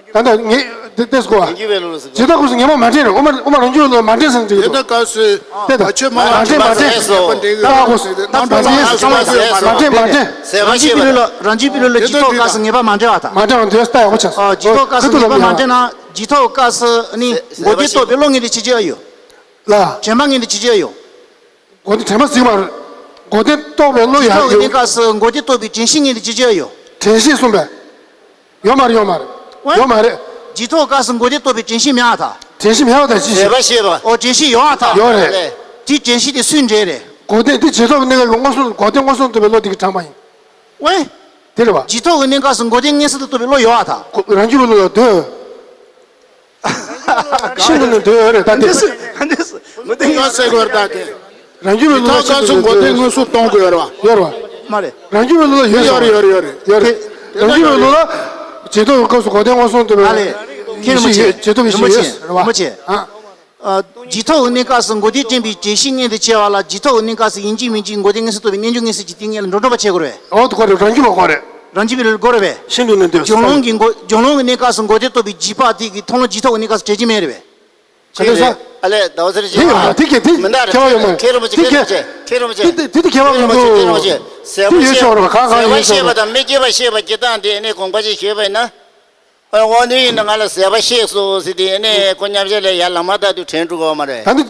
ད་ལྟ་ངས་དེ་དེ་སྐོར་བ། རྗེས་ཐོབ་སྐབས་སུ་ངེས་པ་མ་འདྲེན་རེད། དབུ་མ་དབུ་མ་རང་རྒྱུད་ལ་མ་འདྲེན་ཟེར་ན་འགྲིག་གི་འདུག་དེ་ལྟ་སྐབས་སུ་དེ་ལྟ་བར་ཆད་མ་མ་འདྲེན་མ་འདྲེན་ཟེར་ན་འགྲིག་གི་འདུག་ད་ཧ་གོ་སོང་། ད་མ་འདྲེན་མ་འདྲེན་ཟེར་བ་མ་འདྲེན་མ་འདྲེན། རང་རྒྱུད་པའི་ལུགས་ལ་རང་རྒྱུད་པའི་ལུགས་ལ་རྗེས་ཐོབ་སྐབས་སུ་ངེས་པ་མ་འདྲེན་བ་དང་། མ་འདྲེན་བ་འདུག་ད་ཡག་པོ་ཆགས་སོང་། རྗེས་ཐོབ་སྐབས་སུ་ངེས་པ་མ་འདྲེན་ན་རྗེས་ཐོབ་སྐབས་སུ་ནི་འགོག་བདེན་རྟོགས་པའི་བློ་ངེས་འདྲེན་བྱེད་ཀྱི་ཡོད། ལ། དྲན་པ་ངེས་འདྲེན་བྱེད་ཀྱི་ཡོད། འགོག་བདེན་དྲན་པ་ཟིན་མ་རེད། འགོག་བདེན་རྟོགས་པའི་བློ་ཡང་ཡོད། རྗེས་ཐོབ་ཀྱི་གནས་སྐབས་སུ་འགོག་བདེན་རྟོགས་པའི་དྲན་ཤེས་ངེས་འདྲེན་བྱེད་ཀྱི་ཡོད། དྲན་ཤེས་གསུངས་པས། ཡོད་མ་རེད་ཡོད་མ་རེད། ཨོ། ཡོད་མ་རེད། རྗེས་ཐོབ་སྐབས་སུ་འགོག་བདེན་རྟོགས་པའི་དྲན་ཤེས་མེད་པ་དང་། དྲན་ཤེས་མེད་པ་དང་ཅི་ཞིག་ཟད་པ་ཤེས་པ། ཨོ་དྲན་ཤེས་ཡོད་པ་དང་། ཡོད་རེད། དེའི་དྲན་ཤེས་དེ་སུའི་འབྲེལ་རེད། འགོག་བདེན་དེ་རྗེས་ཐོབ་ཀྱི་གནས་སྐབས་ཀྱི་མངོན་སུམ་མགོ་རྟིང་མངོན་སུམ་དུ་རྟོགས་པའི་བློ་དེ་གིས་དྲངས་པ་ཡིན། ཨོ། དེ་རེད་བ། རྗེས་ཐོབ་ཀྱི་གནས་སྐབས་སུ་མགོ་རྟིང་མངོན་སུམ་དུ་རྟོགས་པའི་བློ་ཡོད་པ་དང་། རང་རྒྱུད་པའི་བློ་ལ་འདོད། ཤིན་ཏུ་ནས་འདོད་ཡོད་རེད་ད་དེ། འདི་སུ་འདི་སུ་མགོ་རྟིང་ངོ་ཟེར་དགོས་རེད་ད་དེ། རང་རྒྱུད་པའི་བློ་ལ་ཤིན་ཏུ་ནས་འདོད་ཡོད་རེད། ཡོད་རེད་བ། མ་རེད། རང་རྒྱུད་པའི་བློ་ལ་ཡོད་ཡོད་རེད་ཡོད་རེད་ཡོད་རེད་ཡོད་རེད། རང་རྒྱུད་པའི་བློ་ལ་རྗེས་ཐོབ་ཀྱི་སྐབས་སུ་མགོ་རྟིང་མངོན་སུམ་དུ་རྟོགས་པའི། མ་རེད། མཁྱེན་རིན་པོ་ཆེ། རྗེས་ཐོབ་ཀྱི་རིན་པོ་ཆེ། ཡོད་རེད་བ། རིན་པོ་ཆེ། ཨ། ཨ། རྗེས་ཐོབ་ཀྱི་གནས་སྐབས་སུ་མགོ་རྟིང་འདྲེན་པའི་དྲན་ཤེས་ངེས་འདྲེན་བྱེད་པ་ལ་རྗེས་ཐོབ་ཀྱི་གནས་སྐབས་སུ་ཡིན་གཅིག་མིན་གཅིག་མགོ་རྟིང་མངོན་སུམ་རྟོགས་པའི་རྣལ་འབྱོར་མངོན་གསལ་གྱི་སྟེང་ངེས་ལ་འགྲོ་གྲུབ་པ་བྱེད་དགོས་རེད། འོ་དེ་དགོས་རེད། རང་རྒྱུད་པ་དགོས་རེད། རང་རྒྱུད་པའི་ལུགས་དགོས་རེད་པས། ཤིན་ཏུ་ནས་འདོད། སྦྱོར་ཀློང་གི་མགོ་སྦྱོར་ཀློང་གི་གནས་སྐབས་སུ་མགོ་རྟིང་རྟོགས་པའི་འཇིགས་པ་དེ་གིས་མཐོང་ལམ་རྗེས་ཐོབ་ཀྱི་གནས་སྐབས་སུ་འབྲེལ་གྱི་མེད་རེད་པས། ག་རེ་ཟ། ཨ་ལས་ཟླ་བ་ཟེར་དེ་ཡོད་རེད། དེ་གས་དེ་མི་འདྲ་རེད། ཁྱད་པར་ཡོད་མ་རེད། མཁྱེན་རིན་པོ་ཆེ། དེ་མཁྱེན་རིན་པོ་ཆེ། མཁྱེན་རིན་པོ་ཆེ། དེ་དེ་དེ་ཁྱད་པར་མི་འདུག་མཁྱེན་རིན་པོ་ཆེ། ཟད་པ་ཤེས་པ་དང་མི་སྐྱེ་བ་ཤེས་པ་སྐྱེ་སྟངས་དེ་ནི་དགོངས་པ་ཅིག་ཞུས་པ་ཡིན་ན། ཨ་འོ་ནི་ཡིན་ན་ང་ལ་ཟད་པ་ཤེས་སོང་ཟེར་དེ་ནས་ཁོ་མཉམ་བཞག་ལས་ཡར་ལམ་མ་ལྟ་དུས་དྲན་འགྲོ་གི་ཡོད་མ་རེད། ད་འདི་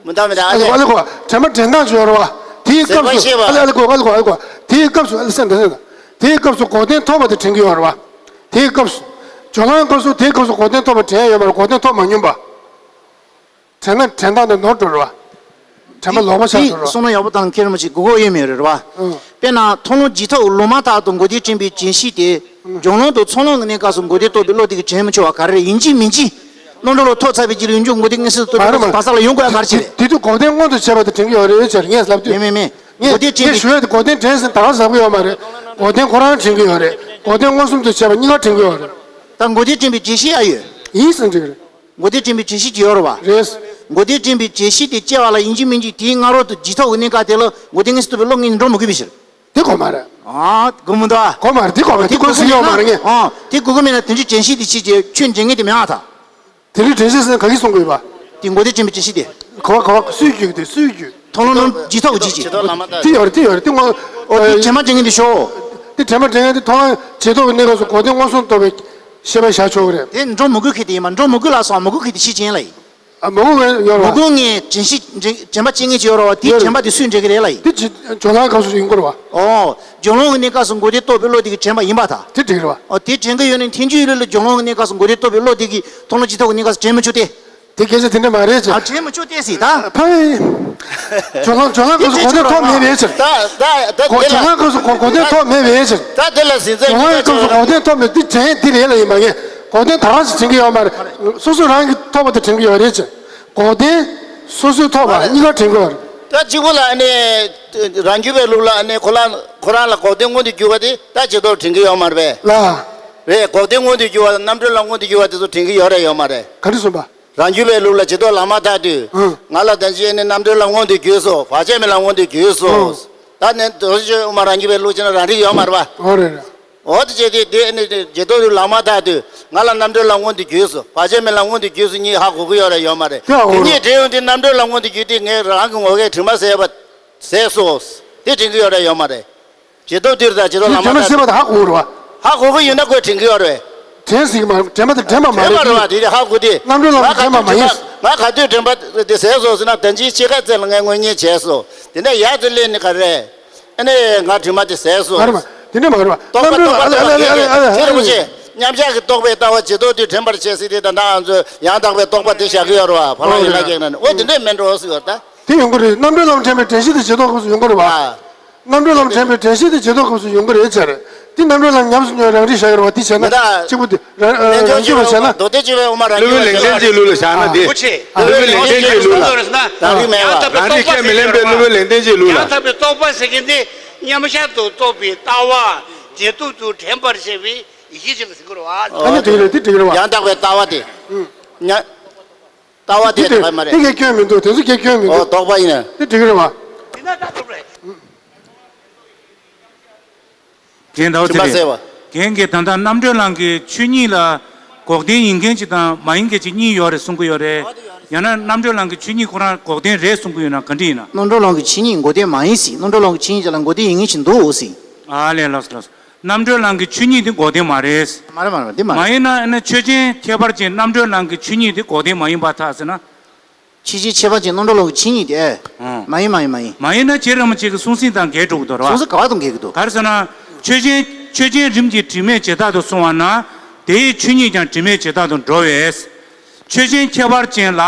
མི་འདང་མི་འདང་ཨ་ཨ་ལེ་ལེ། ཨ་ལེ་གོ། དྲན་པ་དྲན་སྟངས་ཅིག་ཡོད་རེད་བ། དེའི་སྐབས་སུ་ཟད་པ་ཤེས་པ། ཨ་ལེ་ཨ་ལེ་གོ་ཨ་ལེ་གོ། དེའི་སྐབས་སུ་ཨ་ལེ་སེམས་དང་སེམས་དང་། དེའི་སྐབས་སུ་འགོག་བདེན་ཐོབ་པ་དེ་དྲན་གྱི་ཡོད་རེད་བ། དེའི་སྐབས་སུ། སྦྱོར་ཀློང་སྐབས་སུ་དེའི་སྐབས་སུ་འགོག་བདེན་ཐོབ་པ་དྲན་ཡོད་མ་རེད། འགོག་བདེན་ཐོབ་མ་མྱོང་པ། དྲན་ན་དྲན་སྟངས་དེ་ནོར་འགྲོ་རེད་བ། དྲན་པ་ལོག་པ་ཆགས་འགྲོ་རེད་བ། གསུང་ན་ཡག་པོ་དང་མཁྱེན་རིན་པོ་ཆེ་གོ་གོ་ཡོད་མེད་རེད་བ། ཨང་། དཔེར་ན་མཐོང་ལམ་རྗེས་ཐོབ་ལུང་མ་ཐག་ཏུ་མགོ་རྟིང་འདྲེན་པའི་དྲན་ཤེས་དེ། ཨང་། སྦྱོར་ཀློང་དང་ཚོགས་ལམ་གྱི་གནས་སྐབས་སུ་མགོ་རྟིང་རྟོགས་པའི་བློ་དེ་གིས་དྲན་མི་ཆོག་པ་ག་རེ་རེད། ཡིན་གཅིག་མིན་གཅིག་རྣམ་གྲོལ་ལ་ཐོབ་ཚར་བའི་རྗེས་ལ་ཡོངས་གྲུབ་མགོ་རྟིང་མངོན་སུམ་དུ་རྟོགས་པའི་བློ་དེ་བག་ཚ་ལ་ཡོང་དགོས་ཡ་ག་རེ་བྱས་རེད། དེ་དུས་འགོག་བདེན་མངོན་དུ་བྱས་པ་དེ་དྲན་གྱི་ཡོད་རེད་ཟེར་ངས་ལབ་དུས། མེད་མེད་མེད། ངས་མགོ་རྟིང་འདྲེན་ངས་པའི་ཞུ་ཡ་དེ་འགོག་བདེན་དྲན་ཟེར་ད་ག་ཟེར་གྱི་ཡོད་མ་རེད། འགོག་བདེན་ཁོ་རང་དྲན་གྱི་ཡོད་རེད། འགོག་བདེན་མངོན་སུམ་དུ་བྱས་པ་གཉིས་ཀ་དྲན་གྱི་ཡོད་རེད། ད་མགོ་རྟིང་འདྲེན་པའི་དྲན་ཤེས་ཡ་ཡོད། ཡིན་ཟེར་འགྲིག་རེད། མགོ་རྟིང་འདྲེན་པའི་དྲན་ཤེས་ཀྱི་ཡོད་རེད་བ། རེད། མགོ་རྟིང་འདྲེན་པའི་དྲན་ཤེས་དེ་སྐྱེ་བ་ལ་ཡིན་གཅིག་མིན་གཅིག་དེའི་སྔ་རོལ་དུ་རྗེས་ཐོབ་ཀྱི་གནས་སྐབས་དེ་ལ་མགོ་རྟིང་མངོན་སུམ་དུ་རྟོགས་པའི་བློ་ངེས་འགྲོ་མི་དགོས་པའི་ཕྱིར། དེ་གོ་མ་རེད། ཨ། གོ་མི་འདུག་ཨ། གོ་མ་རེད། དེ་གོ་མ་རེད། དེ་གོ་སྲིད་ཡོད་མ་རེད་ངས། ཨ། དེ་གོ་གི་མེད་ན་དེ་འདྲའི་དྲན་ཤེས་དེ་ཕྱིས་ཀྱི་ཁྱོད་འདྲེན་མཁན་དེ་མེད་ཨ་ད། དེ་འདྲའི་དྲན་ཤེས་ཟེར་ན་ག་གིས་གསུང་དགོས་པ། དེ་མགོ་དེ་དྲན་པའི་དྲན་ཤེས་དེ། གོ་བ་གོ་བ་སུས་བརྒྱུད་དེ་སུས་བརྒྱུད། མཐོང་ལམ་ནང་ཇི་ཐོག་གི་ཇི་ཇི། དེ་ཡོད་རེད། དེ་ཡོད་རེད། དེ་ངོ་། ཨོ་དེ་དྲན་མ་དྲན་མཁན་དེ་ཤོག། དེ་དྲན་མ་དྲན་མཁན་དེ་མཐོང་ལམ་ཇི་ཐོག་གི་གནས་སྐབས་སུ་གོ་བདེ་མངོན་སུམ་རྟོགས་པའི་ཤེས་པ་བཞག་ཆོག་གི་རེད། དེ་འགྲོ་མི་དགོས་མཁན་དེ་ཡིན་པ། འགྲོ་མི་དགོས་ལ་སོགས་མི་དགོས་མཁན་དེ་ཕྱིས་ཅན་ལ་ཡིན། ཨ། མི་དགོས་མཁན་ཡོད་རེད་པ། མི་དགོས་མཁན་དྲན་ཤེས་དྲན་དྲན་པ་བཅད་མཁན་ཅིག་ཡོད་རེད་པ། དེ་ཡོད་རེད། དྲན་པ་དེ་སུས་འདྲེན་གི་རེད་ལ་ཡིན། དེ་ཇི་སྦྱོར་ལམ་སྐབས་སུ་ཡོང་གི་རེད་པ། ཨོ། སྦྱོར་ལམ་གྱི་གནས་སྐབས་སུ་མགོ་བདེ་རྟོགས་པའི་བློ་དེ་གིས་དྲན་པ་ཡིན་པ་ད། དེ་འགྲིག་རེད་པ། ཨོ་དེ་དྲན་གི་ཡོད་ན་ཐལ་འགྱུར་ཡུལ་ལ་སྦྱོར་ལམ་གྱི་གནས་སྐབས་སུ་མགོ་བདེ་རྟོགས་པའི་བློ་དེ་གིས་མཐོང་ལམ་ཇི་ཐོག་གི་གནས་སྐབས་སུ་དྲན་མི་ཆོག་སྟེ། དེ་སྐད་ཆ་དེ་འདྲ་མ་རེད་ཟེར། ཨ། དྲན་མི་ཆོག་སྟེ་ཟེར་ད། ཕ་ཡི། སྦྱོར་ལམ་སྦྱོར་ལམ་སྐབས་སུ་གོ་བདེ་ཐོབ་མེད་པའི་ཕྱིར། ད་ད་ད། གོ་དེ་ལ། སྦྱོར་ལམ་སྐབས་སུ་གོ་གོ་བདེ་ཐོབ་མེད་པའི་ཕྱིར། ད་དེ་ལ་ཟིན་ཚད་སྦྱོར་ལམ་སྐབས་སུ་གོ་བདེ་ཐོབ་མེད། དེ་དྲན་དེ་རེད་ལ་ཡིན་པ་ངས་གོ་བདེ་ད་ག་ཟེ་དྲན་གི་ཡོད་མ་རེད། སོ་སོ་རང་གིས་ཐོབ་པ་དེ་དྲན་གི་ཡོད་རེད་ཅེ། གོ་བདེ་སོ་སོས་ཐོབ་པ་གཉིས་ཀ་དྲན་གི་ཡོད་རེད། ད་གཅིག་པོ་ལ་ཨ་ནི་རང་རྒྱུད་པའི་ལུགས་ལ་ཨ་ནི་ཁོ་རང་ཁོ་རང་ལ་གོ་བདེ་མངོན་དུ་གྱུར་པ་དེ་ད་ཇི་ལྟར་དྲན་གི་ཡོད་མ་རེད་པས། ལ། རེད། གོ་བདེ་མངོན་དུ་གྱུར་པ་དང་རྣམ་གྲོལ་ལམ་མངོན་དུ་གྱུར་པ་དེ་ཚོ་དྲན་གི་ཡོད་རེད་ཡོད་མ་རེད། ག་རེ་གསུངས་པ། རང་རྒྱུད་པའི་ལུགས་ལ་ཇི་ལྟར་ལམ་མ་ཐག་དུས། ཨང་། ང་ལ་ད་ཅི་ནི་རྣམ་གྲོལ་ལམ་མངོན་དུ་གྱུར་སོང་། བར་ཆད་མེད་ལམ་མངོན་དུ་གྱུར་སོང་། ཨང་། ད་ནི་རྡོ་རྗེ་དབུ་མ་རང་རྒྱུད་པའི་ལུགས་བྱས་ན་རང་རིག་ཡོད་མ་རེད་པ། ཨོ་རེད་རེད། འོ་དེ་བྱས་དུས་དེ་ནི་ཇི་ལྟར་ལམ་མ་ཐག་དུས་ང་ལ་རྣམ་གྲོལ་ལམ་མངོན་དུ་གྱུར་སོང་། བར་ཆད་མེད་ལམ་མངོན་དུ་གྱུར་སོང་གཉིས་ཧ་གོ་གི་ཡོད་རེད་ཡོད་མ་རེད། དེ་ཧ་གོ་གི་རེད། གཉིས་འདྲེས་ཡོང་དུས་རྣམ་གྲོལ་ལམ་མངོན་དུ་གྱུར་དུས་ངས་རང་གི་ངོ་སྐལ་དྲི་མ་ཟད་པ་ཟད་སོང་། དེ་དྲན་གི་ཡོད་རེད་ཡོད་མ་རེད། ཇི་ལྟར་འདིར་དང་ཇི་ལྟར་ལམ་མ་དྲན་པ་ཐག་སེལ་བ་དེ་ཧ་གོ་རེད་པ། ཧ་གོ་གི་ཡོད་ན་ཁོས་དྲན་གི་ཡོད་རེད། དྲན་སྲིད་ཀྱི་མ་རེད། དྲན་པ་དེ་དྲན་པ་མ་དྲན་པ་རེད། རེད་པ། དེ་ཧ་གོ་དེ། རྣམ་གྲོལ་ལམ་གྱི་དྲན་པ་མ་ཡིན། ང་ག་དུས་དྲན་པ་དེ་ཟད་སོང་ཟེར་ན་ད་ཅིའི་ཕྱེད་ཀ་ཙམ་ལ་ངས་དངོས་གཉེན་བྱས་སོང་། དེ་ནས་ཡར་དུ་སླེབས་ནས་ག་རེ། ཨ་ནི་ང་དྲན་པ་དེ་ཟད་སོང་། མ་རེད་པ། དེ་འདྲ་མ་རེད་པ། རྟོག་པ་རྣམ་གྲོལ་རྟོག་པ་ཨ་ལེ་ཨ་ལེ་ཨ་ལེ་ཨ་ལེ། ཨ་ལེ། ཐེ་རིང་པོ་ཆེ། མཉམ་གཞག་གི་རྟོག་པའི་ལྟ་བ་ཇི་ལྟར་འདིར་དྲན་པར་བྱེད་ཟེར་དེ་ད་ལྟ་ང་ཚོས་ཡང་དག་པའི་རྟོག་པ་དེ་བཞག་གི་ཡོད་རེད་པ། ཕ་ལང་ཡིན་ལ་སྐྱེས་ན་ནི་འོ་དེ་འདྲས་མིན་འགྲོ་ཟེར་ཡོད་ད། དེ་ཡོང་གི་རེད། རྣམ་གྲོལ་ལམ་དྲན་པའི་དྲན་ཤེས་དེ་ཇི་ལྟར་སྐབས་སུ་ཡོང་གི་རེད་པ། ཨ། རྣམ་གྲོལ་ལམ་དྲན་པའི་དྲན་ཤེས་དེ་ཇི་ལྟར་སྐབས་སུ་ཡོང་གི་རེད་ཟེར། དེ་རྣམ་གྲོལ་ལམ་ཉམས་སུ་མྱོང་རང་རིག་བཞག་ཡོད་རེད་པ། དེ་བྱས་ན་མི་ད། གཅིག་པུ་དེ་རང་རང་རྒྱུད་པ་བྱས་ན། མདོ་སྡེ་སྤྱི་བའི་དབུ་མ་རང་རྒྱུད་པ་བྱས་ན། སློབ་དཔོན་ལེགས་ལྡན་གྱི་ལུགས་ལ་བཞག་ན་དེ། ཨ། སློབ་དཔོན་ལེགས་ལྡན་གྱི་ལུགས་ལ། རང་རིག་མེད་པ། རང་རིག་ཁས་མི་ལེན་པའི་སློབ་དཔོན་ལེགས་ལྡན་གྱི་ལུགས་ལ། ཡང་དག་པའི་རྟོག་པ་ཟེར་མཁན་དེ་མཉམ་གཞག་ཏུ་རྟོགས་པའི་ལྟ་བ་ཇེ་སྡུག་ཏུ་དྲན་པར་བྱེད་པའི་ཡེ་ཤེས་ཅན་ལ་ཟེར་གྱི་རེད་པ། ཨ་ནི་འགྲིག་རེད། དེ་འགྲིག་རེད་པ། ཡང་དག་པའི་ལྟ་བ་དེ། ཨུ། ཉ། ལྟ་བ་དེ་དེ་དེ་དག་མ་རེད། དེ་གའི་སྐྱོན་མི་འདུག་དེ་ཚོ་གའི་སྐྱོན་མི་འདུག་ཨོ་རྟོག་པ་ཡིན་ན། དེ་འགྲིག་རེད་པ། དེ་ན་ད་ཐུབ་རེད། རྒན་ཟླ་བ་ཚེ་རིང་། རྒན་གྱིས་ད་ལྟ་རྣམ་གྲོལ་ལམ་གྱི་ཆོས་ཉིད་ལ་འགོག་བདེན་ཡིན་མཁན་ཅིག་དང་མ་ཡིན་མཁན་ཅིག་གཉིས་ཡོད་རེད་གསུང་གི་ཡོད་རེད། ཡང་ན་རྣམ་གྲོལ་ལམ་གྱི་ཆོས་ཉིད་ཁོ་རང་འགོག་བདེན་རེད་གསུང་གི་ཡོད་ན་ག་འདྲ་ཡིན་ན། རྣམ་གྲོལ་ལམ་གྱི་ཆོས་ཉིད་འགོག་བདེན་མ་ཡིན་ཟེར། རྣམ་གྲོལ་ལམ་གྱི་ཆོས་ཉིད་ཅིག་ལ་འགོག་བདེན་ཡིན་མཁན་ཅིག་འདུག་ཟེར། ཨ་ལས། ལགས་སོ་ལགས་སོ། རྣམ་གྲོལ་ལམ་གྱི་ཆོས་ཉིད་དེ་འགོག་བདེན་མ་རེད། མ་རེད་མ་རེད། འདི་མ་རེད། མ་ཡིན་ན་ཨ་ནི་ཆོས་ཅན་ཁྱད་པར་ཅན་རྣམ་གྲོལ་ལམ་གྱི་ཆོས་ཉིད་དེ་འགོག་བདེན་མ་ཡིན་པར་ཐལ་ཟེར་ན། ཆོས་ཅན་ཁྱད་པར་ཅན་རྣམ་གྲོལ་ལམ་གྱི་ཆོས་ཉིད་དེ། ཨང་། མ་ཡིན་མ་ཡིན་མ་ཡིན། མ་ཡིན་ན་རྗེ་རིན་པོ་ཆེ་གི་གསུང་ཟིན་དང་འགལ་འགྲོ་གི་འདུག་ར། གསུང་ཟིན་ག་བ་དང་འགལ་གྱི་འདུག་ག་རེ་ཟེར་ན། ཆོས་ཅན་ཆོས་ཅན་རིམ་གྱིས་དྲི་མེད་ཇི་ལྟར་དུ་སོང་བ་ན། དེའི་ཆོས་ཉིད་ཀྱང་དྲི་མེད་ཇི་ལྟར་དུ་འགྲོ་བས། ཆོས་ཅན་ཁྱད་པར་ཅན་ལ་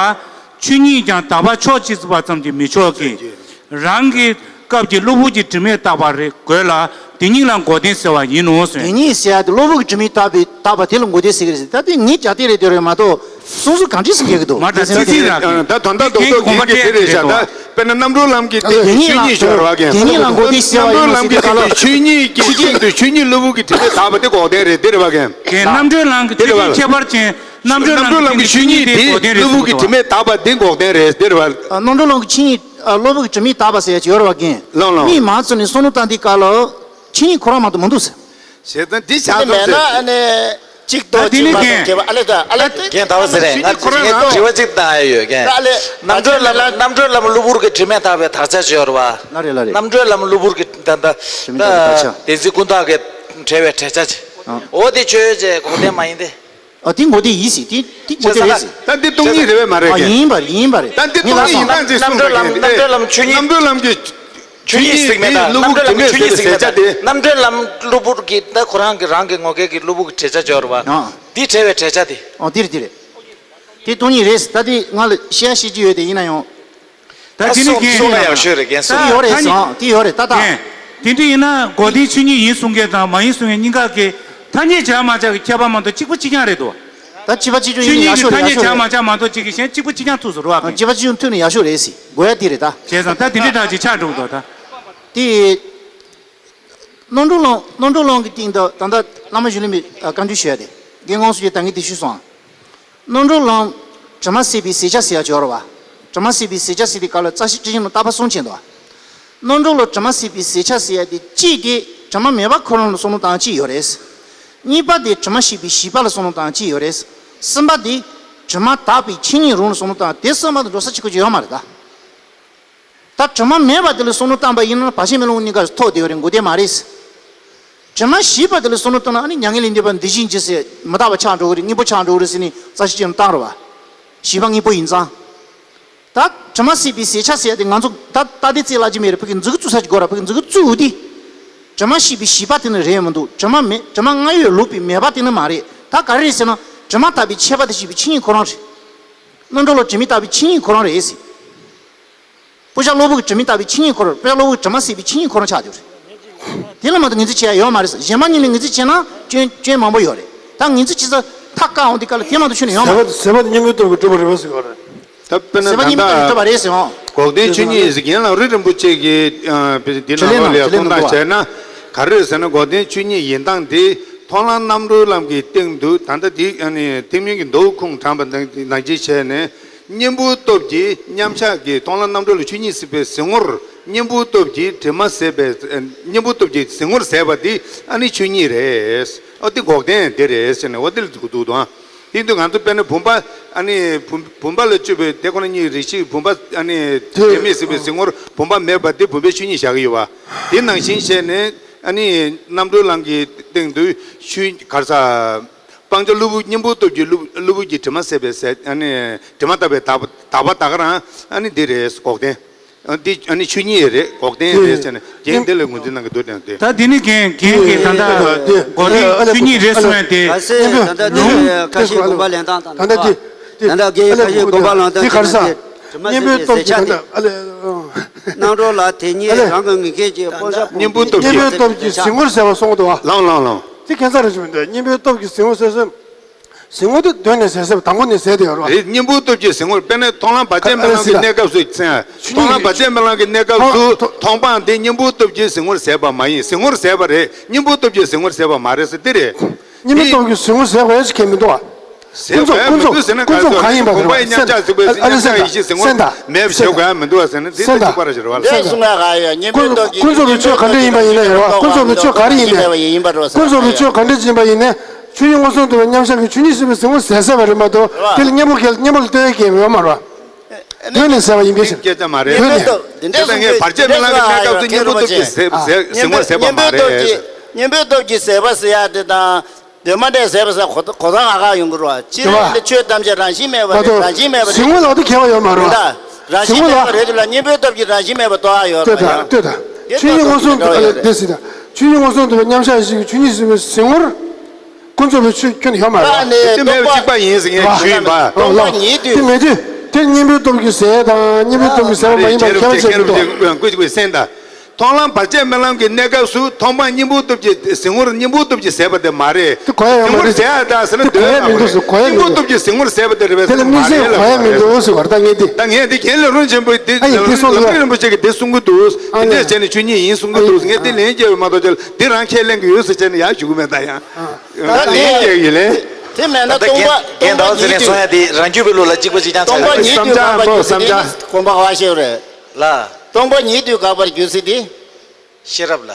ཆོས་ཉིད་ཀྱང་དག་པ་ཕྱོགས་གཅིག་པ་ཙམ་གྱིས་མི་ཆོག་གི། རང་གི་སྐབས་ཀྱི་གློ་བུར་གྱི་དྲི་མས་བཏགས་པ་རེད་དགོས་ལ། དེ་ཉིད་ལ་འགོག་བདེན་ཟེར་བ་ཡིན་ནོ་ཟེར། དེ་ཉིད་ཟེར་ཡ་དེ་གློ་བུར་གྱི་དྲི་མས་བཏགས་པའི་བཏགས་པ་དེ་ལ་འགོག་བདེན་ཟེར་གི་རེད་ཟེར། ད་དེ་ངའི་རྒྱ་སྟེང་རེད་དེ་རེད་མ་གཏོགས་གསུང་ཚུལ་གང་འདྲ་ཟེར་མཁན་གྱི་འདུག་མ་ད་ཚིག་ཚིག་ར། ད་དོན་དག་རྡོག་རྡོག་ཡིན་གྱི་དེ་རེད་བཞག་ད་དཔེར་ན་རྣམ་གྲོལ་ལམ་གྱི་དེ་དེ་ཉིད་ལ་ཆོས་ཉིད་ཞོར་བ་གན། དེ་ཉིད་ལ་འགོག་བདེན་ཟེར་བ་ཡིན་ནོ་ཟེར་དེ་ག་ལ། རྣམ་གྲོལ་ལམ་གྱི་ཆོས་ཉིད་ཀྱི་སྟེང་དུ་ཆོས་ཉིད་གློ་བུར་གྱི་དྲི་མས་བཏགས་པ་དེ་འགོག་བདེན་རེད་དེ་རེད་བ་གན། རྣམ་གྲོལ་ལམ་གྱི་ཆོས་ཉིད་ཁྱད་པར་ཅན། རྣམ་གྲོལ་ལམ་གྱི་ཆོས་ཉིད་དེ་འགོག་བདེན་རེད་ཟེར་གྱི་འདུག་གློ་བུར་གྱི་དྲི་མས་བཏགས་པ་དེ་འགོག་བདེན་རེད་དེ་རེད་བ། རྣམ་གྲོལ་ལམ་གྱི་ཆོས་ཉིད་གློ་བུར་གྱི་དྲི་མས་བཏགས་པ་ཟེར་ཡ་ཅིག་ཡོད་རེད་བ་གན། ལོང་ལོང་། མིས་མང་ཚོགས་ནས་བསམ་བློ་བཏང་དུས་སྐབས་ལ་ཆོས་ཉིད་ཁོ་རང་མ་གཏོགས་མི་འདུག་ཟེར། ཞེས་ཙང་འདི་བྱ་དེ་ཐམས་མེད་ན་ཅད། ཨ་ནི་གཅིག་ཏོ་ད་དེ་གཅིག་ནི་མ་གཏོགས་རྒན། སྐྱེ་བ་ཨ་ལེ་ད་ཨ་ལེ། ད་དེ་རྒན་ཟླ་བ་ཟེར་རེད། ང་ཆོས་ཉིད་ཁོ་རང་དྲི་བ་གཅིག་བཏང་ཡ་ཡོད་རྒན། ད་ཨ་ལེ། རྣམ་གྲོལ་ལམ་རྣམ་གྲོལ་ལམ་གློ་བུར་གྱི་དྲི་མས་བཏགས་པའི་དག་ཆ་ཅིག་ཡོད་རེད་བ། ལ་རེད་ལ་རེད། རྣམ་གྲོལ་ལམ་གློ་བུར་གྱི་ད་ད་ཆོས་ཉིད་ཀྱི་དག་ཆ། བདེན་འཛིན་ཀུན་བཏགས་ཀྱི་བྲལ་བའི་བྲལ་ཆ་ཅིག་ཨ། འོ་དེ་ཆོས་ཅན་འགོག་བདེན་མ་ཡིན་ཏེ། ཨ་དེ་འགོག་བདེན་ཡིན་ཟེར། དེ་དེ་འགོག་བདེན་རེད་ཟེར། ད་འདི་སྟོང་ཉིད་རེད་པས་མ་རེད་ཨ་རྒན། ཡིན་པ་ཡིན་པ་རེད། ད་འདི་སྟོང་ཉིད་ཡིན་སྟངས་ཅིག་གསུངས་པ་རེད་རྣམ་གྲོལ་ལམ་རྣམ་གྲོལ་ལམ་ཆོས་ཉིད། རྣམ་གྲོལ་ལམ་གྱི། ཆོས་ཉིད་ཟེར་མེད་ད། རྣམ་གྲོལ་ལམ་ཆོས་ཉིད་ཟེར་མེད་ད། རྣམ་གྲོལ་ལམ་གློ་བུར་གྱི་ད་ཁོ་རང་གི་རང་གི་ངོ་སྐལ་གྱི་གློ་བུར་གྱི་བྲལ་ཆ་སྦྱོར་བ། ཨ། འདི་བྲལ་བའི་བྲལ་ཆ་དེ། ཨོ་འདི་རེད་འདི་རེད། དེ་སྟོང་ཉིད་རེད། ད་དེ་ང་ལ་བཤད་ཡ་བཤད་ཀྱི་ཡོད་དེ་ཡིན་ན་ཡང་། ད་དེ་ནི་རྒན་གསུང་ན་ཡག་ཤོས་རེད་རྒན། ད་ཡོད་རེད་ཟེར་དེ་ཡོད་རེད་ད་ད། རྒན། དེ་འདྲ་ཡིན་ན་འགོག་བདེན་ཆོས་ཉིད་ཡིན་གསུང་མཁན་དང་མ་ཡིན་གསུང་མཁན་གཉིས་ཀ་གི་ཐ་སྙད་བྱ་མ་བྱ་གི་ཁྱད་པར་མ་གཏོགས་གཅིག་པ་གཅིག་རྐྱང་རེད་དོ། ད་གཅིག་པ་གཅིག་རྐྱང་ཡིན་ན་ཡག་ཤོས་རེད། ཡག་ཤོས་རེད། ཆོས་ཉིད་ཀྱི་ཐ་སྙད་བྱ་མ་བྱ་མ་གཏོགས་གཅིག་གི་གཞན་གཅིག་པ་གཅིག་རྐྱང་ཐུག་ཟེར་བ་གང་། གཅིག་པ་གཅིག་རྐྱང་ཐུག་ན་ཡག་ཤོས་རེད་ཟེར་དགོས་ཡ་དེ་རེད་ད། བྱས་ཙང་ད་དེ་འདྲའི་དྲག་ཅིག་ཆགས་འགྲོ་གི་འདུག་ད། དེ། རྣམ་གྲོལ་ལམ་རྣམ་གྲོལ་ལམ་གྱི་སྟེང་དུ་ད་ལྟ་བླ་མ་གཞི་ལུས་པའི་བཀའ་འདྲི་ཞུ་ཡ་དེ། རྒན་དབང་ཕྱུག་གིས་ད་ངས་དེ་ཞུས་སོང་། རྣམ་གྲོལ་ལམ་དྲི་མ་ཟད་པའི་ཟད་བྱ་ཟེར་ཡ་ཅིག་ཡོད་རེད་བ། དྲི་མ་ཟད་པའི་ཟད་བྱ་ཟེར་དུས་སྐབས་ལ་རྩ་ཤེ་སྤྲིན་ཆེན་ནང་བརྟག་པ་གསུམ་བྱས་འདུག་བ། རྣམ་གྲངས་ལ་དྲི་མ་ཟད་པའི་ཟད་ཆག་ཟེར་ཡ་དེ་གཅིག་དེ་དྲི་མ་མེད་པ་ཁོ་རང་ལ་བསམ་བློ་བཏང་གཅིག་ཡོད་རེད། གཉིས་པ་དེ་དྲི་མ་ཞིག་པའི་ཞིག་པ་ལ་བསམ་བློ་བཏང་གཅིག་ཡོད་རེད། གསུམ་པ་དེ་དྲི་མ་དག་པའི་ཆོས་ཉིད་རང་ལ་བསམ་བློ་བཏང་དེ་གསུམ་པ་དེ་འགྲོ་ས་གཅིག་པོ་ཅིག་ཡོད་མ་རེད་ད། ད་དྲི་མ་མེད་པ་དེ་ལ་བསམ་བློ་བཏང་པ་ཡིན་ན་བར་ཆད་མེ་ལོང་གཉིས་ཀ་ཐོག་བསྡད་ཡོད་རེད། འགོག་བདེན་མ་རེད། དྲི་མ་ཞིག་པ་དེ་ལ་བསམ་བློ་བཏང་ན་ཨ་ནི་མྱ་ངན་ལས་འདས་པ་འདི་བཞིན་གྱི་ཟེར་མི་རྟག་པ་ཆགས་འགྲོ་གི་རེད། དངོས་པོ་ཆགས་འགྲོ་གི་རེད་ཟེར་ནས་རྩ་ཤེ་ཅན་བཏང་རེད་བ། ཞིག་པ་དངོས་པོ་ཡིན་ཙང་། ད་དྲི་མ་ཟད་པའི་ཟད་ཆག་ཟེར་ཡ་དེ་ང་ཚོ་ད་ད་ལྟའི་རྩིས་ལ་ཅི་མེད་རེད། ཕ་གི་མཛུབ་གུ་བཙུགས་ས་ཅིག་དགོས་ར། ཕ་གི་མཛུབ་གུ་བཙུགས་འོ་དེ། དྲི་མ་ཞིག་པའི་ཞིག་པ་དེ་ནི་རེད་མི་འདུག་དྲི་མ་མེད་དྲི་མ་སྔར་ཡོད་ལུགས་པའི་མེད་པ་དེ་ནི་མ་རེད། ད་ག་རེ་རེད་ཟེར་ན་དྲི་མ་དག་པའི་ཆད་པ་དེ་ཞིག་པའི་ཆོས་ཉིད་ཁོ་རང་རེད། རྣམ་གྲངས་ལ་དྲི་མ་དག་པའི་ཆོས་ཉིད་ཁོ་རང་རེད་ཟེར། དཔེ་ཆ་གློ་བུར་གྱི་དྲི་མ་དག་པའི་ཆོས་ཉིད་ཁོ་རང་། དཔེ་ཆ་གློ་བུར་གྱི་དྲི་མ་ཟད་པའི་ཆོས་ཉིད་ཁོ་རང་ཆགས་ཡོད་རེད། དེ་ལ་མ་གཏོགས་ངོས་འཛིན་བྱེད་ཡ་ཡོད་མ་རེད་ཟེར། གཞན་མ་གཉིས་ལ་ངོས་འཛིན་བྱས་ན་སྐྱོན་སྐྱོན་མང་པོ་ཡོད་རེད། ད་ངོས་འཛིན་བྱེད་ས་མཐའ་བཀག་འོང་དུས་སྐབས་ལ་དེ་མ་གཏོགས་ཆོས་ནི་ཡོད་མ་རེད། ཟད་པ་ཟད་པ་དེ་གཉེན་པོས་སྟོབས་ཀྱིས་གྲུབ་པ་རེད་པ་ཟེར་བ་རེད། ད་དཔེར་ན་ཟད་པ་ད་གཉེན་པོས་ལྟ་གྲུབ་པ་རེད་ཟེར་འོང་། འགོག་བདེན་ཆོས་ཉིད་ཟེར་རྒན་ལགས་རི་རིན་པོ་ཆེ་གིས་ཨ་དཔེར་ན་དེ་དྲི་ལན་ནང་ལོགས་ནང་ལ་ཡང་དྲི་ལན་གཏོང་གནང་སྟངས་བྱས་ན། ག་རེ་རེད་ཟེར་ན་འགོག་བདེན་ཆོས་ཉིད་ཡིན་སྟངས་དེ་མཐོང་ལམ་རྣམ་གྲོལ་ལམ་གྱི་སྟེང་དུ་ད་ལྟ་དེ་ཨ་ནི་ཐེག་དམན་གྱི་མདོ་ཁུངས་དྲངས་པ་ནང་ནང་བཞིན་བྱས་ནས། གཉེན་པོའི་སྟོབས་ཀྱིས་མཉམ་གཞག་གི་མཐོང་ལམ་རྣམ་གྲོལ་ལ་ཆོས་ཉིད་སྲིད་པའི་གཟིགས་ངོར་གཉེན་པོའི་སྟོབས་ཀྱིས་དྲི་མ་ཟད་པའི་གཉེན་པོའི་སྟོབས་ཀྱིས་གཟིགས་ངོར་ཟད་པ་དེ་ཨ་ནི་ཆོས་ཉིད་རེད། ཨོ་དེ་འགོག་བདེན་དེ་རེད་ཟེར་ནས་འོ་དེ་ལ་འདུག་འདུག་དང་། དེ་དུས་ང་ཚོ་དཔེར་ན་བུམ་པ་ཨ་ནི་བུམ་བུམ་པ་ལ་དཔྱོད་པའི་དེ་ཁོ་ན་གཉིས་རེ་ཞིག་བུམ་པ་ཨ་ནི་དེ་དྲི་མས་ཟད་པའི་གཟིགས་ངོར་བུམ་པ་མེད་པ་དེ་བུམ་པའི་ཆོས་ཉིད་བཞག་གི་ཡོད་པ། དེ་ནང་བཞིན་བྱས་ནས་ཨ་ནི་རྣམ་གྲོལ་ལམ་གྱི་སྟེང་དུ་ཆོས་ག་རེ་ཟ། སྤང་བྱ་གློ་བུར་གཉེན་པོའི་སྟོབས་ཀྱིས་གློ་གློ་བུར་གྱི་དྲི་མ་ཟད་པའི་ཟད་ཨ་ནི་དྲི་མ་དག་པའི་དག་པ་དག་པ་ད་ག་རང་ཨ་ནི་འདི་རེད་འགོག་བདེན། ཨ་འདི་ཨ་ནི་ཆོས་ཉིད་རེད་འགོག་བདེན་རེད་ཟེར་ནས་རྒན་འདི་ལ་ངོས་འཛིན་གནང་གི་འདུག་དྲན་ཏེ། ད་འདི་ནི་རྒན་རྒན་གྱིས་ད་ལྟ་འགོག་བདེན་ཆོས་ཉིད་རེད་གསུངས་ཡ་དེ། ག་ཟེ་ད་ལྟ་འདི་ཁ་ཤས་དགོངས་པ་ལེན་སྟངས་དང་ད་ལྟ་འདི་ད་ལྟ་རྒན་ཁ་ཤས་དགོངས་པ་ལེན་སྟངས་དེ་ག་རེ་ཟ། གཉེན་པོའི་སྟོབས་ཀྱིས་ད་ལྟ་ཨ་ལས། རྣམ་གྲོལ་ལ་དེ་ཉིད་རང་གི་ངེས་ཁེལ་གྱི་སྤང་བྱ་གཉེན་པོའི་སྟོབས་ཀྱིས་གཉེན་པོའི་སྟོབས་ཀྱིས་གཟིགས་ངོར་ཟད་པ་གསུངས་འདུག་བ། ལའང་ལའང་ལའང་། དེ་ཁྱད་མཚར་རེ་ཞིག་མི་འདུག་གཉེན་པོའི་སྟོབས་ཀྱིས་གཟིགས་ངོར་ཟད་ཟེར། གཟིགས་ངོ་དེ་གདོད་ནས་ཟད་ཟེར་བ་དང་པོ་ནས་ཟད་དེ་ཡོད་རེད་བ། རེད། གཉེན་པོའི་སྟོབས་ཀྱིས་གཟིགས་ངོར་དཔེར་ན་མཐོང་ལམ་བར་ཆད་མེད་ལམ་གྱི་གནས་སྐབས་སུ་ཚེ། མཐོང་ལམ་བར་ཆད་མེད་ལམ་གྱི་གནས་སྐབས་སུ་མཐོང་སྤང་དེ་གཉེན་པོའི་སྟོབས་ཀྱིས་གཟིགས་ངོར་ཟད་པ་མ་ཡིན། གཟིགས་ངོར་ཟད་པ་རེད། གཉེན་པོའི་སྟོབས་ཀྱིས་གཟིགས་ངོར་ཟད་པ་མ་རེད་ཟེར་དེ་རེད། གཉེན་པོའི་སྟོབས་ཀྱིས་གཟིགས་ངོར་ཟད་པ་ཡོད་ཟེར་མཁན་མི་འདུག་བ། ཟད་པ་ཡོད་མི་འདུག་ཟེར་ན་ཀུན་རྫོབ་གང་ཡིན་པ་དེ་རེད་བ། སེམས་དང་། ཨ་ནི་སེམས་དང་། སེམས་དང་། མེད་པ་བྱེད་དགོས་ཡ་མི་འདུག་བ་ཟེར་ན་དེ་ལྟ་གཅིག་པ་རེད་ཟེར་བ་ལ། སེམས་དང་། སེམས་དང་། སེམས་དང་། ཀུན་རྫོབ་ཀུན་རྫོབ་ཀྱི་ཆོས་ག་འདྲ་ཡིན་པ་ཡིན་ན་རེད་བ། ཀུན་རྫོབ་ཀྱི་ཆོས་ག་རེ་ཡིན་ནའི། ཀུན་རྫོབ་ཀྱི་ཆོས་ག་འདྲ་ཡིན་པ་ཡིན་ནའི། ཆོས་ཉིད་མངོན་སུམ་དུ་བའི་མཉམ་གཞག་གི་ཆོས་ཉིད་སྲིད་པའི་གཟིགས་ངོར་ཟད་ཟེར་བ་རེད་མ་གཏོགས་དེ་ལ་གཉེན་པོ་གལ་གཉེན་པོ་ལ་ལྟོས་ཡ་གལ་ཡོད་མ་རེད་བ། གདོད་ནས་ཟད་པ་ཡིན་པའི་ཕྱིར། སྐད་ཆ་མ་རེད། གདོད་ནས། དེ་འདྲ་གསུངས་ཀྱི། བར་ཆད་མེད་ལམ་གྱི་གནས་སྐབས་སུ་གཉེན་པོའི་སྟོབས་ཀྱིས་ཟད་ཟད་གཟིགས་ངོར་ཟད་པ་མ་རེད། གཉེན་པོའི་སྟོབས་ཀྱིས་ཟད་པ་ཟེར་ཡ་དེ་དང་། གདོད་མ་འདྲེས་ཟད་པ་ཟེར་གོ་གོ་ཐང་ང་ག་ཡོང་གི་རེད་བ། སྤྱིར་རེད་བ། ཆོས་ཐམས་ཅད་རང་བཞིན་མེད་པ་རེད། རང་བཞིན་མེད་པ་རེད། གཟིགས་ངོ་ལ་དེ་ཁྱད་པར་ཡོད་མ་རེད་བ། རང་བཞིན་མེད་པ་རེད་དུས་ལ་གཉེན་པོའི་སྟོབས་ཀྱིས་རང་བཞིན་མེད་པ་རྟོགས་ཡ་ཡོད་རེད་བ། ཡང་། ལྟོས་དང་། ཆོས་ཉིད་མངོན་སུམ་དུ། ཨ་ལས་དེ་སྲིད་དང་། ཆོས་ཉིད་མངོན་སུམ་དུ་བའི་མཉམ་གཞག་གཞི་གི་ཆོས་ཉིད་སྲིད་པའི་གཟིགས་ངོར། ཀུན་རྫོབ་པའི་ཆོས་ཁྱོན་ནས་ཡོད་མ་རེད་བ། དེ་མེད་པ་གཅིག་པ་ཡིན་ཟེར་མཁན་ཆོས་ཡིན་པ། སྟོང་པ་ཉིད་དུ། དེ་མེད་དུས་དེ་གཉེན་པོའི་སྟོབས་ཀྱིས་ཟད་དང་གཉེན་པོའི་སྟོབས་ཀྱིས་ཟད་པ་མ་ཡིན་པར་ཁྱད་པར་ཕྱེ་མི་འདུག་ཀུན་རྫོབ་པའི་སེམས་དང་། མཐོང་ལམ་བར་ཆད་མེད་ལམ་གྱི་གནས་སྐབས་སུ་མཐོང་སྤང་གཉེན་པོའི་སྟོབས་ཀྱིས་གཟིགས་ངོར་གཉེན་པོའི་སྟོབས་ཀྱིས་ཟད་པ་དེ་མ་རེད། དེ་གོ་ཡ་ཡོད་མ་རེད། གཟིགས་ངོར་ཟད་ཡ་དང་ཟེར་ན་དེ་གོ་ཡ་མི་འདུག་ཟེར། གོ་ཡ་མི་འདུག་གཉེན་པོའི་སྟོབས་ཀྱིས་གཟིགས་ངོར་ཟད་པ་དེ་རེད་པས་ཟེར་ན་མ་རེད་ལབ་པ་རེད། དེ་ལ་དམིགས་བསལ་གོ་ཡ་མི་འདུག་ཟེར་བ་རེད། ད་ངས་འདི། ད་ངས་འདི་རྒན་ལས་རུང་ཆེན་པོས་འདི་ཨ་ཡིན་འདི་གསུང་གི་འདུག་འདི་འདྲ་བྱས་ནས་ཆོས་ཉིད་ཡིན་གསུང་གི་འདུག་ངས་འདི་ལན་རྒྱག་པ་མ་གཏོགས་ཅི་ལ་འདི་རང་ཁས་ལེན་གི་ཡོད་ཟེར་བྱས་ནས་ཡར་ཞུ་གི་མེད་ད་ཡང་། ད་ལན་རྒྱག་ཡིན་ལན། དེ་མེད་ན་ད་སྟོང་པ་རྒན་སྟོང་པ་ཟེར་ནས་གསུང་ཡ་དེ་རང་རྒྱུད་པའི་ལུགས་ལ་གཅིག་པ་གཅིག་རྐྱང་ཆགས་ཡོད། སྟོང་པ་ཉིད་དུ་བསམ་འཆར་དགག་པར་འགྲོ་འགྱུར་ཟེར་བསམ་འཆར། དེ་ནི་གོམས་པ་བ་ཤེས་རེད། ལ། སྟོང་པ་ཉིད་དུ་དགག་པར་འགྱུར་ཟེར་དེ། ཤེས་རབ་ལ།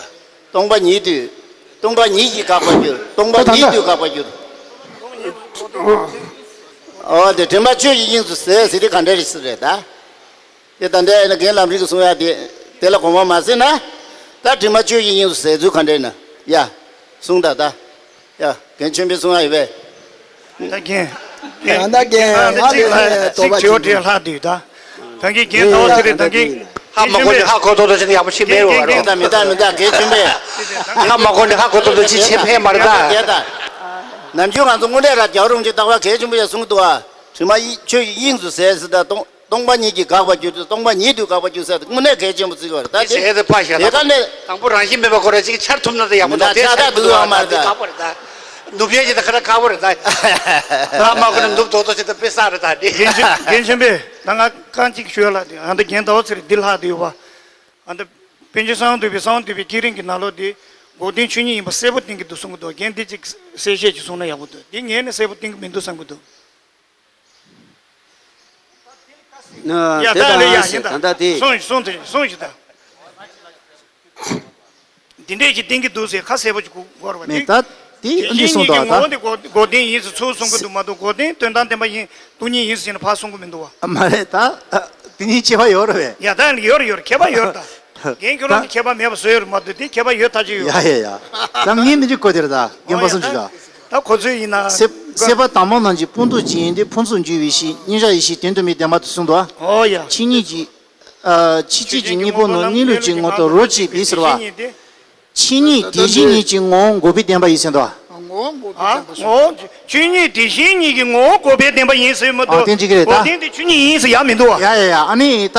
སྟོང་པ་ཉིད་དུ། སྟོང་པ་ཉིད་ཀྱིས་དགག་པར་འགྱུར། སྟོང་པ་ད་ད་ཉིད་དུ་དགག་པར་འགྱུར། འོ་དེ་དྲི་མ་ཆོས་ཀྱི་དབྱིངས་སུ་ཟད་ཟེར་དེ་ག་འདྲ་རེད་ཟེར་རེད་ད། དེ་ད་འདྲ་ཡིན་ན་རྒན་ལམ་རིམ་གྱིས་གསུང་ཡ་དེ། དེ་ལ་དགོངས་པ་མ་ཟིན་ན། ད་དྲི་མ་ཆོས་ཀྱི་དབྱིངས་སུ་ཟད་ཚུལ་ག་འདྲ་ཡིན་ན། ཡ། གསུང་ད་ད། ཡ། རྒན་ཆོས་འཕེལ་གསུང་ཡ་ཡོད་པས། ད་རྒན། ད་ད་རྒན་ང་ལ་དོགས་པ་གཅིག་དྲི་བ་དྲིས་ལྷག་འདུག་ད། ད་གིན་རྒན་ད་བ་ཚེ་རིང་ད་གིན། ཧ་མ་གོ་ནི་ཧ་གོ་ཐོག་ཐོག་ཅིག་ཡག་པོ་ཞིག་མེད་རུང་བ་རོ། མི་ད་མི་ད་རྒན་ཆོས་འཕེལ། ཧ་མ་གོ་ནི་ཧ་གོ་ཐོག་ཐོག་ཅིག་ཆེ་ཕན་མ་རེད་ད། ནམ་རྒྱུན་ང་ཚོ་དངོས་གནས་ར་རྒྱག་རུང་ཅིག་ད་བ་རྒན་ཆོས་འཕེལ་ཡ་གསུང་འདུག་ཨ། དྲི་མ་ཡི་ཆོས་ཀྱི་དབྱིངས་སུ་ཟད་ཟེར་ད་གཏོང་། སྟོང་པ་ཉིད་ཀྱིས་དགག་པར་འགྱུར་ཏེ་སྟོང་པ་ཉིད་དུ་དགག་པར་འགྱུར་ཟེར་ཏེ་དངོས་གནས་གལ་ཆེན་པོ་བརྩི་དགོས་རེད་ད་དེ། དེ་ཕ་ཤ་དེ་ད་ག་ནས། དང་པོ་རང་བཞིན་མེད་པ་ཁོ་ར་ཅིག་འཆར་ཐུབ་ན་ད་ཡག་པོ་མི་ད་འདྲ་ཆ་ད་འདུག་ཡོད་མ་རེད་ད། དགག་པ་རེད་ད། ནུབ་ཡས་ཅིག་ད་ཁ་ད་དཀར་པོ་རེད་ད། ད་མ་ཁོ་ན་ནུབ་དོག་དོག་ཅིག་ད་དཔེ་བསགས་རེད་ད་དེ། རྒན་ཆོས་རྒན་ཆོས་འཕེལ་ད་ང་རྐང་གཅིག་ཞུ་ཡ་ལ་དེ་ཨ་ད་རྒན་ཟླ་བ་ཚེ་རིང་འདི་ལྷག་དེ་ཡོད་པ། ཨ་ད་པཎ་ཆེན་གསང་བ་འདུས་པའི་གསང་བ་འདུས་པའི་བསྐྱེད་རིམ་གྱི་ནང་ལོགས་དེ་འགོག་བདེན་ཆོས་ཉིད་ཡིན་པ་གསལ་པོ་བསྟན་གྱི་འདུག་གསུང་གི་འདུག་རྒན་འདི་ཅིག་གསལ་བཤད་ཅིག་གསུང་ན་ཡག་པོ་འདུག་འདི་ངས་ནི་གསལ་པོ་བསྟན་གྱི་མི་འདུག་བསམ་གྱི་འདུག་ཡ་ད་ལས་ཡ་ཡིན་ད། ད་ལྟ་དེ། སོང་ཞིག་སོང་དེ་སོང་ཞིག་ད། དེ་འདྲས་ཅིག་བསྟན་གྱི་འདུག་ཟེར་ཁ་གསལ་པོ་ཅིག་གོ་དགོས་རེད་པ། མེད་དེ་ད་དེ་དེ་འདི་བཞིན་གསུངས་ཉིད་ཀྱི་འདུག་ངོ་བོ་དེ་འགོག་འགོག་བདེན་ཡིན་ཟེར་ཚུར་གསུང་གི་འདུག་མ་གཏོགས། འགོག་བདེན་དོན་དམ་བདེན་པ་ཡིན། སྟོང་ཉིད་ཡིན་ཟེར་ནས་ཕར་གསུང་གི་མི་འདུག་བ། མ་རེད། ད་དེ་གཉིས་ཁྱད་པར་ཡོད་རེད་པས། ཡ་ད་ཡོད་རེད་ཡོད་རེད། ཁྱད་པར་ཡོད་རེད་ད། རྒན་ཁྱོད་རང་གི་ཁྱད་པར་མེད་པ་བཟོས་ཡོད་རེད་མ་གཏོགས། དེ་ཁྱད་པར་ཡོད་ཐག་ཆོད་ཡོད། ཡ་ཡ་ཡ། ད་ངས་མི་འཇིགས་གོ་དེ་རེད་ད། རྒན་པ་སངས་ཆུ་ད། ད་ཁོ་ཚོས་ཡིན་ན། སྲེད་སྲེད་པ་དང་པོ་རྣམས་ཀྱི་སྤངས་རྟོགས་ཀྱི་ཡོན་ཏན་ཕུན་སུམ་འཇུག་པའི་ཕྱིར། མཉམ་གཞག་ཡེ་ཤེས་དོན་དམ་པའི་བདེན་པ་དེ་གསུངས་འདུག་ཨ། ཨོ་ཡ། ཆོས་ཉིད་ཀྱི། ཨ། ཆོས་ཅན་གྱི་གཉེན་པོ་ནི་གནས་ལུགས་ཀྱི་ངོ་ལྟར་རོ་གཅིག་པས་ཟེར་བ། ཆོས་ཉིད་དེ་བཞིན་ཉིད་ཀྱི་ངོ་བོ་འགོག་པའི་བདེན་པ་ཡིན་ཟེར་འདུག་ཨ། ངོ་བོ་འགོག་པའི་ཨ། བདེན་པ་ངོ་བོ་ཆོས་ཉིད་དེ་བཞིན་ཉིད་ཀྱི་ངོ་བོ་འགོག་པའི་བདེན་པ་ཡིན་ཟེར་མི་འདུག་ཨ། དེ་འགྲིག་གི་རེད་ད། འགོག་བདེན་དེ་ཆོས་ཉིད་ཡིན་ཟེར་ཡ་མི་འདུག་ཨ། ཡ་ཡ་ཡ། ཨ་ནི་ད་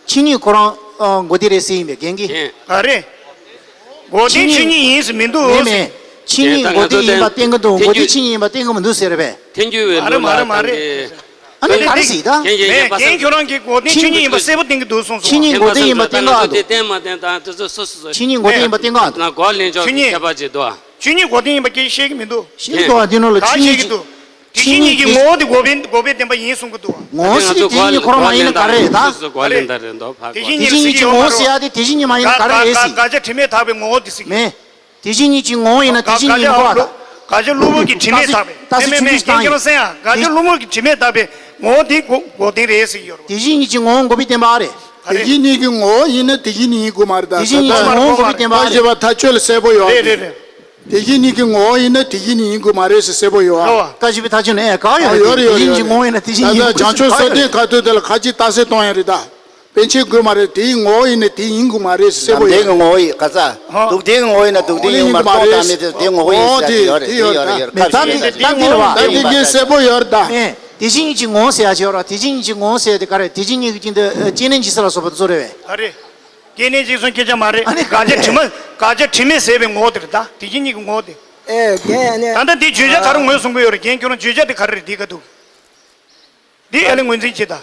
ཆོས་ཉིད་ཁོ་རང་། ཨ། འགོག་བདེན་རེད་ཟེར་ཡིན་པས་རྒན་གྱིས། རྒན། ག་རེ། འགོག་བདེན་ཆོས་ཉིད་ཡིན་ཟེར་མི་འདུག་མེད་ཟེར། མེད། ཆོས་ཉིད་འགོག་བདེན་ཡིན་པ་བསྟན་གྱི་འདུག་འགོག་བདེན་ཆོས་ཉིད་ཡིན་པ་བསྟན་གྱི་མི་འདུག་ཟེར་རེད་པས། ཐལ་འགྱུར་བའི་མ་རེད་ལུགས་མ་ལ་རེད་མ་རེད། ཨ་ནི་ག་རེ་ཟེར་ད། ཁྱེད་ཀྱིས་མེད། རྒན་པ་སངས་ཁྱོད་རང་གིས་འགོག་བདེན་ཆོས་ཉིད་ཡིན་པ་གསལ་པོ་བསྟན་གྱི་འདུག་གསུངས་སོང་། ཆོས་ཉིད་འགོག་བདེན་ཡིན་པ་བསྟན་གྱི་འདུག་དེ་བསྟན་མ་བསྟན་དང་དེ་ཚོ་སོ་སོ་སོ། ཆོས་ཉིད་འགོག་བདེན་ཡིན་པ་བསྟན་གྱི་འདུག་ན་གོ་ལེན་ཆོག་གི་ཁྱད་པར་ཅིག་འདུག་ཆོས་ཉིད་འགོག་བདེན་ཡིན་པ་སྐད་ཆ་བཤད་ཀྱི་མི་འདུག་བཤད་ཀྱི་འདུག་ཨ། དེ་ནང་ལ་ག་ཆོས་བཤད་ཉིད་ཀྱི་འདུག་དེ་བཞིན་ཉིད་ཀྱི་ངོ་བོ་དེ་འགོག་པའི་འགོག་པའི་བདེན་པ་ཡིན་གསུང་གི་འདུག་ངོ་བོ་ཟེར་དེ་བཞིན་ཉིད་ཁོ་རང་མ་ཡིན་ན་ག་རེ་རེད་ད། དེ་བཞིན་ཉིད་ཀྱི་ངོ་བོ་ཟེར་ཡ་དེ་དེ་བཞིན་ཉིད་མ་ཡིན་ན་ག་རེ་རེད་ཟེར། དགག་བྱ་དྲི་མས་དག་པའི་ངོ་བོ་དེ་ཟེར་གྱི། མེད། དེ་བཞིན་ཉིད་ཀྱི་ངོ་བོ་ཡིན་ན་དེ་བཞིན་ཉིད་མི་གོ་བ་དང་། དགག་བྱ་གློ་བུར་གྱི་དྲི་མས་དག་པའི། ཏ་སི་མེད་མེད་ཆུང་ཆུང་ཞིག་བཏང་ཡིན། དགག་བྱ་གློ་བུར་གྱི་དྲི་མས་དག་པའི་ངོ་བོ་དེ་འགོག་འགོག་བདེན་རེད་ཟེར་གྱི་ཡོད་རེད། དེ་བཞིན་ཉིད་ཀྱི་ངོ་བོ་འགོག་པའི་བདེན་པ་རེད། དེ་བཞིན་ཉིད་ཀྱི་ངོ་བོ་ཡིན་ན་དེ་བཞིན་ཉིད་ཡིན་དགོས་མ་རེད་ད། དེ་བཞིན་ཉིད་ཀྱི་ངོ་བོ་འགོག་པའི་བདེན་པ། བཀའ་བརྒྱུད་པ་ཐ་ཆོད་ལ་གསལ་པོ་ཡོད། རེད་རེད་རེད། དེ་བཞིན་ཉིད་ཀྱི་ངོ་བོ་ཡིན་ན་དེ་བཞིན་ཉིད་ཡིན་དགོས་མ་རེད་ཟེར་གསལ་པོ་ཡོད་ཨ། བཀའ་བརྒྱུད་པའི་ཐ་ཆོད་ནས་ཨེ་ག་ཡོད་རེད། ཡོད་རེད་ཡོད་རེད། དེ་བཞིན་ཉིད་ཀྱི་ངོ་བོ་ཡིན་ན་དེ་བཞིན་ཉིད་ཡིན་དགོས་ཟེར་ག་ཡོད་རེད། ད་ལྟ་བྱང་ཆུབ་སེམས་དཔའི་ཁ་ཐུག་དེ་ལ་ག་ཅི་རྟགས་གསལ་གཏོང་ཡ་རེད་ད། པཎ་ཆེན་དགོས་མ་རེད། དེའི་ངོ་བོ་ཡིན་ན་དེ་ཡིན་དགོས་མ་རེད་ཟེར་པོ་ཡོད། ལམ་བདེན་གྱི་ངོ་བོ་ཡིན་ག་ས། ཨོ། སྡུག་བདེན་གྱི་ངོ་བོ་ཡིན་ན་སྡུག་བདེན་ཡིན་མ་གཏོགས་བདག་མེད་དེ་དེའི་ངོ་བོ་ཡིན་ཟེར་ཡ་དེ་ཡོད་རེད། དེ་ཡོད་རེད། ད་མེད་ད་དེ་དེ་རེད་བ། ད་དེ་གའི་གསལ་པོ་ཡོད་རེད་ད། ཨེ། དེ་བཞིན་ཉིད་ཀྱི་ངོ་བོ་ཟེར་ཡ་ཅིག་ཡོད་རེད། དེ་བཞིན་ཉིད་ཀྱི་ངོ་བོ་ཟེར་ཡ་དེ་ག་རེད། དེ་བཞིན་ཉིད་ཀྱི་སྟེང་དུ་སྐྱེ་གནས་འཇིག་ཚོགས་ལ་སོགས་པ་དེ་ཚོ་རེད་བས། ཨ་རེད། སྐྱེ་གནས་འཇིག་ཚོགས་སྐྱེ་ཆ་མ་རེད། ཨ་ནི་དགག་བྱ་དྲི་མ། དགག་བྱ་དྲི་མས་ཟད་པའི་ངོ་བོ་དེ་རེད་ད། དེ་བཞིན་ཉིད་ཀྱི་ངོ་བོ་དེ། ཨེ་རྒན་ཨ་ནི། ད་ལྟ་འདི་བརྗོད་བྱ་ག་རེ་ངོས་བཟུང་གི་ཡོད་རེད། རྒན་ཁྱོད་རང་བརྗོད་བྱ་དེ་ག་རེ་རེད། འདི་ག་འདུག་འདི་ཨ་ལས་ངོས་འཛིན་བྱེད་ད།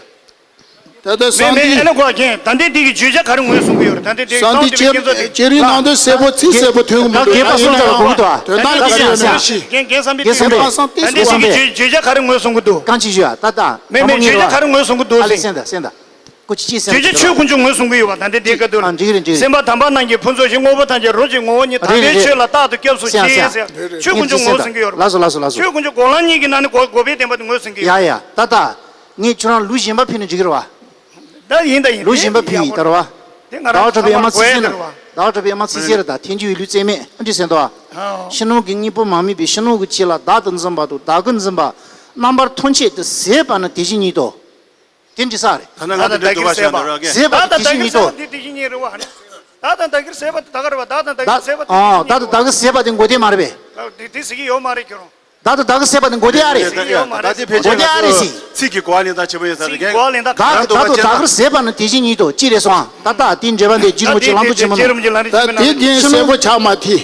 ད་ལྟ་མེད་བསམ་མེད་ཨ་ལས་གོ་རྒན། ད་ལྟའི་འདི་གི་བརྗོད་བྱ་ག་རེ་ངོས་བཟུང་གི་ཡོད་རེད། ད་ལྟའི་འདི་གསང་སྟེ་བསྐྱེད་རིམ་ནང་དུ་གསལ་པོ་ཚིག་གསལ་པོ་ཐོན་གི་མི་འདུག་རྒན་པ་སོང་ཙང་གོ་གི་འདུག་ཨ། དོན་དག་ལ་ག་རེ་ཡོད་ན་ཤི། རྒན་རྒན་བསམ་པའི་རྒན་བསམ་པའི་ད་ལྟའི་འདི་གི་བརྗོད་བྱ་ག་རེ་ངོས་བཟུང་གི་འདུག་རྐང་གཅིག་ཞུ་ཨ། ད་ལྟ་མེད་མེད་བརྗོད་བྱ་ག་རེ་ངོས་བཟུང་གི་འདུག་ཟེར། སེམས་དང་སེམས་དང་། ཀུ་ཅི་ཅི་སེམས་བརྗོད་བྱ་ཆོས་དཀོན་མཆོག་ངོས་བཟུང་གི་ཡོད་པ། ད་ལྟའི་འདི་ག་དུས་ཨ་འགྲིག་རེད་འགྲིག་རེད། སེམས་དཔའ་དམ་པ་རྣམས་ཀྱི་ཕུན་ཚོགས་ཤིང་། དངོས་པོ་ཐམས་ཅད་རོ་གཅིག་ངོ་བོ་ཉིད། དམ་པའི་ཆོས་ལ་རྟག་ཏུ་སྐྱབས་སུ་མཆི་ཟེར། ཆོས་དཀོན་མཆོག་ངོས་བཟུང་གི་ཡོད་རེད། ལགས་སོ་ལགས་སོ་ལགས་སོ། ཆོས་དཀོན་མཆོག་འགོག་ལམ་གཉིས་ཀྱི་ནང་ནས་འགོག་འགོག་པའི་བདེན་པ་དེ་ངོས་བཟུང་གི་ཡོད། ཡ་ཡ་ད་ལྟ་ངས་ཁྱོད་རང་ལུགས་གཞན་པ་ཕུལ་ན་འགྲིག་གི་རེད་བ། ད་ཡིན་ད་ཡིན། ལུགས་གཞན་པ་ཕུལ་ཡིན་ད་རེད་བ། དེ་ང་རང་ཚང་མར་གོ་ཡ་ད་རེད་བ། བདག་གྲུབ་པའི་ཨ་མ་ཚིག་གསལ་ན། བདག་གྲུབ་པའི་ཨ་མ་ཚིག་གསལ་རེད་ད། ཐལ་འགྱུར་བའི་ལུས་རྩལ་མེད་ཨ་འདྲི་ཟེར་འདུག་བ། ཕྱི་ནང་གི་དངོས་པོ་མ་དམིགས་པའི་ཕྱི་ནང་གི་ཆོས་ལ་བདག་ཏུ་འཛིན་པ་དང་བདག་གིར་འཛིན་པ་རྣམ་པར་ཐམས་ཅད་དུ་ཟད་པ་ནི་དེ་བཞིན་ཉིད་དོ། དེ་འདྲི་ས་རེད། ད་ནི་ང་ད་ལྟ་འདྲི་འདུག་པ་ཞིག་འདུག་ར་གས། ཟད་པ་དེ་དེ་བཞིན་ཉིད་དོ། བདག་དང་བདག་གིར་ཟད་པ་དེ་དེ་བཞིན་ཉིད་རེད་བ། ད་དང་བདག་གིར་ཟད་པ་དེ་ད་ག་རེད་བ། བདག་དང་བདག་གིར་ཟད་པ་དེ་ཨ་བདག་དང་བདག་གིར་ཟད་པ་དེ་འགོག་བདེན་མ་རེད་པས། དེ་དེ་ཟེར་གྱི་ཡོད་མ་རེད་ཁྱོད་རང་། བདག་དང་བདག་གིར་ཟད་པ་དེ་འགོག་བདེན་ཨ་རེད། ཟེར་གྱི་ཡོད་མ་རེད། ད་དེ་ཕལ་ཆེར་འགོག་བདེན་ཨ་རེད་ཟེར། ཚིག་གི་གོ་བ་ལེན་སྟངས་ཆེན་པོ་ཡོད་ས་རེད་གས། ཚིག་གི་གོ་བ་ལེན་སྟངས་བདག་གང་དང་འདུག་བདག་པ་དང་བདག་གིར་ཟད་པ་ནི་དེ་བཞིན་ཉིད་དོ། ཅི་རེད་སོང་ཨ། ད་ལྟ་དེའི་འགྲེལ་པ་འདི་རྗེ་རིན་པོ་ཆེ་ལམ་དུ་ཆེན་མོ་ནོ། ད་དེ་རྒན་གསལ་པོ་ཆགས་མ་ཐིག་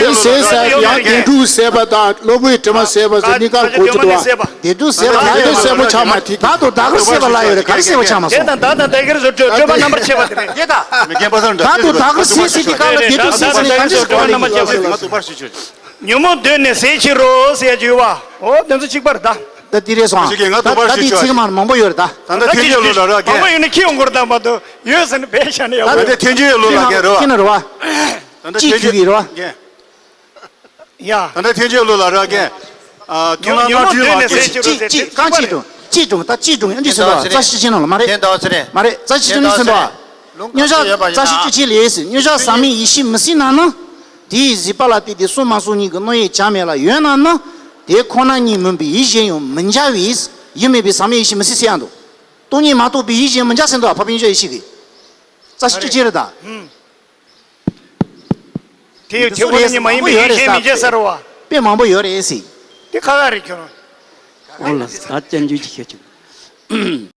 དེ་ཟད་ས་ཡང་དགེ་ཕྲུག་ཟད་པ་དང་སློབ་བུའི་དྲི་མ་ཟད་པ་ཟེར་གཉིས་ཀ་གོ་ཆོད་འདུག་བ། བདེ་སྡུག་ཟད་པ་ལ་ཡོད་རེད། གསལ་པོ་ཆགས་མ་ཐིག་བདག་དང་བདག་གིར་ཟད་པ་ལ་ཡོད་རེད། ག་རེ་གསལ་པོ་ཆགས་མ་སོང་། དེ་དང་བདག་དང་བདག་གིར་ཟེར་སྤྲོས་སྤྲོས་པ་རྣམ་པར་ཕྱེ་བ་དེ་རེད། དེ་དང་། མི་རྒན་པ་སངས་བདག་དང་བདག་གིར་ཟད་ཟེར་དེ་ག་ལ་བདེ་སྡུག་ཟད་ཟེར་ག་རེ་ཟེར་སྤྲོས་པ་རྣམ་པར་ཕྱེ་བ་དེ་རེད། ཉོན་མོངས་གདོད་ནས་ཟད་ཕྱིར་རོ་ཟེར་ཡ་ཅིག་ཡོད་བ། འོ་དེ་ཚོ་གཅིག་པ་རེད་ད། ད་འདི་རེད་སོང་། ད་ད་འདི་ཚིག་མ་མང་པོ་ཡོད་རེད་ད། ད་ད་ཐལ་འགྱུར་ལུགས་ལ་ར་མང་པོ་གས། ཡོད་ན་ཁྱི་ཡོང་གོ་རེད་ད་མ་གཏོགས་ཡོད་ཟེར་ན་བས་བྱ་ནས་ཡག་པོ་ད་ད་ཡོད། ཐལ་འགྱུར་ལུགས་ལ་གས་རེད་བ། ཁྱི་ན་རེད་བ། ད་ད་ཅིག་ཐལ་འགྱུར་གི་རེད་བ། གས། ཡ། ད་ད་ཐལ་འགྱུར་ལུགས་ལ་ར་གས། ཨ་ཐུན་ལ་ཉོན་མོངས་གདོད་ནས་ཟད་ཕྱིར་རོ་ཟེར་ཅིག་ཅིག་རྐང་གཅིག་ཏུ་ཅིག་ཏུ་ད་ཅིག་ཏུ་ཨ་འདི་ཟེར་བ་རྩ་ཤེ་ཅིག་ཅིག་ནང་ལ་མ་རེད། མ་རེད། རྩ་ཤེ་ཅིག་ཅིག་ནི་ཟེར་བ། མཉམ་གཞག་རྩ་ཤེ་ཅིག་ཅིག་ལས་ཟེར། མཉམ་གཞག་ཟག་མེད་ཡེ་ཤེས་མི་སྲིད་ན་ནི། དེ་ཡི་གཟིགས་པ་ལ་བལྟས་ཏེ་གསུང་མ་གསུང་གཉིས་ཀྱི་རྣམ་དབྱེ་བྱར་མེད་ལ་ཡོད་ན་ནི། དེ་ཁོ་ན་ཉིད་མིན་པའི་ཡིད་གཞན་ཡང་མི་འཇལ་བས། ཡུལ་མེད་པའི་ཟག་མེད་ཡེ་ཤེས་མི་སྲིད་ཟེར་ཡང་འདུག་སྟོང་ཉིད་མ་རྟོགས་པའི་ཡིད་གཞན་མི་འཇལ་ཟེར་འདུག་ཕ་བན་ཤ་ཡེ་ཤེས་ཀྱི། རྩ་ཤེ་ཅིག་ཅིག་རེད་ད། དེ་དེ་ཁོ་ན་ཉིད་མ་ཡིན་པའི་ཡིད་གཞན་མི་འཇལ་ཟེར་བ། དཔེ་མང་པོ་ཡོད་རེད་ཟེར། དེ་ཁ་ཁ་རེད་ཁྱོད་རང་། འོ་ལ་ད་བསྟན་རྒྱུ་ཅིག་ཤེས་ཆུག